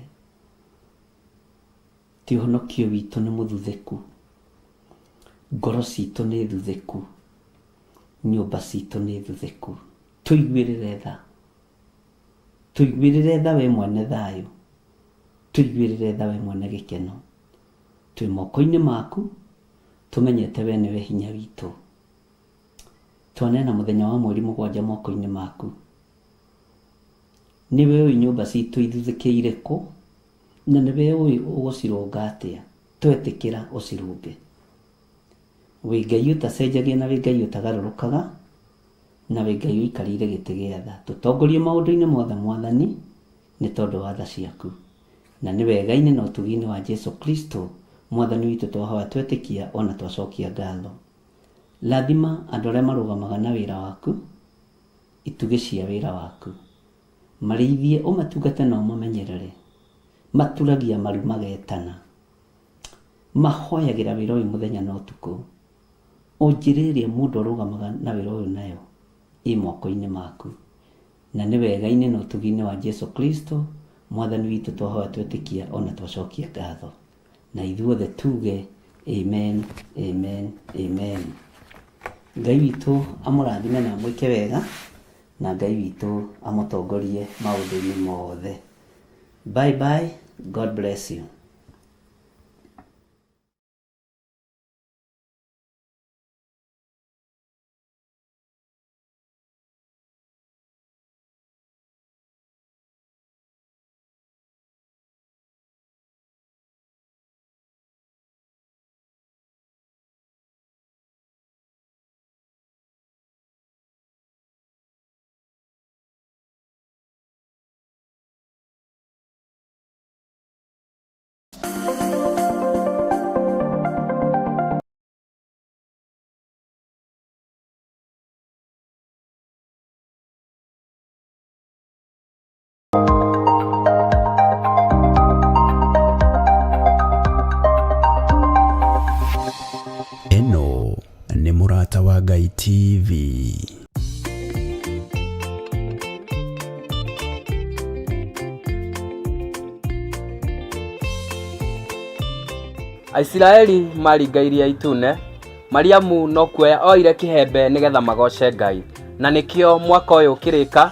Ti ũhonokio witũ nĩ mũthuthĩku, ngoro citũ nĩ thuthĩku, nyũmba citũ nĩ thuthĩku. Tũiguĩrĩre tha, tũiguĩrĩre tha we mwene thayũ, tũiguĩrĩre tha we mwene gĩkeno. Twĩ moko-inĩ maku, tũmenyete we nĩwe hinya witũ. Twaneana mũthenya wa mweri mũgwanja moko-inĩ maku. Nĩwe ũĩ nyũmba citũ ithuthĩkĩire kũ, na nĩwe ũĩ ũgũcirũnga atĩa. Twetĩkĩra ũcirũnge. Wĩ Ngai ũtacenjagia na wĩ Ngai ũtagarũrũkaga, na wĩ Ngai ũikarĩire gĩtĩ gĩa tha. Tũtongorie maũndũ-inĩ mothe Mwathani, nĩ tondũ wa tha ciaku. Na nĩ wega-inĩ na ũtugi-inĩ wa Jesu Kristo Mwathani witũ twahoya twetĩkia o na twacokia ngatho. Rathima andũ arĩa marũgamaga na wĩra waku, itugĩ cia wĩra waku. Marĩithie, ũmatungate na ũmamenyerere. Maturagia maru magetana. Mahoyagĩra wĩra ũyũ mũthenya na ũtukũ. O njĩra ĩrĩa mũndũ arũgamaga na wĩra ũyũ nayo ĩ moko-inĩ maku. Na nĩ wega-inĩ na ũtugi-inĩ wa Jesu Kristo Mwathani witũ twahoya twetĩkia o na twacokia ngatho. Na ithuothe tuge amen, amen, amen. Ngai witũ amũrathime na amwĩke wega, na Ngai witũ amũtongorie maũndũ-inĩ mothe. Bye bye, God bless you. Ĩno nĩ Mũrata wa Ngai TV. Aisiraeli maringa Iria Itune, Mariamu no kuoya oire kĩhembe nĩgetha magoce Ngai. Na nĩkĩo mwaka ũyũ ũkĩrĩka,